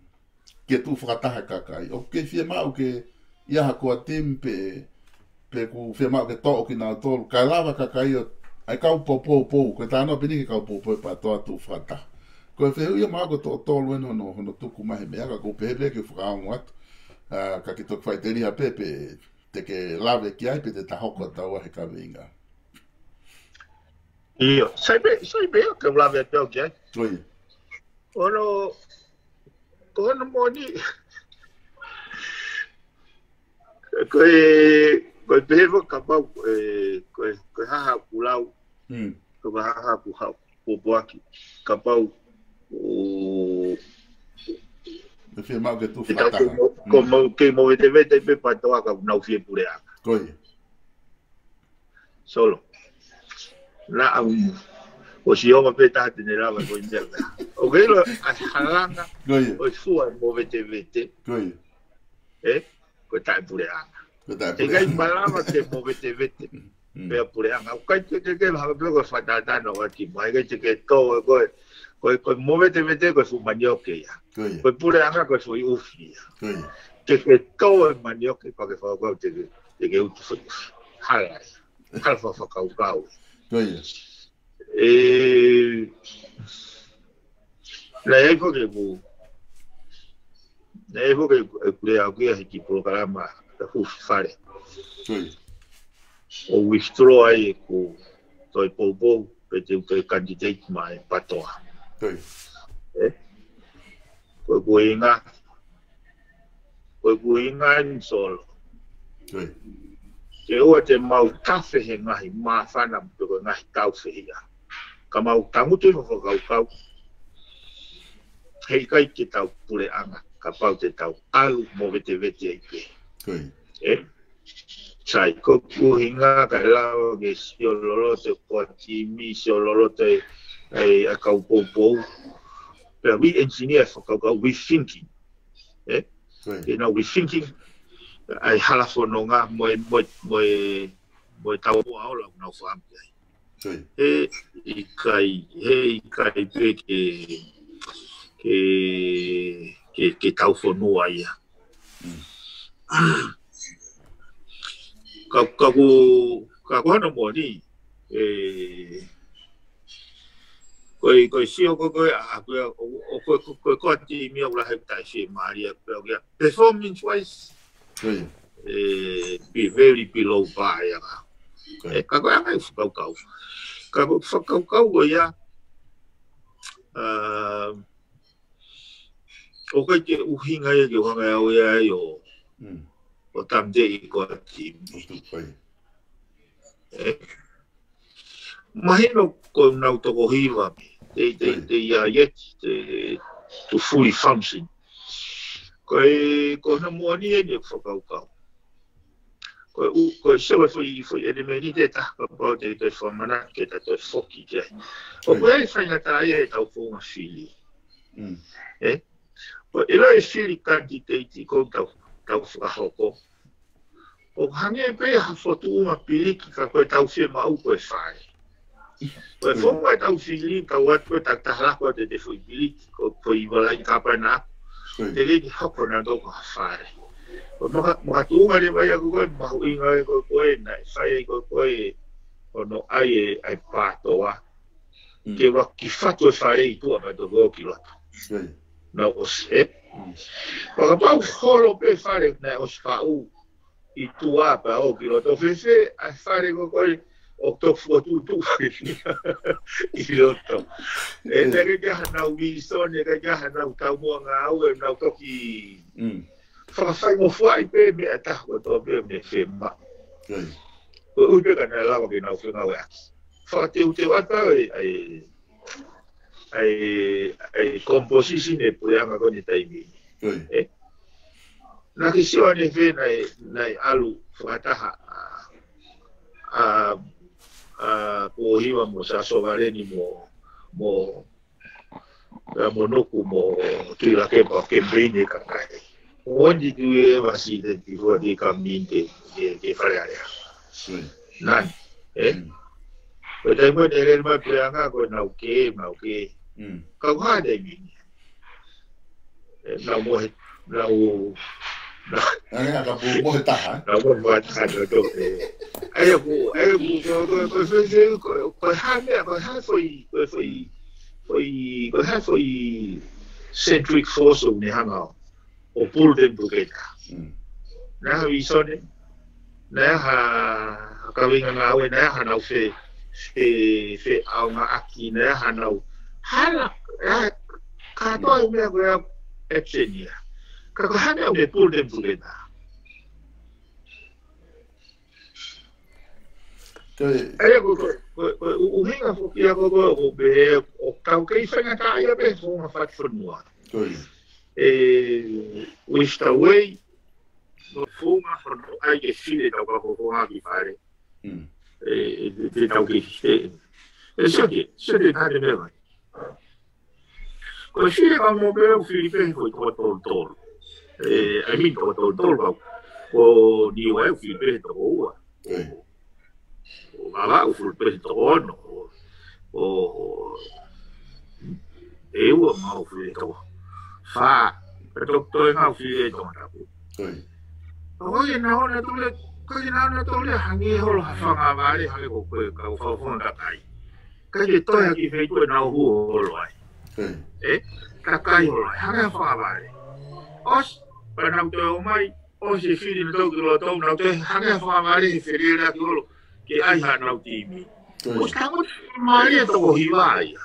ke tuʻu fakataha e kakai. ʻOku ke fiemaʻu ke ʻi ai ha core team pe, pe ʻoku fiemaʻu ke toʻo kinautolu, kae lava e kakai ʻo, ʻa e kau poupou, ko e talanoa pē eni ki he kau poupou e PATOA tuʻu fakataha. Ko e fehuʻi ia mahalo ko e toko tolu eni hono, hono tuku mai he meʻa, ka ʻoku ou pehē pē ke u fakaongo atu. ʻA, ka ke toki faʻiteliha pē, pe te ke lave ki ai pe te ta hoko atu ʻa e kaveinga. ʻIo, sai pē, sai pē, ke u lave atu au ki ai. Ko ia. Ono, ko hono moʻoni, ko e, ko e pehē foki kapau, ʻe, ko e, ko e hā haʻaku lau, ko e hā haʻaku hau, pōpoaki, kapau ʻoku, ʻe fiemaʻu ke tuʻu fakataha. Ko mau kei movetevete pē PATOA ka ʻoku nau fie puleʻanga. Ko ia. Solo. Naʻa, um, ʻosi ʻomai pē taha te ne lava ko e meʻa. ʻOku ke ʻilo ʻa e halanga ʻo e fua e movetevete. Ko ia. Ē? Ko e taʻepuleʻanga. Ko e taʻepuleʻanga. ʻIkai malava ke movetevete pea puleʻanga. ʻOku ʻikai te ke, ke hanga pē ko e fakatātā ʻo ʻaki mai, ʻikai te ke tō, ko e, ko e, ko e movetevete ko e fuʻu manioke ia. Ko ia. Ko e puleʻanga ko e foʻi ʻufi ia. Ko ia. Te ke tō e manioke pea ke fakakaukau te ke, te ke utu foʻi ʻufi. Hala ia. Hala fakakaukau. Ko ia. ʻE, naʻe ʻai foki ʻeku, naʻe ʻai foki ʻeku lea ʻaʻaku ia he kiʻi polokalama ʻa e Huhu Fale. Ko ia. ʻO withdraw ai ʻeku toe poupou, pe te u toe candidate maʻa e PATOA. Ko ia. Ē? Ko e ʻuhinga, ko e ʻuhinga eni Solo. Ko ia. Ke ʻoua te mau tafe he ngaahi māfana pe ko e ngaahi taufehiʻa. Ka mau tangutu ʻi he fakakaukau, heʻikai ke tau puleʻanga, kapau te tau ʻalu movetevete ai pē. Ko ia. Ē? Sai, ko e ʻuhinga kae lava ke sio loloto e core team, sio loloto e, e, ʻa e kau poupou. Pea re-engineer e fakakaukau, rethinking. Ē? Ko ia. Ke nau rethinking ʻa e hala fononga mo e, mo e, mo e, mo e tau ola ʻoku nau fakaʻamu ki ai. Ko ia. Heʻikai, heʻikai pē ke, ke, ke, ke tau fonua ia. Mm. Ka, ka ʻoku, ka ʻoku hano moʻoni, ē, ko e, ko e sio ko, ko e, ʻa, ko e, ʻo, ʻo, ko e, ko e, ko e core team ia ʻoku lahi taʻefiemālie, ko e, ko e, performance wise, ko ia, ē, be very below par ia ka. ʻE, ka ko e anga e fakakaukau. Ka ko e fakakaukau ko ia, ʻa, ʻoku ʻikai ke ʻuhinga ia ke u hanga ʻe au ia ʻo, ʻo tāmateʻi ko ā timi. ʻE, mahino ko ʻenau toko hiva, they, they, they are yet to, to fully function. Ko e, ko hono moʻoni eni e fakakaukau. Ko e, ko e sio e foʻi, foʻi ʻelemēniti ʻe taha kapau te, te fakamanatu ke ta toe foki ki ai. ʻOku ʻi ai e faingataʻaʻia ʻetau founga fili. ʻE? Ko e ʻilo e fili kanititeiti ko ē tau, tau fakahoko. ʻOku hangē pē ha fotu uma piliki ka ko e tau fiemaʻu ko e fale. Ko e founga ʻetau fili, tau atu ko e tau taha lako atu e foʻi piliki, ko e foʻi vala i kapana. Te leki hoko na toko ha fale. Ko e maka, makatuʻunga leva ia ko e mahuʻinga ko e ko e naʻe fai ai ko e ko e ʻo nau ʻai e, ʻai pātoa. Ke ua ki fatu e fale ʻi tuʻa pea toki ō ki loto. Naʻe ʻosi, ʻe? Fakapapau holo pē fale naʻe ʻosi faʻu ʻi tuʻa pea ō ki loto. Fēfē ʻa e fale ko e ko e ʻoku toki fokotuʻutuʻu ʻi loto. ʻE, naʻe ʻikai ke ʻi ai hanau vīsone, ʻikai ke ʻi ai hanau taumuʻa ngāue, nau toki fakafaingofuaʻi pē meʻa ʻe taha kotoa pē mei he fiemaʻu. Ko e ʻuhi pē ka naʻe lava ke nau fengāueʻaki. Fakateuteu atu ʻa e, ʻa e, ʻa e, ʻa e composition e puleʻanga ko eni he taimi ni. ʻE? Naʻa ke sio ange fē naʻe, naʻe ʻalu fakataha ʻa, ʻa, ʻa Pōhiva mo Sāsō Valeni mo, mo Pea mo Nuku mo Tuʻilakepa ʻo kemipeini e kakai. Wanted to ever see that before they come in ke, ke, ke Fale Alea. Nani, ʻe? Ko e taimi ko ē naʻe lele mai puleʻanga ko ē nau kē, nau kē. Ka ko e hā e taimi ni? ʻE, nau mohe, nau, nau, ʻa e ka pu mohe taha, ē? Nau mohe taha, nau tō, ʻe. ʻA ia ko, ʻa ia ko, ko, ko, ko e foʻi, ko, ko e hā e meʻa, ko e hā e foʻi, ko e foʻi, foʻi, ko e hā e foʻi centric force ʻoku ne hanga ʻo pull them together. Naʻe ʻi ai ha vīsone, naʻe ʻi ai ha, ha kaveinga ngāue, naʻe ʻi ai hanau fe, fe, feʻaongaʻaki, naʻe ʻi ai hanau hala, ʻa, kātoa e meʻa ko ia ʻoku absent ia. Ka ko e hā e meʻa ʻoku ne pull them together? ʻA ia ko, ko, ko, ko e ʻuhinga foki ia ko, ko, ʻoku pehē ʻoku tau kei faingataʻaʻia pē he founga fatu fonua. ʻE, with the way, ko e founga fonua ʻai ke fili ʻetau kau fofonga ki fale. ʻE, ʻe, te tau kei, ʻe, ʻe, sio ki, sio ki he taha e meʻa mai. Ko e fili ka mo pē ʻoku fili pē he foʻi toko tolu tolu. ʻE, I mean, toko tolu tolu kau. Ko Niua ʻoku fili pē he toko ua. ʻO Vavaʻu ʻoku fili pē he toko ono. ʻO, ʻo ʻEua mo ʻoku fili he toko fā. Pea toki Toenga ʻoku fili he toko tapu. ʻOku ʻikai ke nau ō nautolu, ʻikai ke nau ō nautolu ia hangē holo ha fanga vale, hangē ko e, ko e kau fakafofonga kakai. ʻIkai ke toe ha kiʻi feituʻu ʻe nau hū holo ai. ʻE? Kakai holo ai, hangē ha fanga vale. ʻOsi, pea nau toe ō mai, ʻosi e fili nautolu ki loto, nau toe hangē ha fanga vale he felelaki holo ke ʻai hanau timi. ʻOsi tangutu mālie toko hiva ia.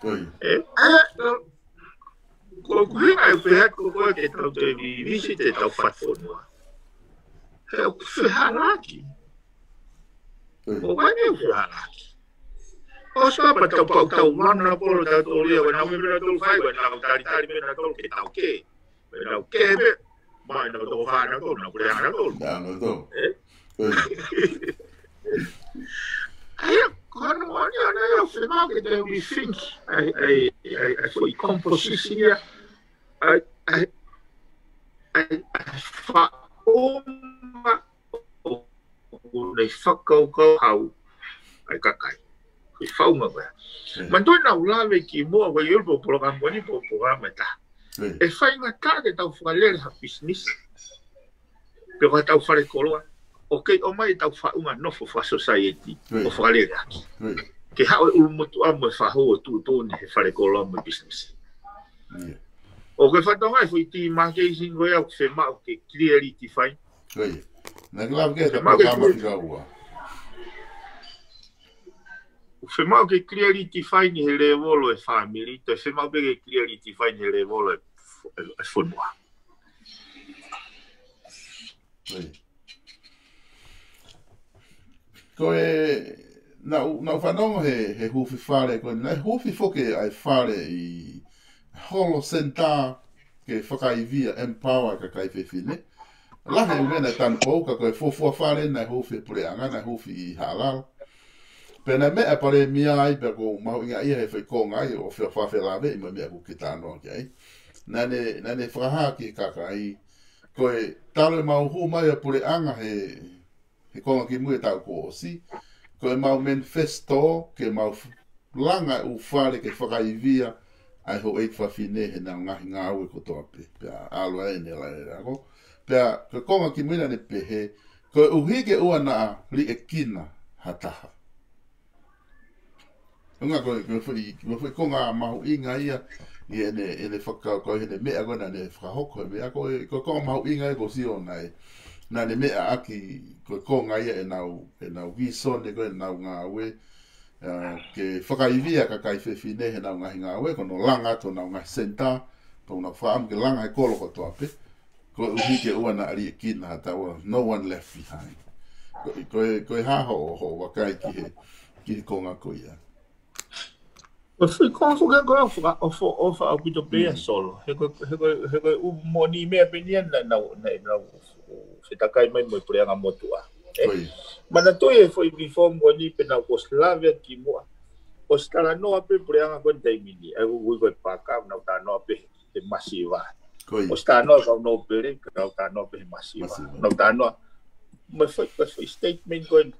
ʻE, ʻe, ko, ko e ʻuhinga ʻeku pehē atu ko ē ke tau toe vivisi ʻetau fatu fonua. He ʻoku fehālaaki. ʻOku ʻikai ke fehālaaki. ʻOsi pea tau pau tau vana polo tau tolu ia, ʻoku nau meʻa pē nautolu fai, ʻoku nau talitali pē nautolu ke tau kē. Pea nau kē pē, mai nau toko fā nautolu, nau puleʻanga nautolu. ʻE? ʻA ia, ko hono moʻoni ʻana ia ʻoku fiemaʻu ke tau rethink ʻa e, ʻa e, ʻa e, ʻa e foʻi composition ia. ʻA e, ʻa e, ʻa e, ʻa e faʻunga ʻoku ne fakakaukau hau ʻa e kakai. Ko e faʻunga ko ia. Manatuʻi naʻa ku lave kimuʻa ko e ʻi ai pē polokalama ko eni pē polokalama ʻe taha. ʻE faingataʻa ke tau fakalele ha business. Pe ko ʻetau fale koloa. ʻOku kei ʻomai ʻetau faʻunga nofo fakasōsaieti ʻo fakalele ʻaki. Ke haʻu e ʻulumotuʻa mo e fahu ʻo tuʻutuʻuni he fale koloa mo e business. ʻOku ke fakatokangaʻi e foʻi demarcation ko ia ʻoku fiemaʻu ke clearly define. Naʻa ke lave ki he Fiemaʻu ke polokalama clear. Fika ua. Fiemaʻu ke clearly define he lēvolo e family, toe fiemaʻu pē ke clearly define he lēvolo e f-, e fonua. ʻIo. Ko e, naʻa ku, naʻa ku fanongo he, he huufi fale, ko e naʻe huufi foki ʻa e fale ʻi Holo Senitā ke fakaivia, empower e kakai fefine. Lahi e ʻū meʻa naʻe tanu pou, ka ko e fuofua fale naʻe huufi he puleʻanga, naʻe huufi ʻi Haʻalala. Pea naʻe meʻa e palēmia ai, pea ʻoku mahuʻinga ia he foʻi konga ia ʻo fea-, fea-, felāveʻi mo e meʻa ʻoku ke talanoa ki ai. Naʻa ne, naʻa ne fakahā ki he kakai, ko e talu ʻemau hū mai ʻa e puleʻanga he, he konga kimui e taʻu kuo ʻosi, ko ʻemau manifesto ke mau f-, langa e ʻū fale ke fakaivia ʻa e houʻeiki fafine heʻenau ngaahi ngāue kotoa pē. Pea ʻalu ai ʻene la-, la-, ako. Pea ko e konga kimui naʻa ne pehē, koeʻuhi ke ʻoua naʻa liʻekina ha taha. ʻUhinga ko e, ko e foʻi, ko e foʻi konga mahuʻinga ia, ʻi heʻene, ʻene fakakaukau heʻene meʻa ko ē naʻa ne fakahoko he meʻa ko e, ko e konga mahuʻinga ia ko Siona ē. Naʻa ne meʻa ʻaki ko e konga ia ʻenau, ʻenau visone ko ē ʻenau ngāue, ʻa, ke fakaivia e kakai fefine heʻenau ngaahi ngāue, ko hono langa atu honau ngaahi senitā, ko hono fakaʻamu ke langa he kolo kotoa pē. Koeʻuhi ke ʻoua naʻa liʻekina ha taha, no one left behind. Ko, ko e, ko e hā hoʻo, hoʻo vakai ki he, ki he konga ko ia? Ko e foʻi konga ko ē ko ē ʻoku fakaʻofoʻofa ʻaupito pē ia, mm, Solo. He ko e, he ko e, he ko e ʻū moʻoni meʻa pē eni ia naʻa nau, naʻa nau fetakai mai mo e puleʻanga motuʻa. Ē? Ko ia. Manatuʻi e foʻi reform ko eni pea naʻa ku ʻosi lave atu kimuʻa. ʻOsi talanoa pē puleʻanga ko eni taimi ni. ʻA ia ʻoku ui ko e Paaka, naʻa ku talanoa pē he masiva. Ko ia. ʻOsi talanoa kau nōpele, kau talanoa pē he masiva. Masiva. Naʻa ku talanoa, mo e foʻi, mo e foʻi statement ko ē,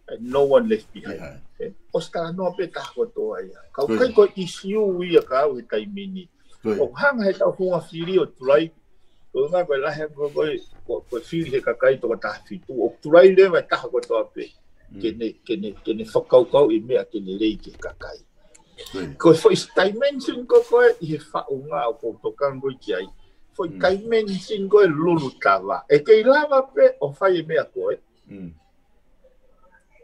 eh, no one left behind. Behind. Eh, ʻosi talanoa pē taha kotoa ia. Kau, ko ia, ʻikai ko e issue ia kiate au he taimi ni. Ko ia. ʻOku hanga he taʻu hunga fili ʻo tulai. Ko e ʻuhinga ko e lahi ange ko e, ko e, ko e fili he kakai toko taha fitu. ʻOku tulai leva e taha kotoa pē. Mm. Ke ne, ke ne, ke ne fakakaukauʻi e meʻa ke lelei ki he kakai. Ko ia. Ko e foʻi dimension ko ē ko ē ʻi he faʻunga ʻoku ou tokanga ko ē ki ai. Foʻi, mm, dimension ko ē lulu tava. ʻE kei lava pē ʻo fai e meʻa ko ē. Mm.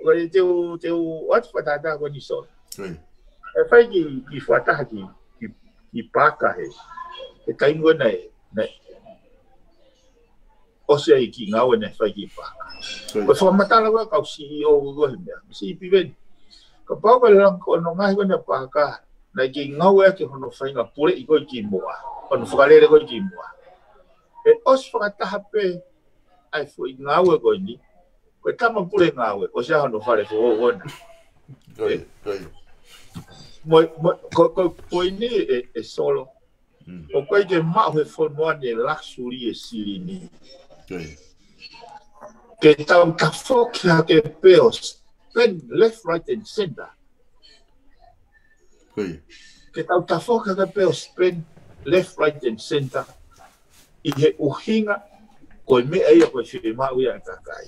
Ko ia te u, te u ʻoatu fakatātā ko eni, Solo. Ko ia. ʻE fai ki, ki fakataha ki, ki, ki Paaka he, he taimi ko ē naʻe, naʻe ʻosi ai e kiʻi ngāue naʻe fai ki Paaka. Ko ia. Ko e fakamatala ko ē ʻa e kau C E O ko ē he meʻa, C P Veni. Kapau ko e langa ko hono ngaahi ko ē naʻe Paaka, naʻe kei ngāueʻaki hono faʻahinga puleʻi ko ē kimuʻa, hono fakalele ko ē kimuʻa. ʻE ʻosi fakataha pē ʻa e foʻi ngāue ko eni, ko e tama pule ngāue, ʻosi ʻa hono fale foʻou ko ena. Ko ia, ko ia. Mo, mo, ko, ko e poini ē, ē Solo. Mm. ʻOku ʻikai ke maʻu he fonua ni e luxury e silini. Ko ia. Ke tau tafoki hake pē ʻo spend left, right and center. Ko ia. Ke tau tafoki hake pē ʻo spend left, right and center. ʻI he ʻuhinga, ko e meʻa ia ko e fiemaʻu ia ʻa e kakai.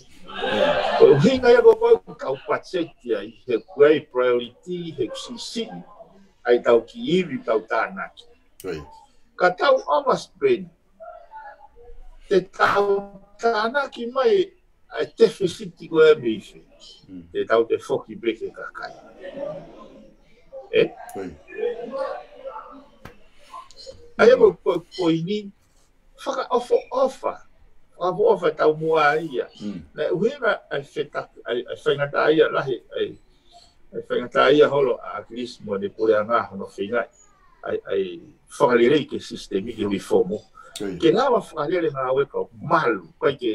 Ko e ʻuhinga ia ko ē ʻoku tau patiseti ai, he ko e priority, he siʻisiʻi ʻa ʻetau kiʻi ivi, tau tānaki. Ko ia. Ka tau overspend, te tau tānaki mai ʻa e tefisiti ko ē mei fē. Mm. Te tau toe foki pē ki he kakai. Ē? Ko ia. ʻA ia ko, ko, ko eni, fakaʻofoʻofa. Fakaʻofoʻofa taumuʻa ia. Mm. Naʻe ʻuhinga ʻa e feta-, ʻa e, ʻa e faingataʻaʻia lahi, ʻa e, ʻa e faingataʻaʻia holo ʻa ʻAkilisi mo ʻene puleʻanga hono feinga ʻa e, ʻa e fakalelei ki he sisitemi, ki he lifoomu. Ko ia. Ke lava fakalele ngāue ka ʻoku malu, ʻikai ke,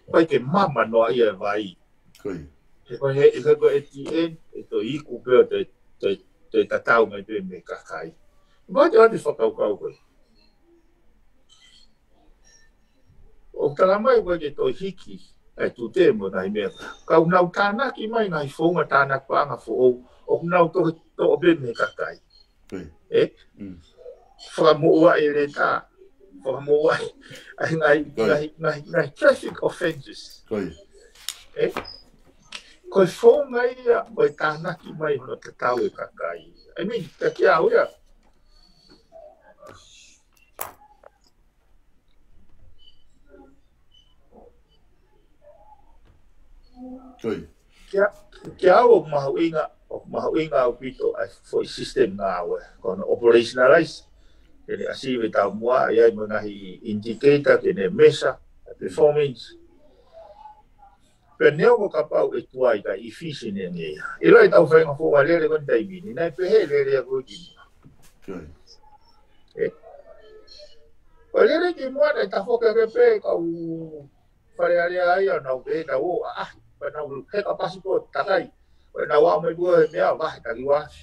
ʻikai ke mama noa ia e vai. Ko ia. He ko e, he, he ko e T N, ʻe toe iku pē ʻo toe, toe, toe tatau mai pē mei he kakai. Mo e ʻoatu e fakakaukau ko ē. ʻOku tala mai ʻoku ʻikai ke toe hiki ʻa e tute mo e ngaahi meʻa. Ka ʻoku nau tānaki mai ngaahi founga tānaki paʻanga foʻou, ʻoku nau toʻo, toʻo pē mei he kakai. Ko ia. Ē? Mm. Fakamoʻua e leta, fakamoʻua e ngaahi, ko ia, ngaahi, ngaahi, ngaahi traffic offences. Ko ia. Ē? Ko e founga ia ʻo e tānaki mai hono tatau e kakai. I mean, ka kiate au ia. Ko ia. Kia, kia au ʻoku mahuʻinga, ʻoku mahuʻinga ʻaupito ʻa e foʻi system ngāue. Ko hono operationalize. Ke ne ʻasi ve tau mua, ʻi ai mo e ngaahi indicator, ke ne measure, performance. Pea neongo kapau ʻe tuai ka efficient ange ia. ʻIlo ʻetau fainga foʻi lele ko eni taimi ni, naʻe pehē lele ʻa ko ē ki. Ko ia. ʻE. Ko e lele ki muʻa naʻe tafoki ake pē kau Fale Alea ia ʻo nau pehē tau ō, ʻa, ʻa, pea nau heka passport takai. Pea nau ō mai pē he meʻa vahe taki uafi.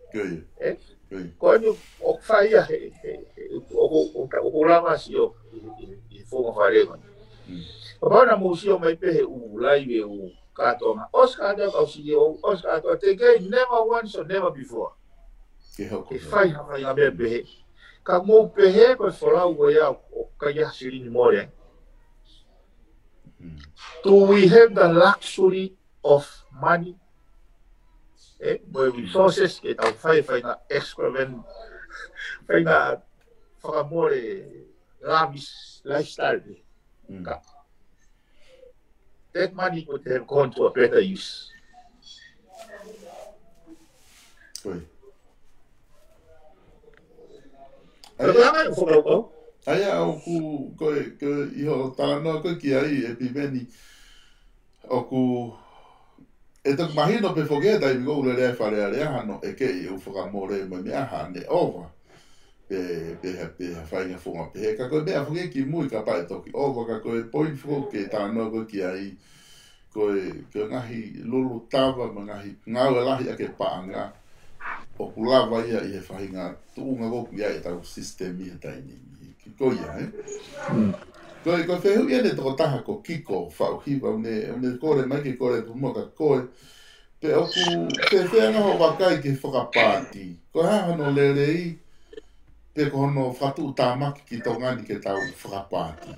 Ko ia. ʻE? Ko ia. Ko eni ʻoku fai ia he, he, he, ʻoku, ʻoku, ʻoku lava sio ʻi, ʻi, ʻi he founga fale ko eni. Mm. Kapau naʻa mou sio mai pē he ʻū laive ʻū kātoanga. ʻOsi kātoa kau sio, ʻosi kātoa. Te kei never once or never before. Ke hoko. Ke fai ha faʻahinga meʻa pehē. Ka mou pehē ko e folau ko ia ʻoku ʻikai ha silini mole. Mm. Do we have the luxury of money? ʻE, mo e resources ke tau fai, faʻahinga experiment, faʻahinga fakamole lavish lifestyle. Mm. Ka. That money could have gone to a better use. Ko ia. Ka ʻai, ko e anga ʻeku fakakaukau. ʻAi ʻoku, ko e, ko e ʻi hoʻo talanoa ko ē ki ai ʻEpimeni, ʻoku, ʻe toki mahino pē foki he taimi ko ē ʻoku lele ai Fale Alea hano ʻeke ʻi ʻū fakamole mo e meʻa hane ova. Pe, pe ha, pe ha faʻahinga founga pehē. Ka ko e meʻa foki ki mui kapau ʻe toki ova, ka ko e point foki ke talanoa ko ē ki ai, ko e, ko e ngaahi lulu tava mo e ngaahi ngāue lahi ʻa e paʻanga ʻoku lava ia ʻi he faʻahinga tuʻunga ko ē ʻoku ʻi ai ʻetau system ʻi he taimi ni. Ko ia, ē? Mm. Ko e, ko e fehuʻi ʻeni ʻa e tokotaha ko Kiko Faʻu Hiva, ʻoku ne, ʻoku ne kole mai ke kole pē muʻa kia koe. Pe ʻoku fēfē ʻa hoʻo vakai ki he fakapaati? Ko e hā hono lelei, pe ko hono fakatuʻutāmaki ki Tonga ni ke tau fakapaati?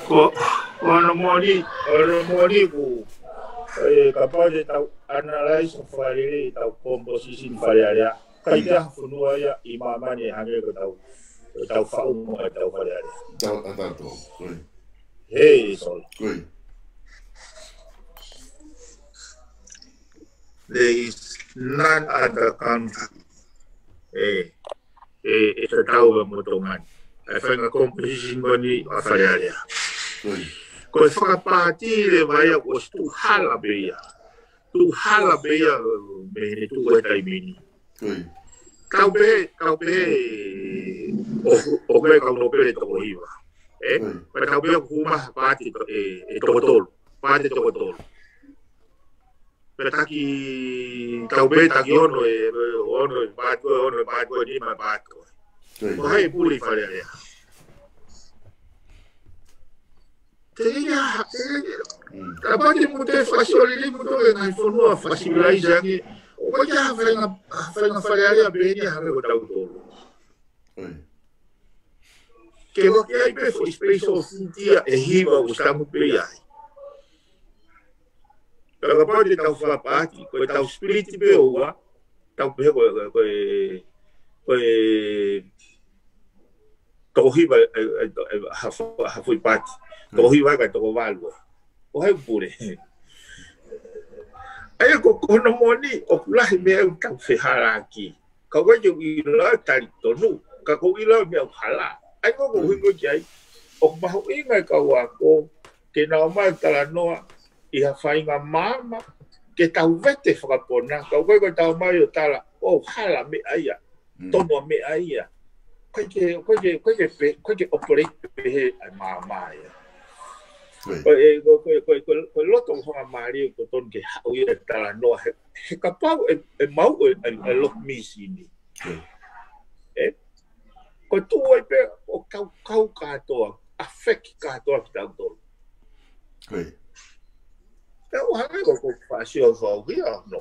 Ko, ko hono moʻoni, ko hono moʻoni ʻoku, ʻe, kapau te tau analyze ʻo fakalelei ʻetau composition Fale Alea, ʻikai ke ʻi ai ha fonua ia ʻi māmani ʻe hangē ko ʻetau, ko ʻetau faʻunga ʻetau Fale Alea. Tau, a tau tō, ko ia. Hey, sorry. Ko ia. There is none other country. ʻE, ʻe, ʻe tatau mo Tonga ni. ʻA e faʻahinga composition ko eni ʻa Fale Alea. Ko ia. Ko e fakapaati leva ia kuo ʻosi tuʻu hala pē ia. Tuʻu hala pē ia mei he tuʻu he taimi ni. Ko ia. Tau pehē, tau pehē, ʻo, ʻo pehē kau nōpele toko hiva. ʻE? Ko ia. Pea tau pehē ʻoku hū mai ha paati ʻe, ʻe toko tolu. Paati toko tolu. Pea taki, tau pehē taki ono ʻe, ʻe ono ʻe paati ko ē, ono ʻe paati ko ē, nima ʻe paati ko ē. Ko ia. Ko hai ʻe pule ʻi Fale Alea? Te ia, te ia. Mm. Kapau te mou toe fakasiolili mou toe ngaahi fonua fakasivilaize ange. ʻOku ʻikai ha faʻahinga, ha faʻahinga Fale Alea pehē ni hangē ko tautolu. Ko ia. Ke ʻoua ke ʻi ai pē foʻi space ʻo Fiti ia ʻe hiva ʻoku ʻosi tangutu pē ia ai. Pea kapau te tau fakapaati, ko ʻetau split pē ʻo ua, tau pehē ko e, ko e, ko e, ko e toko hiva, ʻe, ʻe, ʻe, ha fo-, ha foʻi paati. Toko hiva ka toko valu. Ko hai ʻe pule? ʻA ia ko, ko hono moʻoni, ʻoku lahi meʻa ʻoku tau fehālaaki. Ka ʻoku ʻikai ke u ʻilo ʻa e tali tonu, ka ʻoku ou ʻilo ʻa e meʻa ʻoku hala. ʻA ia ko, ko e ʻuhinga ki ai, ʻoku mahuʻinga e kau ako, ke nau ō mai ʻo talanoa ʻi ha faʻahinga maama, ke tau vete fakapona, ka ʻoku ʻikai ko e tau ō mai ʻo tala, ʻoku hala meʻa ia, tonu ʻa meʻa ia. ʻOku ʻikai ke, ʻoku ʻikai ke, ʻoku ʻikai ke pe-, ʻoku ʻikai ke operate pehē ʻa e maama ia. Ko e, ko e, ko e, ko e, ko e loto ʻo e faingamālie ʻoku totonu ke haʻu ia ʻo talanoa he, he kapau ʻe, ʻe maʻu ʻe, ʻe, ʻe loki mīsini. ʻE? Ko e tuʻu ai pē ʻo kau, kau kātoa, affect kātoa kitautolu. Pea ʻoku hangē ko, ko e fāsio fau ia, no,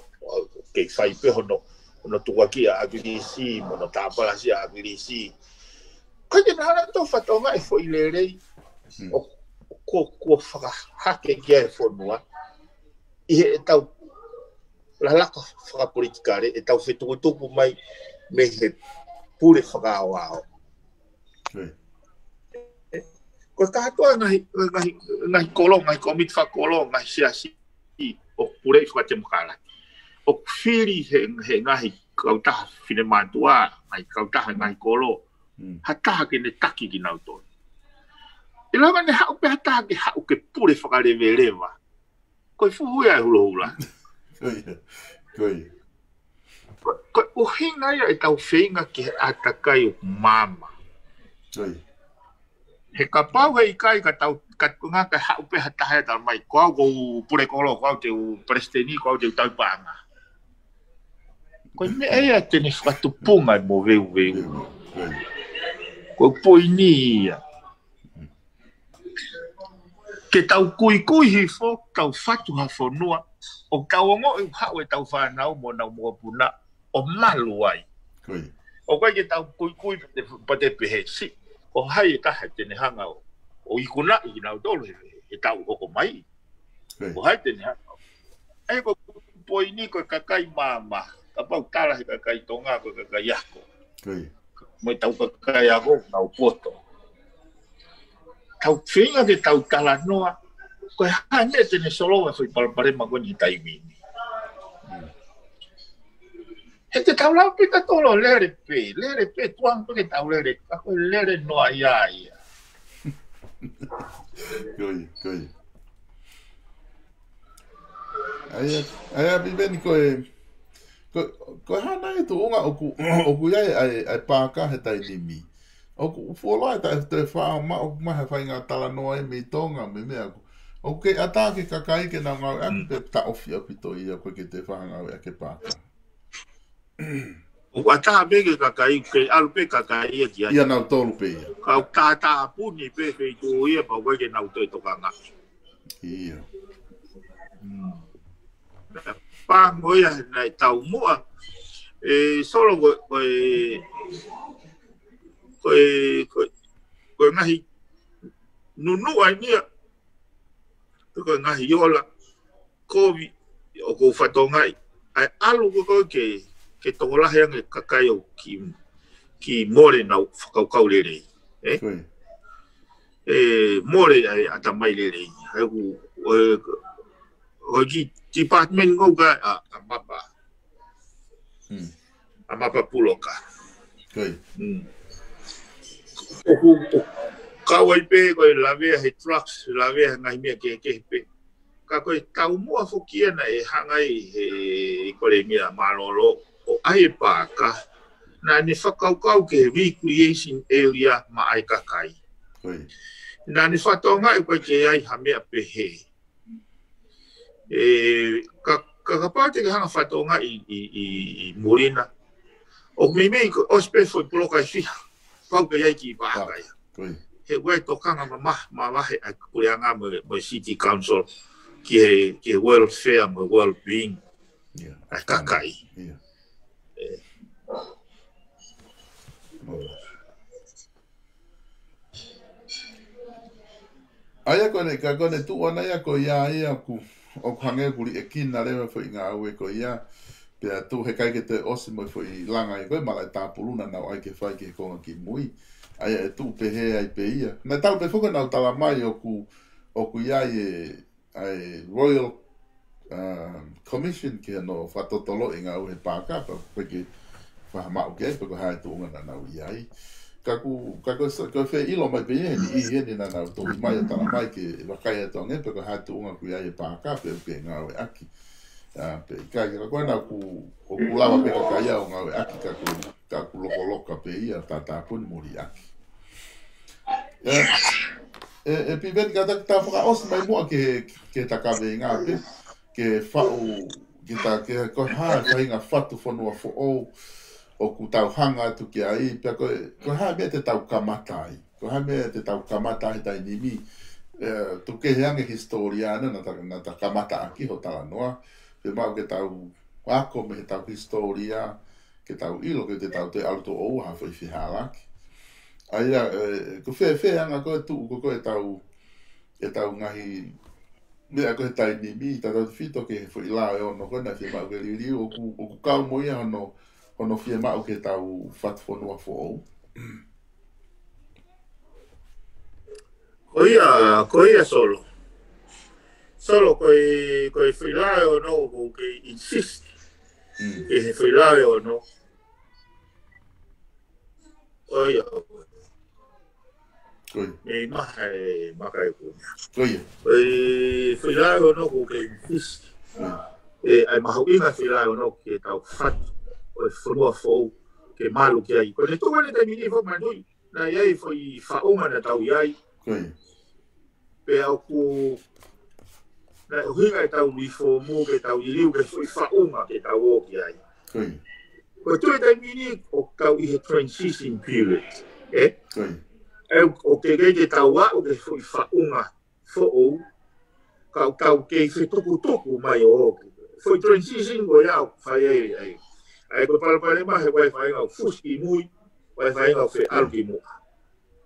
kei fai pē hono, hono tukuakiʻi ʻa ʻAkilisi, mo hono tāpalasi ʻa ʻAkilisi. ʻIkai ke na hanga ʻo fakatokangaʻi e foʻi lelei, ʻo, ʻo ko, ko e fakahake ki ai e fonua. ʻI heʻetau lalaka fakapolitikale, ʻetau fetukutuku mai mei he pule fakaaoao. Ko e kātoa ngaahi, ngaahi, ngaahi kolo, ngaahi komiti fakakolo, ngaahi siasi ʻoku puleʻi fakatemokalati. ʻOku fili he, he ngaahi kautaha finemātuʻa, ngaahi kautaha ngaahi kolo, ha taha ke ne taki kinautolu. ʻE lava ne haʻu pē ha taha ke haʻu ke pule fakaleveleva. Ko e fuhu ia e hulahula. Ko ia. Ko ia. Ko, ko e ʻuhinga ia ʻetau feinga ki he ʻātakai ʻoku maama. Ko ia. He kapau he ʻikai ka tau, ka ngā ka haʻu pē ha taha ia talamai, ko au ʻoku ou pule kolo, ko au te u palesiteni, ko au te u tauhi paʻanga. Ko e meʻa ia te ne fakatupunga e moveuveu. Ko e poini ia. Ke tau kuikui hifo, tau fatu ha fonua, ʻo tau ongoʻi haʻu ʻetau fānau mo ʻenau mokopuna, ʻo malu ai. Ko ia. ʻOku ʻikai ke tau kuikui pea te, pea te pehē siʻi, ko hai e taha te ne hanga ʻo, ʻo ikunaʻi kinautolu he, he taʻu hoko mai. Ko ia. Ko hai te ne hanga. ʻE ko e poini ko e kakai maama, kapau tala he kakai Tonga ko e kakai ako. Ko ia. Mo ʻetau kakai ako, nau poto. Tau feinga ke tau talanoa, ko e hā e meʻa te ne solova e foʻi palopalema ko eni he taimi ni. He te tau lau pē ka tolo lele pē, lele pē, tuʻunga pē ke tau lele, ka ko e lele noa ia ia. Ko ia, ko ia. ʻA ia, ʻa ia, Piveni, ko e, ko, ko e hā nai e tuʻunga ʻoku, ʻoku ʻi ai ʻa e, ʻa e paaka he taimi ni. ʻOku fuoloa e taʻe, taʻe faʻa maʻu mai ha faʻahinga talanoa ʻe mei Tonga, mei meʻa ʻoku. ʻOku kei ʻatā ki he kakai ke nau ngāueʻaki pe taʻofi ʻaupito ia ko e ke te faʻa ngāueʻaki e paaka. ʻOku ʻatā pē ki he kakai, ke ʻalu pē kakai ia ki ai. Ia nautolu pē ia. Kau tātāpuni pē feituʻu ia, pau ko e ke nau toe tokanga. Ia. Pango ia naʻe taumuʻa. ʻE Solo ko, ko e, ko e, ko e, ko e ngaahi nunuʻa eni ia. Ko e ngaahi ola, kovi, ʻoku ou fakatokangaʻi. ʻAi ʻalu ko, ko ke, ke tokolahi ange kakai ʻo ki, ki mole nau fakakaukau lelei. ʻE? Ko ia. ʻE, mole ai ʻatamai lelei. ʻAi ʻoku, ʻo, ʻo ki department ngau ka, ʻa, ʻa mapa. ʻA mapa puloka. Ko ia. ʻOku, ʻo, kau ai pē, ko e lavea he drugs, lavea he ngaahi meʻa kehekehe pē. Ka ko e taumuʻa foki ia naʻe hanga ai he, he Kolonihia Mālōlō, ʻo ʻai e paaka, naʻa ne fakakaukau ki he recreation area maʻa e kakai. Ko ia. Naʻa ne fakatokangaʻi ʻoku ʻikai ke ʻi ai ha meʻa pehē. ʻE, ka, ka, kapau te ke hanga fakatokangaʻi ʻi, ʻi, ʻi, ʻi muli na. ʻOku meimei ko e ʻosi pē foʻi puloka ʻe fiha. Pau ke ʻi ai e kiʻi paaka ia. Ko ia. He ʻoku ʻi ai e tokanga mamahi, mavahe ʻa e puleʻanga mo, mo e City Council ki he, ki he welfare mo e well-being ʻa e kakai. Ia. ʻE. ʻA ia ko ʻene, ka ko ʻene tuʻu ʻana ia ko ia ia ʻoku, ʻoku hangē ʻoku liʻekina leva e foʻi ngāue ko ia, pea tuʻu he ʻikai ke toe ʻosi mo e foʻi langa ia ko e malaʻe tāpulu naʻa nau ʻai ke fai ki he konga ki mui. ʻA ia ʻe tuʻu pehē ai pē ia. Naʻe talu pē foki ʻenau talamai ʻoku, ʻoku ʻi ai e, ʻa e Royal, um, Commission ki hono fakatotoloʻi e ngāue he paaka, pea ʻoku ʻikai ke faʻa maʻu ki ai pe ko e hā e tuʻunga naʻa nau ʻi ai. Ka ʻoku, ka ko e sa-, ko e feʻilo mai pē ia ʻeni, ʻi heni naʻa nau tohi mai ʻo talamai ke vakai atu ange pe ko e hā e tuʻunga ʻoku ʻi ai e paaka pe ʻoku ke ngāueʻaki. ʻA, pe ʻikai, ka ko ena ʻoku, ʻoku lava pē kakai ia ʻo ngāueʻaki ka ʻoku ka ʻoku lokoloka pē ia, tātāpuni mo liʻaki. ʻE, ʻe, ʻe Piveni ka ta, ta fakaʻosi mai muʻa ki he, ki he ta kaveinga pē, ki he faʻu, ki he ta, ki he ko e hā e faʻahinga fatu fonua foʻou, ʻoku tau hanga atu ki ai, pea ko e, ko e hā e meʻa te tau kamata ai. Ko e hā e meʻa te tau kamata ai he taimi ni, ʻe, tuku kehe ange hisitōlia naʻa, naʻa ta, naʻa ta kamata ʻaki ho talanoa, fiemaʻu ke tau ako mei he tau hisitōlia, ke tau ʻilo, ke te tau toe ʻalu toʻo ua ha foʻi fehālaaki. ʻA ia, ʻe, ko fē, fē anga ko e tuʻu, ko, ko e tau, e tau ngaahi, meʻa ko e taimi ni, tautautefito ki he foʻi lao ʻe ono ko ē naʻe fiemaʻu ke liliu, ʻoku, ʻoku kau mo ia hono, hono fiemaʻu ke tau fatu fonua foʻou. ʻIo, ko ia Solo. Solo, ko e, ko e foʻi lahi ono ʻoku ke insist. Mm. Ko e foʻi lahi ono. ʻIo. Ko ia. Mei maha e maka e kunya. Ko ia. Ko e foʻi lahi ono ʻoku ke insist. Mm. ʻE, ʻa e mahuʻinga foʻi lahi ono ke tau fatu. ʻO e fonua foʻou ke malu ki ai. Ko e tuʻu ʻeni taimi ni foʻi manui. Naʻe ʻi ai foʻi faʻunga naʻa tau ʻi ai. Ko ia. Pea ʻoku, naʻe ʻuhinga ʻetau lifoomu ke tau liliu ki he foʻi faʻunga ke tau ō ki ai. Ko ia. Ko e tuʻu he taimi ni ʻoku tau ʻi he transition period. Ē? Ko ia. ʻE, ʻoku teʻeki ke tau aʻu ki he foʻi faʻunga foʻou, ka ʻoku tau kei fetukutuku mai ʻo ō ki ai. Foʻi transition ko ia ʻoku fai ai, ai. ʻA ia ko e palopalema he ʻoku ʻi ai e faʻahinga ʻoku fusi ki mui, ʻoku ʻi ai e faʻahinga ʻoku feʻalu ki muʻa.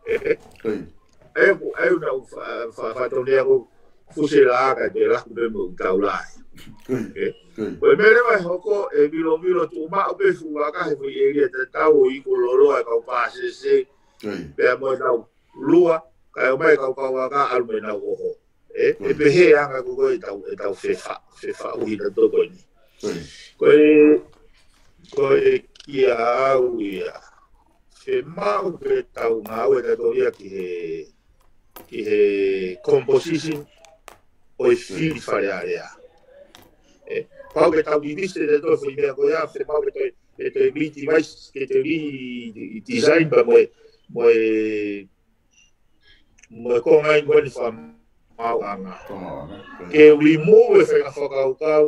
Ē? Ko ia. ʻA ia ʻoku, ʻa ia ʻoku nau fa-, fa-, fatongia ko e fusi e laka, pea laku pē mo e taulaʻeiki. Ko ia. Ē? Ko ia. Ko e meʻa leva ʻe hoko, ʻe vilovilo tuʻumaʻu pē fuʻu vaka he foʻi ʻēlia tatau ʻo ʻi ai ko e loloa e kau pāsese. Ko ia. Pea mo e nau lua, kae ʻomai e kau kauaka ʻalu mo ʻenau ʻoho. Ē, ʻe pehē ʻa e anga ko ē ʻetau, ʻetau fefa-, fefaʻuhi ʻa e tokoni. Ko e, ko e kia au ia. Fiemaʻu ke tau ngāue ʻa e tokoni ia ki he, ki he composition ʻo e fili Fale Alea. Ē, pau ke tau divisi ʻa e tokoni ia ko ia, fiemaʻu ke toe, ke toe revise, ke toe redesign pea mo e, mo e mo e konga ʻi muʻa ni fakamaauʻanga. Fakamaauʻanga, ko ia. Ke remove e faʻahinga fakakaukau.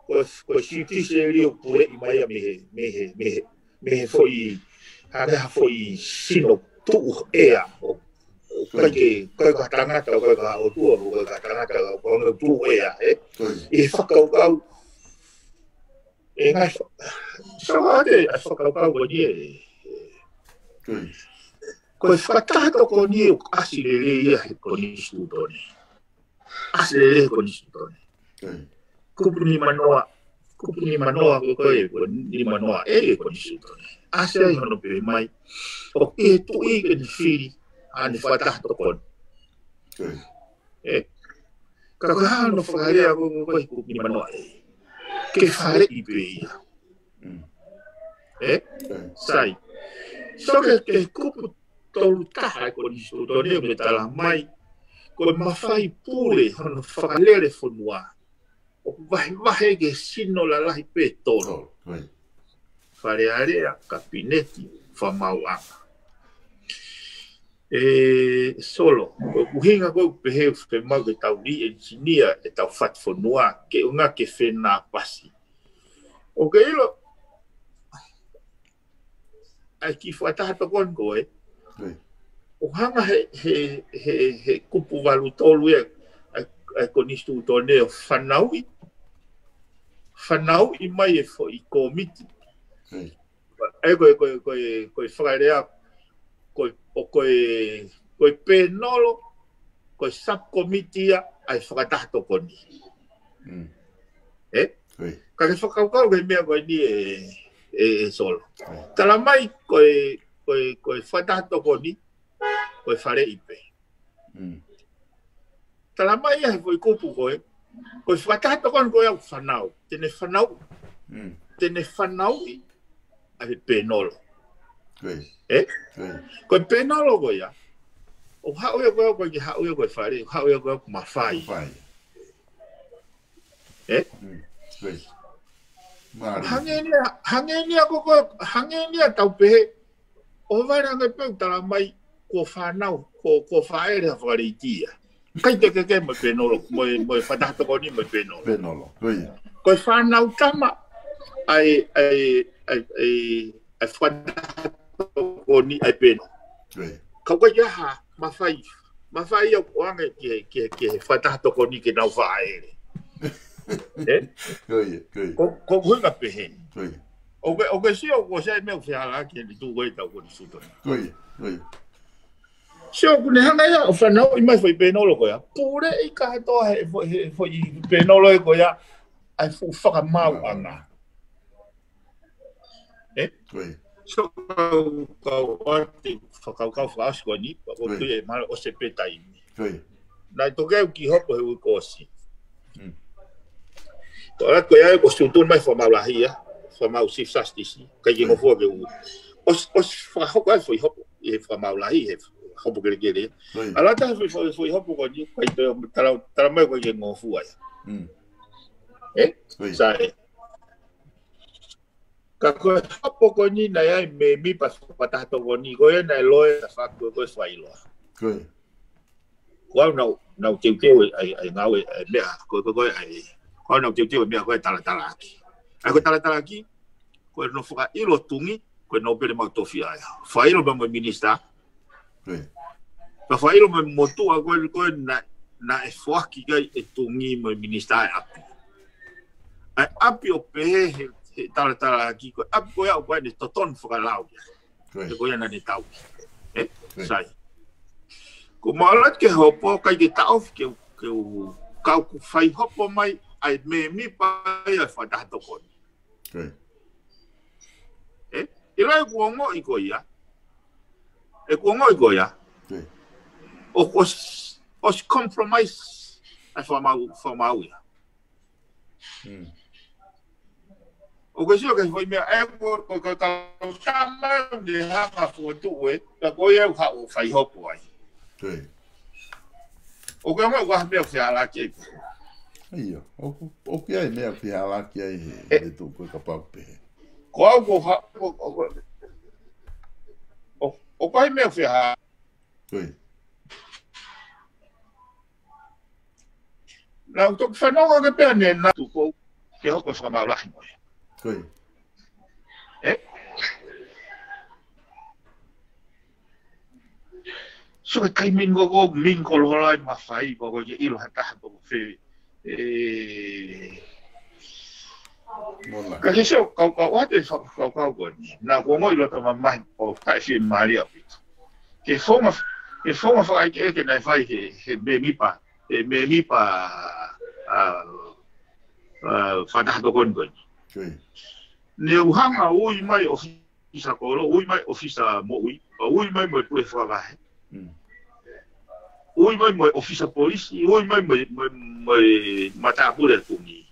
Ko, ko e sitisi ʻe lio puleʻi mai ia mei he, mei he, mei he, mei he foʻi, hangē ha foʻi sino tuʻu ʻea. ʻOku ʻikai ke, ʻikai ko ha tangata, ʻikai ko ha ʻotua, ʻikai ko ha tangata, ko e tuʻu ʻea, ē? Ko ia. ʻI he fakakaukau, ʻe ngaahi fa-, sava ate ʻa e fakakaukau ko eni ē. Ko ia. Ko e fakataha tokoni ʻoku ʻasi lelei ia he konisitūtone. ʻAsi lelei he konisitūtone. Ko ia. Kupu nimanoa, kupu nimanoa ko ē, ko e nimanoa ʻe he konisitūtone. ʻAsi ai hono pehē mai. ʻOku ʻi he tuʻi ke ne fili ʻa ʻene fakataha tokoni. Ko ia. Ē? Ka ko e hā hono fakalea ko ē, ko e kupu nimanoa ē. Ke faleʻi pē ia. Mm. Ē? Ē. Sai. So ke, ke kupu tolu taha ʻa e konisitūtone ʻoku ne tala mai. Ko e mafai pule hono fakalele fonua. ʻOku vahevahe ki he sino lalahi pē ʻe tolu. Tolu, ko ia. Fale Alea, Kapineti, Fakamaauʻanga. ʻE Solo, ko e ʻuhinga ko ē ʻoku pehē ʻoku fiemaʻu ke tau reengineer ʻetau fatu fonua, ke ʻuhinga ke fenāpasi. ʻOku ke ʻilo, ʻa e kiʻi fakataha tokoni ko ē. Ko ia. ʻOku hanga he, he, he, he kupu valu tolu ia, ʻa e, ʻa e konisitūtone ʻo fanauʻi. Fanauʻi mai e foʻi kōmiti. Ko ia. ʻE ko e, ko e, ko e, ko e fakalea, ko e, ʻo ko e, ko e pēnolo, ko e subcommittee ia, ʻa e fakataha tokoni. Mm. Ē? Ko ia. Ka ke fakakaukau ki he meʻa ko eni ē, ē, ē Solo. Ko ia. Tala mai ko e, ko e, ko e fakataha tokoni, ko e faleʻi pē. Mm. Tala mai ia he foʻi kupu ko ē, ko e fakataha tokoni ko ia ʻoku fanau. Te ne fanau. Mm. Te ne fanauʻi ʻa e pēnolo. Ko ia. Ē? Ko ia. Ko e pēnolo ko ia. ʻOku haʻu ia ko ē, ʻoku ʻikai ke haʻu ia ko e fale, ʻoku haʻu ia ko ē ʻoku mafai. Mafai. Ē? Mm. Ko ia. Mālie. Hangē ni ia, hangē ni ia ko ē, hangē ni ia tau pehē. ʻOhovale ange pē ʻoku tala mai, kuo fanau, kuo, kuo fāʻele ha fakaleiti ia. ʻIkai te ke ke mo e pēnolo, mo e, mo e fakataha tokoni mo e pēnolo. Pēnolo, ko ia. Ko e fanau tama, ʻa e, ʻa e, ʻa e, ʻa e, ʻa e fakataha tokoni ʻa e pēnolo. Ko ia. Ka ʻoku ʻikai ke ʻi ai ha mafai, mafai ia ʻo ʻoange ki he, ki he, ki he fakataha tokoni ke nau fāʻele. Ē? Ko ia, ko ia. Ko, ko e ʻuhinga pehē ni. Ko ia. ʻOku ke, ʻoku ke sio kuo ʻosi ʻi ai e meʻa ʻoku fehālaaki he tuʻu ko ē ʻetau konisitūtone. Ko ia, ko ia. Sio, ʻoku ne hanga ia ʻo fanauʻi mai foʻi pēnolo ko ia. Puleʻi kātoa he fo-, he foʻi pēnolo ē ko ia, ʻa e fuʻu fakamaauʻanga. Ē? Ko ia. Sio, kau, kau ʻoatu fakakaukau fakaʻosi ko eni, pea ʻoku ou tui ʻe mahalo ʻosi pē taimi. Naʻe toki ʻi ai e kiʻi hopo he uike kuo ʻosi. Ko e ʻalu ko ia ʻoku tuʻutuʻuni mai fakamaau lahi ia, fakamaau Chief Justice, ʻikai ke ngofua ke u. ʻOsi, ʻosi fakahoko ai e foʻi hopo, ʻi he fakamaau lahi, he hopo kelekele. ʻAlu atu he foʻi, foʻi, foʻi hopo ko eni, ʻikai toe tala, tala mai ʻikai ke ngofua ia. Ē? Sai. Ka ko e hopo ko eni naʻe ʻi ai e mēmipa Fakataha Tokoni, ko ia naʻe loea tafaʻaki ko e fakaʻiloa. Ko au naʻa ku, naʻa ku teuteu e, ʻa e, ʻa e ngāue, ʻa e meʻa, ko e, ko e, ko e, ʻa e, ko au naʻa ku teuteu e meʻa ko e talatalaaki. ʻA e ko e talatalaaki, ko e nofo fakaʻilo Tungi, ko e nōpele maʻu tofiʻa ia. Fakaʻilo pē mo e minisitā. Ka fakaʻilo mo e motuʻa ko e, ko e naʻe, naʻe foaki ki ai ʻe Tungi mo e minisitā e ʻapi. ʻA e ʻapi ʻoku pehē he, he talatalaaki, ko e ʻapi ko ia ʻoku ʻi ai ʻene totonu fakalao ia. He ko ia naʻa ne tau. Ē? Sai. Ko e maʻu atu ke hopo, ʻikai ke taʻofi ke, ke u, ka ʻoku fai hopo mai ʻa e mēmipa ia ʻo e Fakataha Tokoni. Ē? ʻIlo ʻeku ongoʻi ko ia. ʻEku ongoʻi ko ia. ʻOku ʻosi, ʻosi compromise ʻa e fakamaau, fakamaau ia. ʻOku ke sio ki he foʻi meʻa, ē, ko, ko, ko, ka, ka, ka, ne hanga fokotuʻu ē, ka ko ia ʻoku haʻu ʻo fai hopo ai. ʻOku ʻi ai e meʻa ʻoku fehālaaki ai. ʻIo, ʻoku, ʻoku ʻi ai e meʻa ʻoku fehālaaki ai he, he tuʻu ko e kapau pē. Ko au ko ha, ko, ko, ko, ʻo, ʻoku ʻi ai e meʻa ʻoku fehā. Naʻa ku toki fanongo ke pea ne na tuko ke hoko fakamaau lahi mo ia. Ē? So e taimi ko ē, ko e taimi ko ē ʻoku ʻikai ke ʻilo ha taha ko fē. Ē. Ka ke sio, kau, kau ʻoatu e fa-, kau, kau ko eni. Naʻa ku ongoʻi loto mamahi ʻo taʻefiemālie ʻaupito. Ke founga, ke founga fakaʻekeʻeke naʻe fai he, he mēmipa, he mēmipa, ʻa, ʻa, Fakataha Tokoni ko eni. Ne u hanga ʻo ui mai ʻo ʻofisa kolo, ui mai ʻofisa moʻui, ui mai mo e puleʻanga fakavahe. Ui mai mo e ʻofisa polisi, ui mai mo e, mo e, mo e matāpule ʻa Tungi.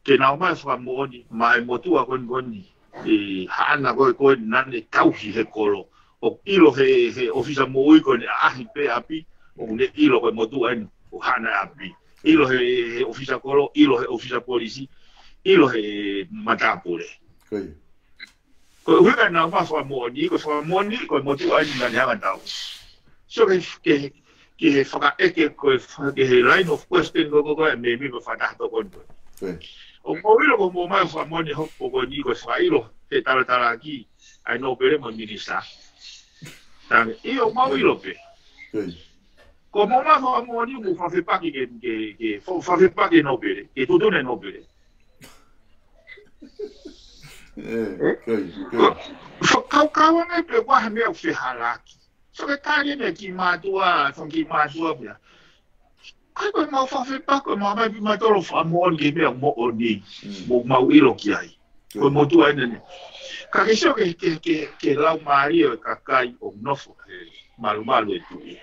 Ke nau ō mai ʻo fakamoʻoni, maʻa e motuʻa ko eni ko eni, ʻi haʻana ko ē ko ē naʻa ne tauhi he kolo. ʻOku ʻilo he, he ʻofisa moʻui ko eni ʻaʻahi pē ʻapi, ʻoku ne ʻilo ko e motuʻa eni, ʻoku haʻana ʻapi. ʻIlo he, he ʻofisa kolo, ʻilo he ʻofisa polisi, ʻilo he matāpule. Ko e ʻuhinga naʻa nau ō mai ʻo fakamoʻoni, ko e fakamoʻoni, ko e motuʻa eni naʻa ne hanga ʻo tau. So ke, ke, ke he fakaʻeke, ko e fa-, ke he line of question ko, ko, ko e mēmipa Fakataha Tokoni ko ē. ʻOku mou ʻilo ko hoʻomou ō mai ʻo fakamoʻoni hopo ko eni ko e fakaʻilo he talatalaaki ʻa e nōpele mo e minisitā. Tangi, ʻio, mou ʻilo pē. Ko hoʻomou ō mai ʻo fakamoʻoni mo fakafepaki ke, ke, ke, fa-, fakafepaki nōpele, ke tuʻutuʻuni nōpele. Ē, ē? Fakakaukau ange pē ko e hā e meʻa ʻoku fehālaaki. So ke tali ʻene kiʻi mātuʻa, fanga kiʻi mātuʻa pea. ʻIkai ko e mau fakafepaki, ko e mau mai pē mautolu ʻo fakamoʻoni ki he meʻa moʻoni. Mo mau ʻilo ki ai. Ko e motuʻa eni eni. Ka ke sio ke, ke, ke, ke laumālie ʻo e kakai ʻoku nofo he malumalu ʻo e tuʻi.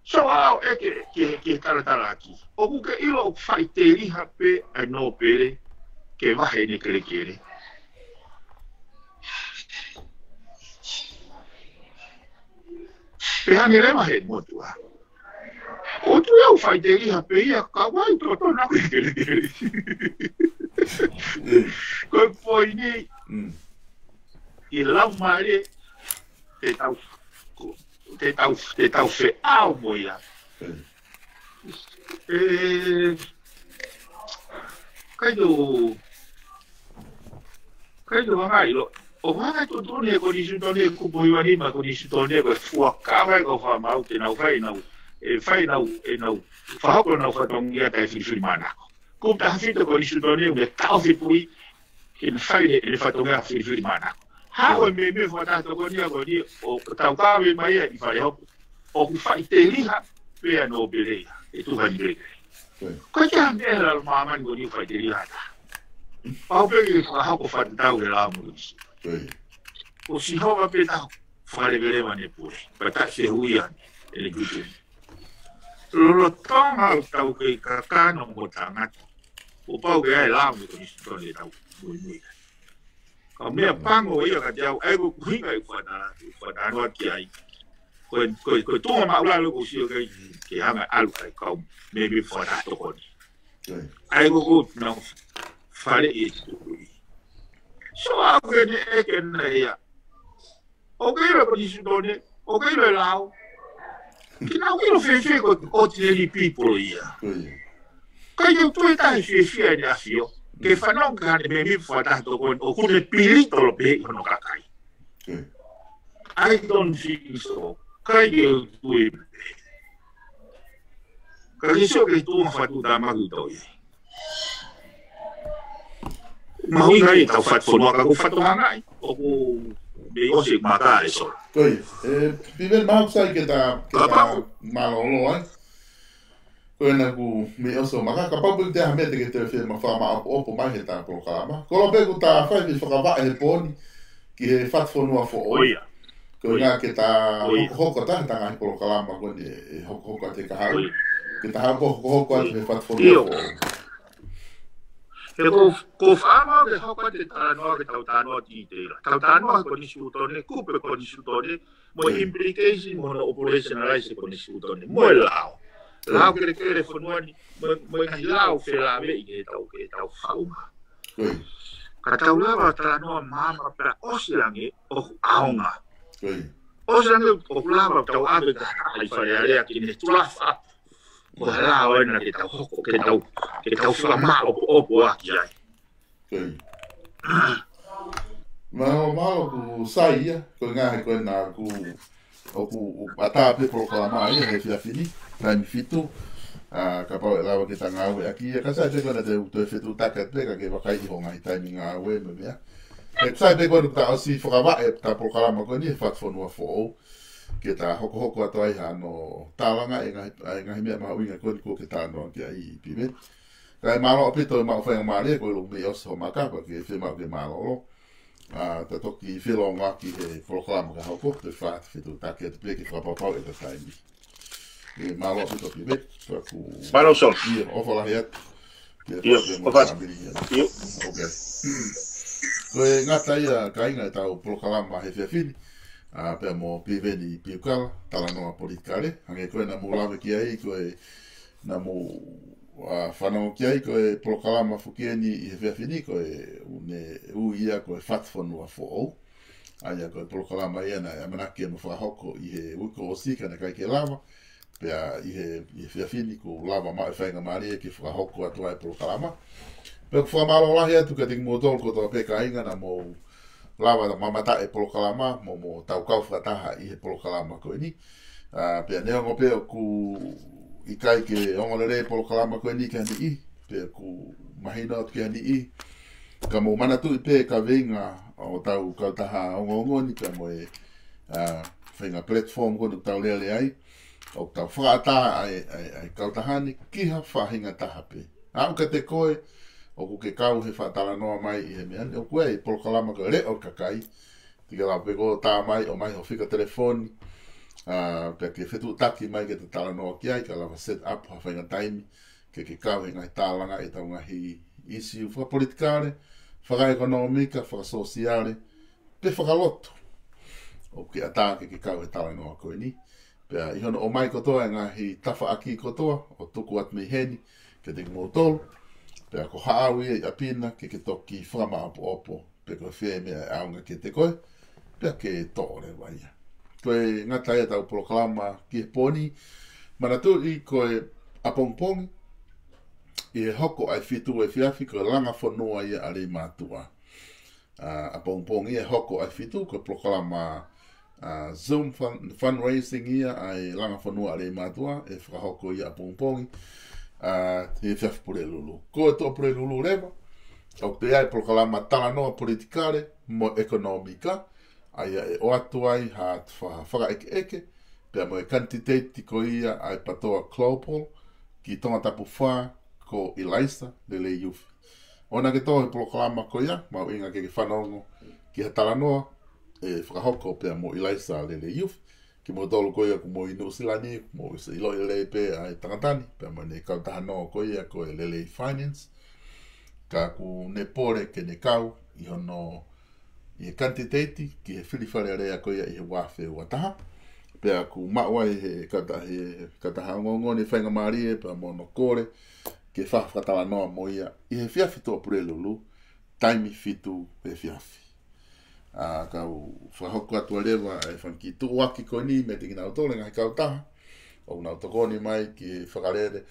So ʻoku ou ʻeke ki he, ki he talatalaaki. ʻOku ke ʻilo ʻoku faʻiteliha pē ʻa e nōpele ke vahe ʻene kelekele. Pe hangē leva he motuʻa. ʻOku ou tui ʻoku faʻiteliha pē ia ka ʻoku ʻikai totonu ʻa e kelekele. Ko e poini. ʻI he laumālie te tau, te tau, te tau feʻao mo ia. Ē, ʻikai te u, ʻikai te u hanga ʻo ʻilo. ʻOku hanga ʻo tuʻutuʻuni ʻe he konisitūtone, kupu hiva nima konisitūtone, ko e fuakava ʻoku fakamāu ke nau fai ʻenau, ʻe fai ʻenau, ʻenau, fakahoko ʻenau fatongia taʻefilifilimānako. Kupu taha fitu konisitūtone, ʻoku ne taʻofi e tuʻi, ke ne fai ʻene fatongia filifilimānako. Hā ko e mēmipa Fakataha Tokoni ko eni ʻoku tau kave mai ia ʻi fale hopo. ʻOku faʻiteliha pē ʻa e nōpele ia, ʻe two hundred. Ko e hā e meʻa he lalo māmani ko eni ʻoku faʻiteliha ai? Pau pē ke fakahoko fakatatau he lao mo e isi. Ko Sihova pē taha falekeleva ne pule. Pea taʻefehuʻia ʻene tutu. Lolotonga ʻetau kei kakano mo tangata, kuo pau ke ʻi ai e lao mo e konisitūtone ʻetau muimui ai. Ka ko e meʻa pango ia kiate au, ʻa ia ko e ʻuhinga ʻeku fakatalanoa ki ai. Ko e, ko e, ko e tuʻunga māʻulalo ʻoku ou sio ki ai, ke hanga ʻo ʻalu ʻa e kau mēmipa fakataha tokoni. ʻA ia ko e, ko e nau faleʻi e tuʻi. So ʻoku ou ʻeke ʻe ia, ʻoku ʻilo e konisitūtone, ʻoku ʻilo e lao. Ke nau ʻilo fēfē ko e ordinary people ia. ʻIkai ke u tui ʻe taha ʻe fiefia ʻEne ʻAfio ke fanongo ki haʻane mēmipa fakataha tokoni ʻoku ne pilitolo pē ʻi hono kakai. I don't think so. ʻIkai ke u tui pē. Ka ke sio ki he tuʻunga fakatuʻutāmaki ʻoku tau ʻi ai. Mahuʻinga ʻetau fatu fonua ka ko e fatu hangai. ʻOku mei ʻosi e maka e so. Ko ia. ʻE, Piveni, mahalo sai ke ta, ke ta mālōlō ai. Ko ena kuo mei ʻosi e maka, kapau pē ʻoku ʻi ai ha meʻa te ke toe fiemaʻu fakamaʻopoʻopo mai heʻeta polokalama. Kolo pē kuo ta fai e fakavaʻe he pō ni ki he fatu fonua foʻou. Ko ia. Ko ia. Ko e ʻuhinga ke ta hokohoko atu ai heʻeta ngaahi polokalama ko eni ʻe hokohoko atu he kahaʻu. Ko ia. Ke ta hanga ʻo hokohoko atu he fatu fonua foʻou. He ko, ko e fakaʻamu ke hoko atu e talanoa ke tau talanoa ʻi he tēla. Tau talanoa he konisitūtone, kupu e konisitūtone, mo e implication mo hono operationalize e konisitūtone, mo e lao. Lao kelekele fonua ni, mo, mo e ngaahi lao felāveʻi heʻetau, heʻetau faʻunga. Ka tau lava talanoa maama pea ʻosi ange ʻoku ʻaonga. ʻOsi ange ʻoku lava tau ʻave ka ai Fale Alea ki he tulafa. Ko e lao ena ke tau hoko, ke tau, ke tau fakamaʻopoʻopo ʻaki ai. Mālō, mālō ʻoku sai ia, ko e ʻuhinga he ko ena ʻoku, ʻoku ʻatā pē polokalama ia he efiafi ni, taimi fitu, ʻa, kapau ʻe lava ke ta ngāueʻaki ia, ka sai pē ko ena te u toe fetuʻutaki atu pē ka ke vakai ʻi ho ngaahi taimi ngāue mo e meʻa. He sai pē ko ena ta ʻosi fakavaʻe ʻeta polokalama ko eni he fatu fonua foʻou, ke ta hokohoko atu ai hano tālanga e ngaahi, e ngaahi meʻa mahuʻinga ko eni kuo ke talanoa ki ai Piveni. Kae mālō ʻaupito e maʻu faingamālie, ko e ʻilo mei ʻosi hoʻo maka, pea ke fiemaʻu ke mālōlō. ʻA, ta toki felōngoaki he polokalama ka hoko, te u fai atu e fetuʻutaki atu pē ke fakapapauʻi ʻeta taimi. ʻE, mālō ʻaupito Piveni, pea ʻoku. Mālō Sol. ʻIo, ʻofa lahi atu. ʻIo, ʻofa atu. ʻIo. Okay. Ko e ngata ia kāinga ʻetau polokalama he efiafi ni, ʻa, pea mo Piveni Piukala, talanoa politikale, hangē ko ena naʻa mou lave ki ai, ko e naʻa mou, ʻa, fanongo ki ai, ko e polokalama foki eni ʻi he efiafi ni, ko e ʻuhinga ia ko e fatu fonua foʻou. ʻA ia ko e polokalama ia naʻe ʻamanaki ke ma fakahoko ʻi he uike kuo ʻosi ka naʻe ʻikai ke lava. Pea ʻi he, ʻi he efiafi ni kuo lava maʻu e faingamālie ke fakahoko atu ai e polokalama. Pea ʻoku fakamālō lahi atu kiate kimoutolu kotoa pē kāinga naʻa mou lava ʻo mamata e polokalama, mo, mo tau kau fakataha ʻi he polokalama ko eni. ʻA, pea neongo pē ʻoku ʻikai ke ongo lelei e polokalama ko eni ki ha niʻihi, pea ʻoku mahino atu ki ha niʻihi, ka mou manatuʻi pē e kaveinga ʻo ʻetau kautaha ongoongo ni, pea mo e, ʻa, faʻahinga platform ko eni ʻoku tau lele ai, ʻoku tau fakaʻatā ʻa e, ʻa e, ʻa e kautaha ni ki ha faʻahinga taha pē. Aʻu kiate koe, ʻoku ke kau he fakatalanoa mai ʻi he meʻa ni, ʻoku ʻi ai e polokalama ko e Leʻo ʻo e Kakai, te ke lava pē koe ʻo tā mai, ʻomai ho fika telefoni, ʻa, pea ke fetuʻutaki mai ke ta talanoa ki ai, ka lava set up ha faʻahinga taimi, ke ke kau he ngaahi tālanga ʻetau ngaahi ʻīsiu fakapolitikale, fakaʻekonōmika, fakasōsiale, pe fakalotu. ʻOku ke ʻatā ke ke kau he talanoa ko eni. Pea ʻi hono ʻomai kotoa e ngaahi tafaʻaki kotoa, ʻo tuku atu mei heni, kiate kimoutolu. Pea ko haʻau ia ʻi ʻapi na ke ke toki fakamaʻopoʻopo, pe ko e fē meʻa ʻe ʻaonga kiate koe, pea ke toʻo leva ia. Ko e ngata ia ʻetau polokalama ki he pō ni, manatuʻi ko e ʻapongipongi, ʻi he hoko ʻa e fitu efiafi ko e langa fonua ia ʻa Leimātuʻa. ʻA, ʻapongipongi ʻi he hoko ʻa e fitu, ko e polokalama, ʻa, Zoom fun-, fundraising ia ʻa e langa fonua ʻa Leimātuʻa, ʻe fakahoko ia ʻapongipongi, ʻa, he efiafi Pulelulu. Ko e Tuʻa Pulelulu leva, ʻoku ʻi ai e polokalama talanoa politikale mo ʻekonōmika, ʻa ia ʻe ʻoatu ai ha fa-, fakaʻekeʻeke, pea mo e kanititeiti ko ia ʻa e PATOA Global ki Tongatapu fā, ko ʻIlaisa Lelei Ufi. ʻOua naʻa ke tō he polokalama ko ia, mahuʻinga ke ke fanongo ki ha talanoa, ʻe fakahoko pea mo ʻIlaisa Lele Youth, kimoutolu ko ia ʻoku mou ʻi Nuʻusila ni, mou ʻosi ʻiloʻi lelei pē ʻa e tangata ni, pea mo ʻene kautaha nō ko ia ko e Lele Finance. Ka ʻoku ne pole ke ne kau ʻi hono, ʻi he kanititeiti ki he fili Fale Alea ko ia ʻi he ua afe ua taha. Pea ʻoku maʻu ai he kauta-, he kautaha ongoongo ni faingamālie pea mo hono kole ke fai ha fakatalanoa mo ia ʻi he efiafi Tuʻapulelulu, taimi fitu efiafi. ʻA, kau fakahoko atu leva e fanga kiʻi tuʻuaki ko eni meiate kinautolu e ngaahi kautaha ʻoku nau tokoni mai ki he fakalele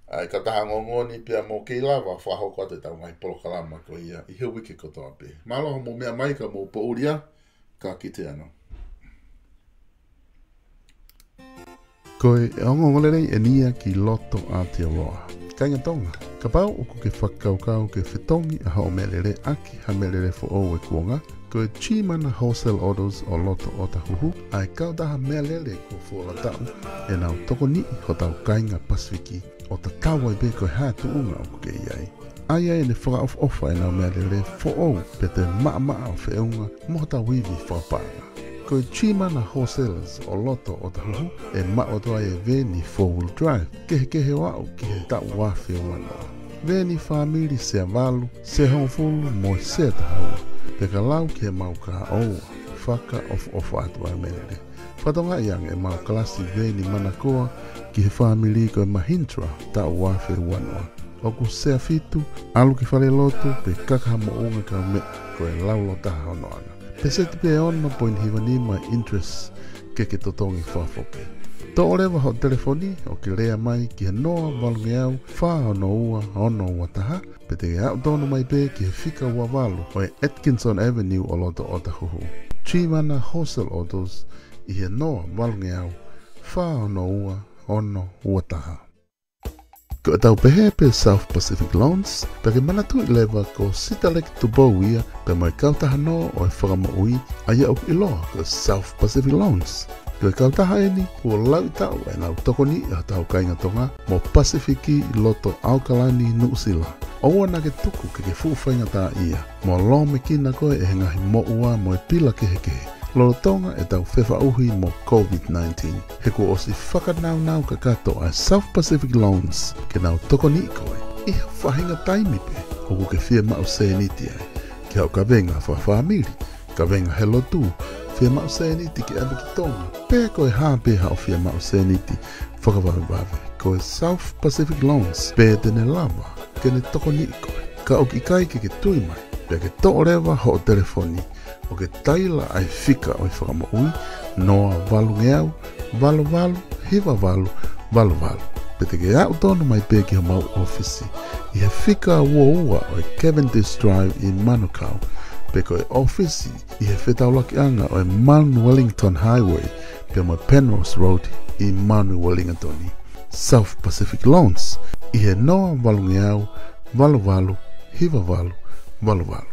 ʻa e kautaha ongoongo ni pea mo kei lava fakahoko atu ʻetau ngaahi polokalama ko ia ʻi he uike kotoa pē. Mālō hoʻomou meʻa mai, ka mou poʻuli ā, ka kiate au. Ko e ongoongo lelei eni ia ki loto Aotearoa. Kāinga Tonga, kapau ʻoku ke fakakaukau ke fetongi ʻa hoʻo meʻalele ʻaki ha meʻalele foʻou ʻi he kuonga, ko e Chimana Wholesale Autos ʻo loto Otahuhu, ʻa e kautaha meʻalele kuo fuoloa taʻu ʻenau tokoniʻi hotau kāinga Pasifiki, ʻo tatau ai pē ko e hā e tuʻunga ʻoku ke ʻi ai. ʻA ia ʻe ne fakaʻofoʻofa ʻenau meʻalele foʻou pea toe maʻamaʻa ʻo feʻunga mo hotau ivi fakapaʻanga. Ko e Chimana Wholesalers ʻo loto Otahuhu ʻe maʻu atu ai e veeni four wheel drive kehekehe ʻo aʻu ki he taʻu ua afe ua noa. Veeni fāmili sea valu, sea hongofulu mo e sea taha ua, pea ka lau ki he mau kahaʻu ʻoku fakaʻofoʻofa atu ʻa e meʻalele. Fakatokangaʻi ange ʻemau kalasi veeni manakoa ki he fāmili ko e Mahindra taʻu ua afe ua noa. ʻOku sea fitu, ʻalu ki falelotu, pe kaka ha moʻunga kaumeʻa, ko e laulōtaha hono ʻanga. Peseti pē ono poini hiva nima e interest ke ke totongi fakafoki. Toʻo leva hoʻo telefoni ʻo ke lea mai ki he noa valungeau fā ono ua ono ua taha, pe te ke aʻu tonu mai pē ki he fika ua valu ʻo e Atkinson Avenue ʻo loto Otahuhu. Chimana Wholesale Autos ʻi he noa valungeau fā ono ua ono ua taha. Ko ʻetau pehē pē South Pacific Loans, pea ke manatuʻi leva ko Sitaleki Tupou ia, pea mo e kautaha nō ʻo e fakamoʻui, ʻa ia ʻoku ʻiloa ko South Pacific Loans. Ko e kautaha eni kuo lauʻi taʻu ʻenau tokoniʻi ʻa hotau kāinga Tonga mo Pasifiki ʻi loto ʻAokalani, Nuʻusila. ʻOua naʻa ke tuku ke ke fuʻu faingataʻaʻia mo lōmekina koe ʻe he ngaahi moʻua mo e pila kehekehe lolotonga ʻetau fefaʻuhi mo COVID nineteen. He kuo ʻosi fakanaunau kakato ʻa e South Pacific Loans ke nau tokoniʻi koe ʻi ha faʻahinga taimi pē ʻoku ke fiemaʻu sēniti ai, ke haʻu kavenga fakafāmili, kavenga he lotu, fiemaʻu sēniti ke ʻave ki Tonga, pe ko e hā pē haʻo fiemaʻu sēniti fakavavevave, ko e South Pacific Loans pē te ne lava ke ne tokoniʻi koe. Ka ʻoku ʻikai ke ke tui mai, pea ke toʻo leva hoʻo telefoni ʻo ke taila ʻa e fika ʻo e fakamoʻui, noa valungeau valu valu hiva valu valu valu. Pe te ke aʻu tonu mai pē ki homau ʻōfisi ʻi he fika ua ua ʻo e Cavendish Drive ʻi Manukau, pe ko e ʻōfisi ʻi he fetaulakiʻanga ʻo e Mount Wellington Highway pea mo e Penrose Road ʻi Mount Wellington. South Pacific Loans ʻi he noa valungeau valu valu hiva valu valu valu.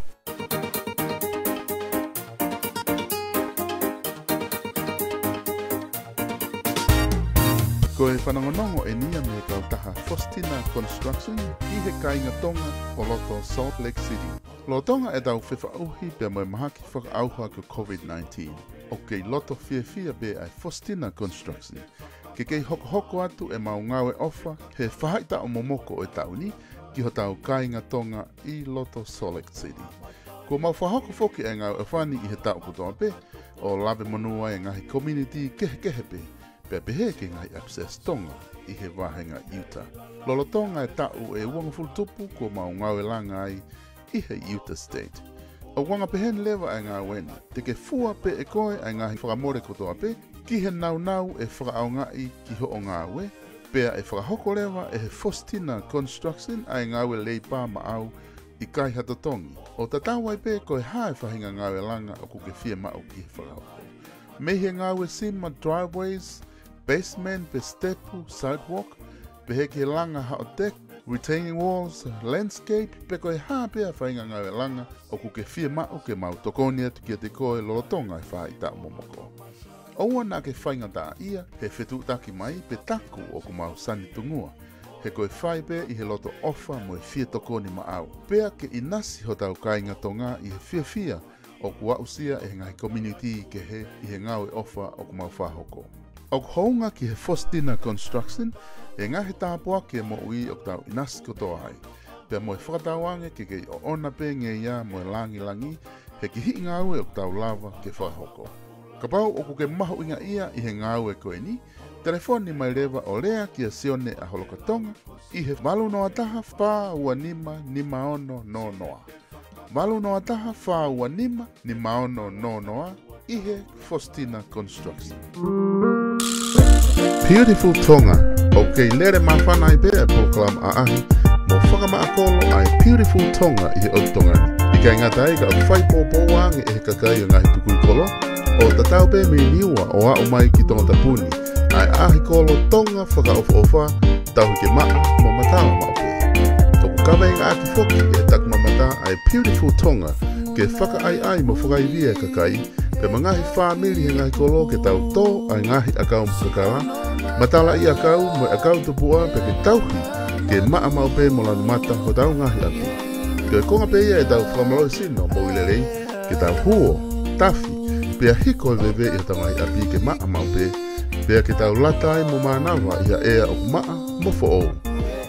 Ko e fanongonongo eni ia mei he kautaha Faustina Construction ki he kāinga Tonga ʻo loto Salt Lake City. Lolotonga ʻetau fefaʻuhi pea mo e mahaki fakaʻauha ko e COVID nineteen, ʻoku kei loto fiefia pē ʻa e Faustina Construction ke kei hokohoko atu ʻemau ngāue ʻofa he faʻahitaʻu momoko ʻo e taʻu ni ki hotau kāinga Tonga ʻi loto Salt Lake City. Kuo mau fakahoko foki ʻa e ngāue ʻofa ni ʻi he taʻu kotoa pē, ʻo lave monū ai e ngaahi community kehekehe pē, pea pehē ki he ngaahi Absence Tonga ʻi he vāhenga Utah. Lolotonga e taʻu ʻe uangofulu tupu kuo mau ngāue langa ai ʻi he Utah State. ʻOku anga peheni leva ʻa e ngāue ni. Te ke fua pē ʻe koe ʻa e ngaahi fakamole kotoa pē ki he nāunau ʻe fakaʻaongaʻi ki hoʻo ngāue, pea ʻe fakahoko leva ʻe he Faustina Construction ʻa e ngāue leipa maʻau ʻikai ha totongi, ʻo tatau ai pē ko e hā e faʻahinga ngāue langa ʻoku ke fiemaʻu ke fakahoko. Mei he ngāue sima driveways, basement pe sitepu, sidewalk, pehē ki he langa haʻo deck, retaining walls, landscape, pe ko e hā pē ʻa e faʻahinga ngāue langa ʻoku ke fiemaʻu ke mau tokoni atu kiate koe lolotonga e faʻahitaʻu momoko. ʻOua naʻa ke faingataʻaʻia he fetuʻutaki mai pe taku ʻoku mau sanitungua, he ko e fai pē ʻi he loto ʻofa mo e fie tokoni maʻau, pea ke ʻinasi hotau kāinga Tonga ʻi he fiefia ʻoku aʻusia ʻe he ngaahi community kehe ʻi he ngāue ʻofa ʻoku mau fakahoko. ʻOku hounga ki he Faustina Construction e ngaahi tāpuaki e moʻui ʻoku tau ʻinasi kotoa ai, pea mo e fakatauange ke kei ʻoʻona pē ngeia mo e langilangi he kihiʻi ngāue ʻoku tau lava ke fakahoko. Kapau ʻoku ke mahuʻingaʻia ʻi he ngāue ko eni, telefoni mai leva ʻo lea kia Sione ʻAholokatonga ʻi he valu noa taha fā ua nima nima ono noa noa. Valu noa taha fā ua nima nima ono noa noa ʻi he Faustina Construction. Beautiful Tonga, ʻoku kei lele māfana ai pē ʻa e polokalama ʻaʻahi mo fakamaʻa kolo ʻa e Beautiful Tonga ʻi he ʻotu Tonga ni. ʻIkai ngata ai ka ʻoku fai poupou ange ʻe he kakai ʻo e ngaahi tukui kolo ʻo tatau pē mei Niua ʻo aʻu mai ki Tongatapu ni ʻa e ʻaʻahi kolo Tonga fakaʻofoʻofa, tauhi ke maʻa mo matala maʻu pē. ʻOku kaveinga ʻaki foki ʻe he takimamata ʻa e Beautiful Tonga ke fakaʻaiʻai mo fakaivia e kakai, pea mo e ngaahi fāmili he ngaahi kolo ke tau tō ʻa e ngaahi ʻakau kakala, matalaʻiʻakau mo e ʻakau tupuʻa pea ke tauhi ke maʻa maʻu pē mo lanu mata hotau ngaahi ʻapi. Ko e konga pē ia ʻetau fakamālohisino moʻui lelei, ke tau huo, tafi, pea hiko e veve ʻi hotau ngaahi ʻapi ke maʻa maʻu pē, pea ke tau lata ai mo mānava ʻi ha ʻea ʻoku maʻa mo foʻou.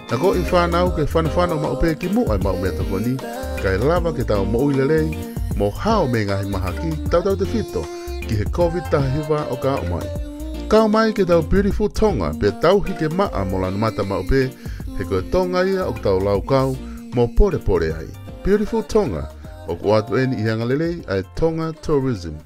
Nakoʻi fānau ke fanofano maʻu pē ki muʻa e maʻu meʻatokoni, kae lava ke tau moʻui lelei mo hao mei he ngaahi mahaki tautautefito ki he COVID taha hiva ʻoku aʻu mai. Kau mai ki heʻetau Beautiful Tonga pea tauhi ke maʻa mo lanu mata maʻu pē, he ko e Tonga ia ʻoku tau laukau mo polepole ai. Beautiful Tonga, ʻoku ʻoatu eni ʻi he angalelei ʻa e Tonga Tourism.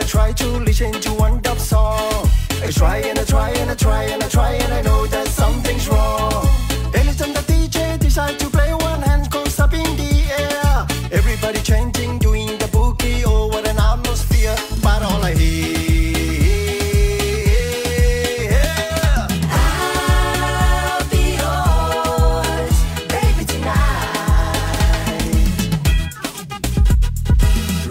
Try to listen to one dub song. I try and I try and I try and I try and I know that something's wrong. Anytime the D J decide to play one hand goes up in the air, everybody chanting, doing the boogie, oh what an atmosphere. But all I hear, I'll be yours, baby, tonight.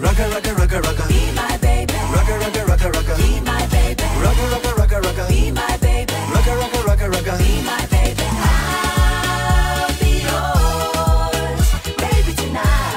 Rugga, rugga, rugga, rugga. Be my baby. Rugga, rugga, rugga, rugga. Be my baby. Rugga, rugga, rugga, rugga. Be my baby. Rugga, rugga, rugga, rugga. Be my baby. I'll be yours, baby, tonight.